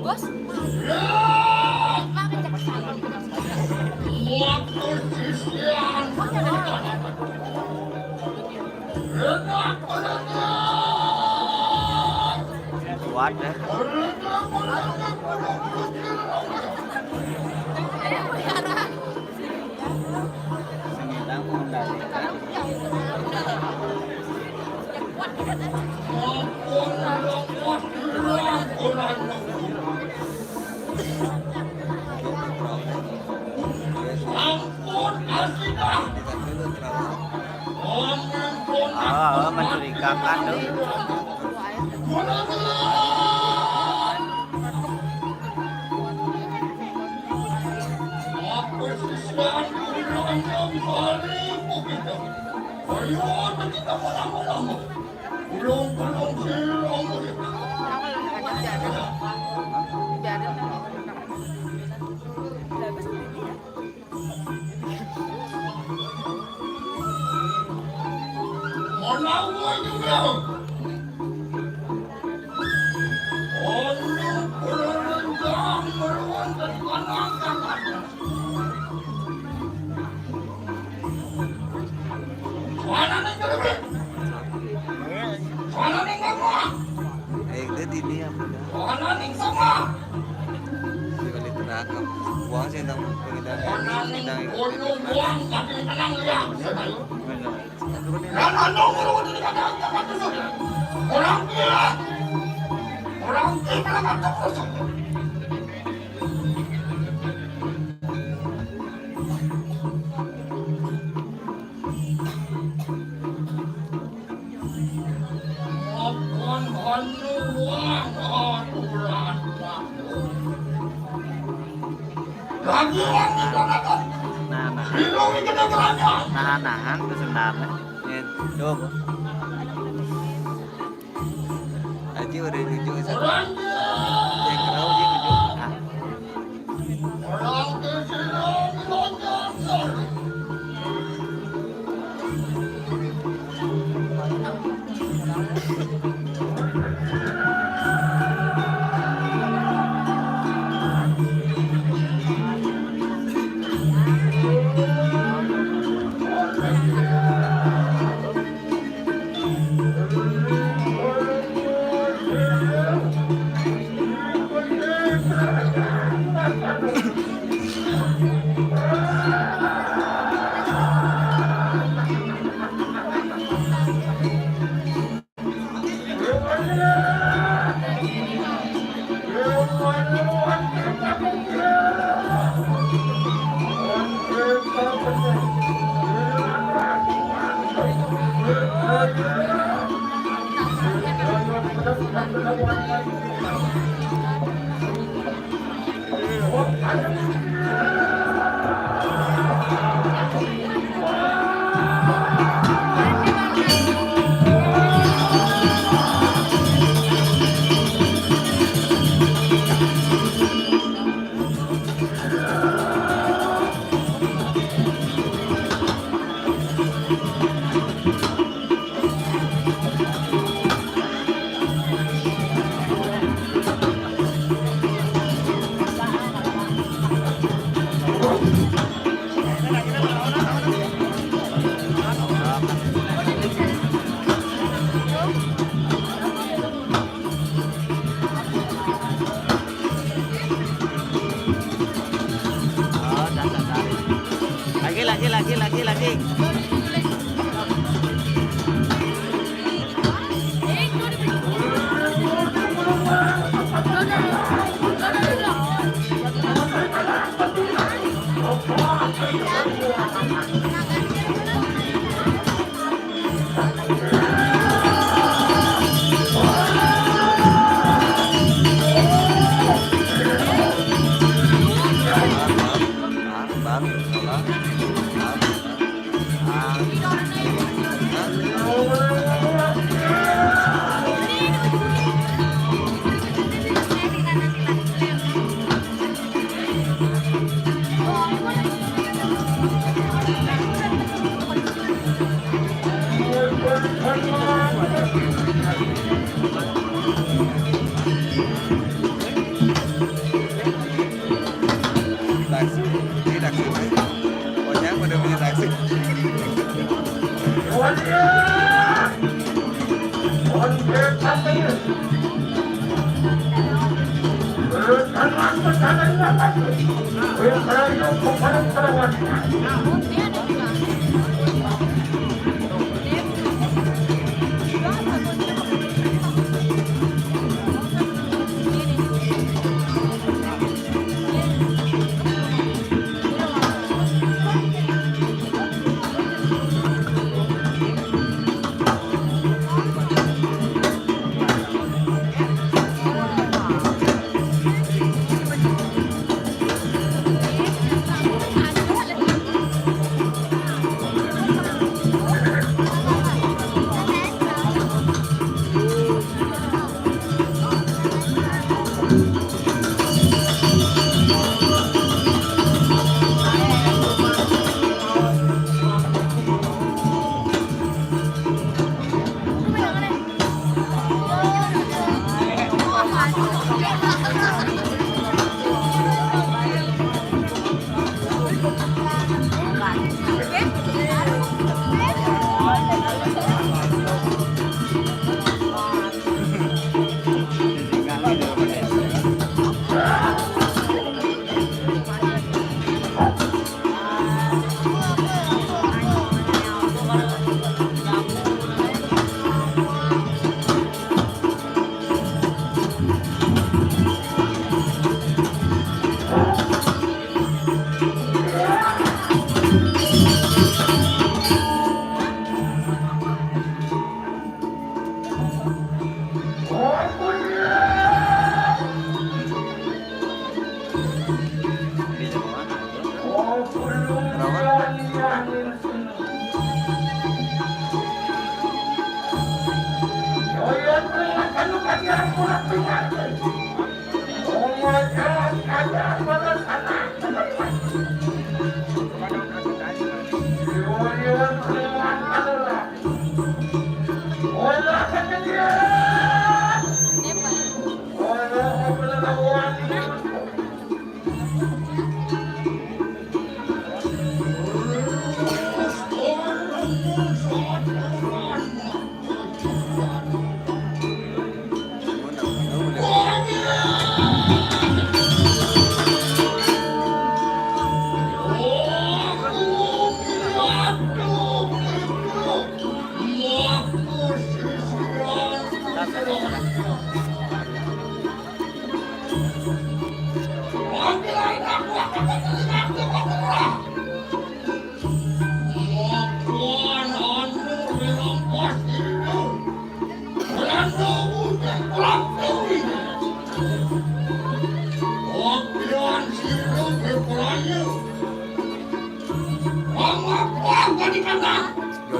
Bos, makan cek saya. Kuat ya. Sing ilang mengendalikan. Ampun, Asidah. Oh, oh, mencurigakan tuh. Eh, itu di dia. Di balik neraka. Buang sih, tentang pengendalian ini, tentang orang gila, orang gila. Apan anu wah aturan. Lagi wah kita datang. Nah, nah. Nahan-nahan tuh sebenarnya. Nih, tuh. Aji udah nuju ke sana. Yang kerau dia nuju. Nah. Oh, dah tak tarik. Lagi, lagi, lagi, lagi, lagi.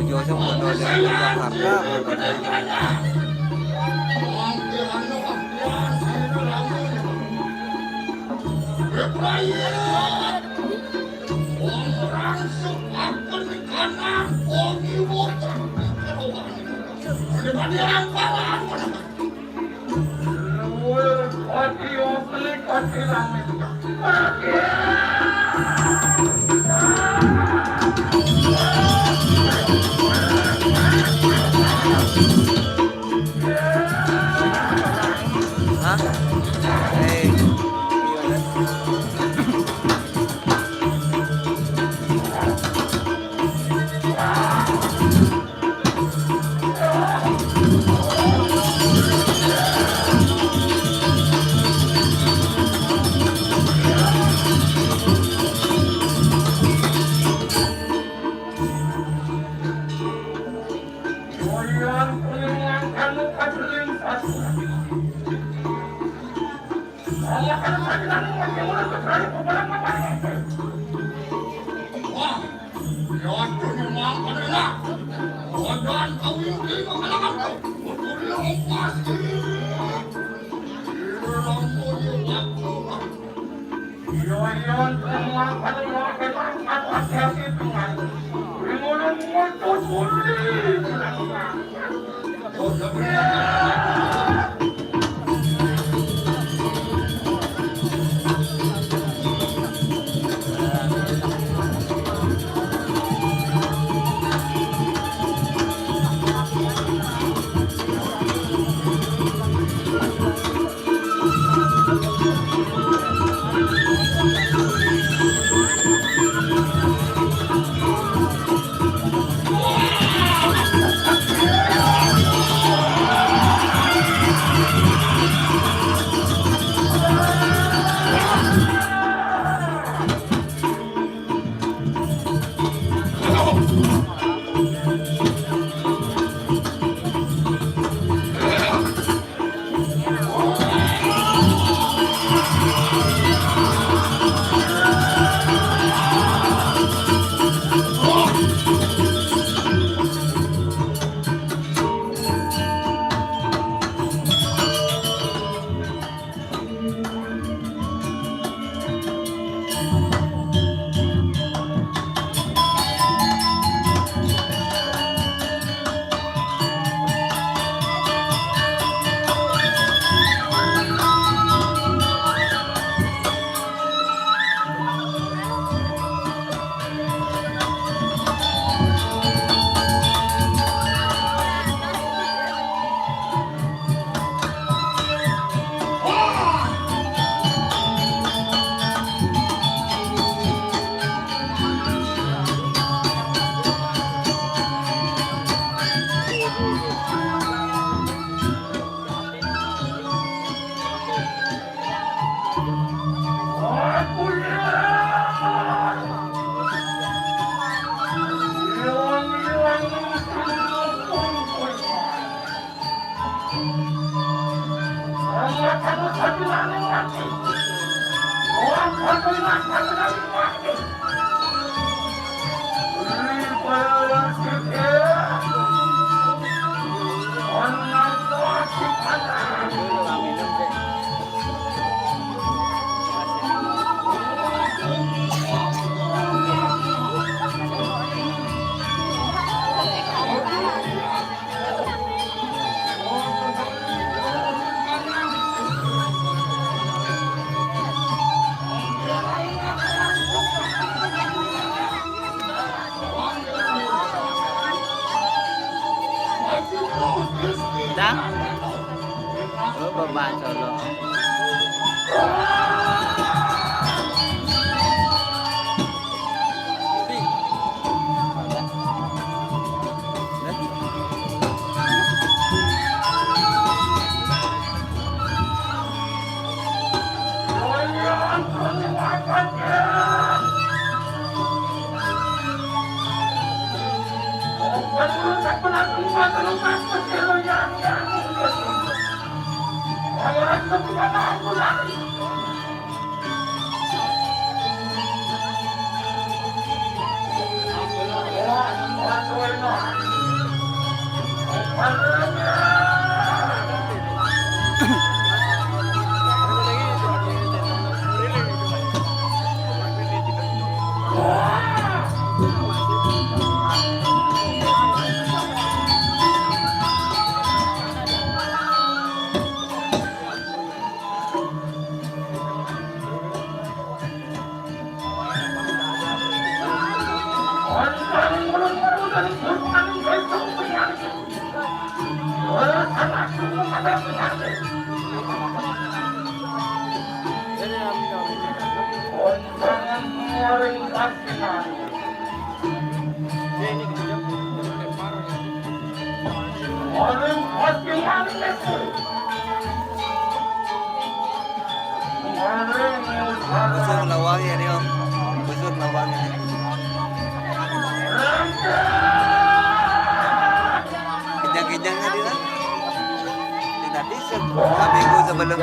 Jojo saya mau ada di Jakarta, mau ada di Dang? Lu beban solo. Busur lawang ya, Rio. Busur lawang ya. Kenyang-kenyang tadi lah. Tidak bisa. Seminggu sebelum.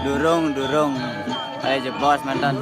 Durung, durung. Ayo jebos mantan.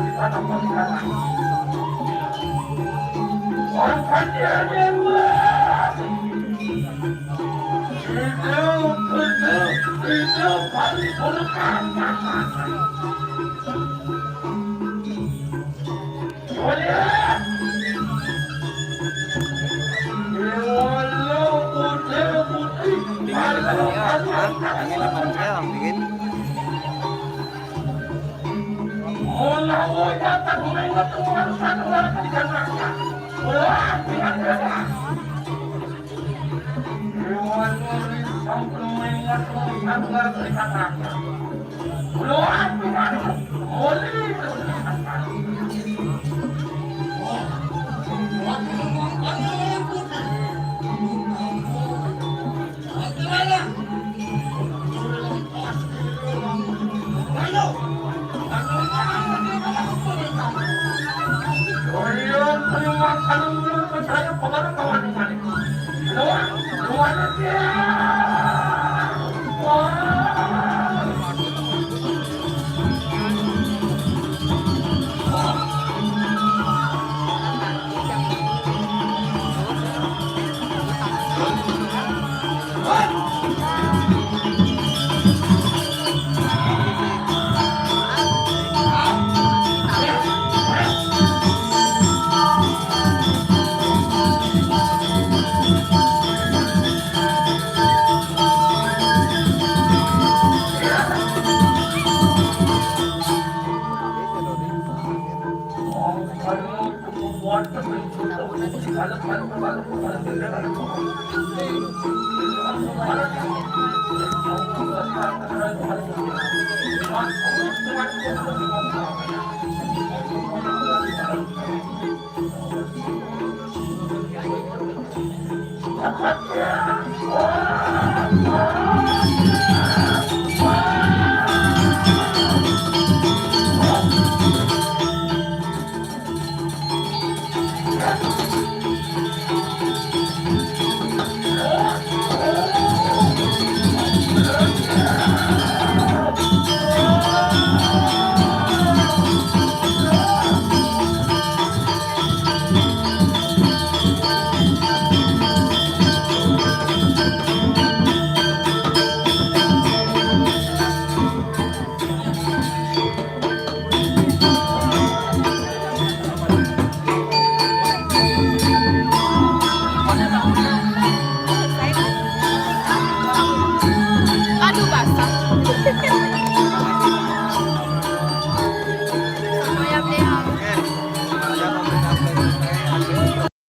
Dingin naman niya, ha? Dingin naman niya, ang dingin.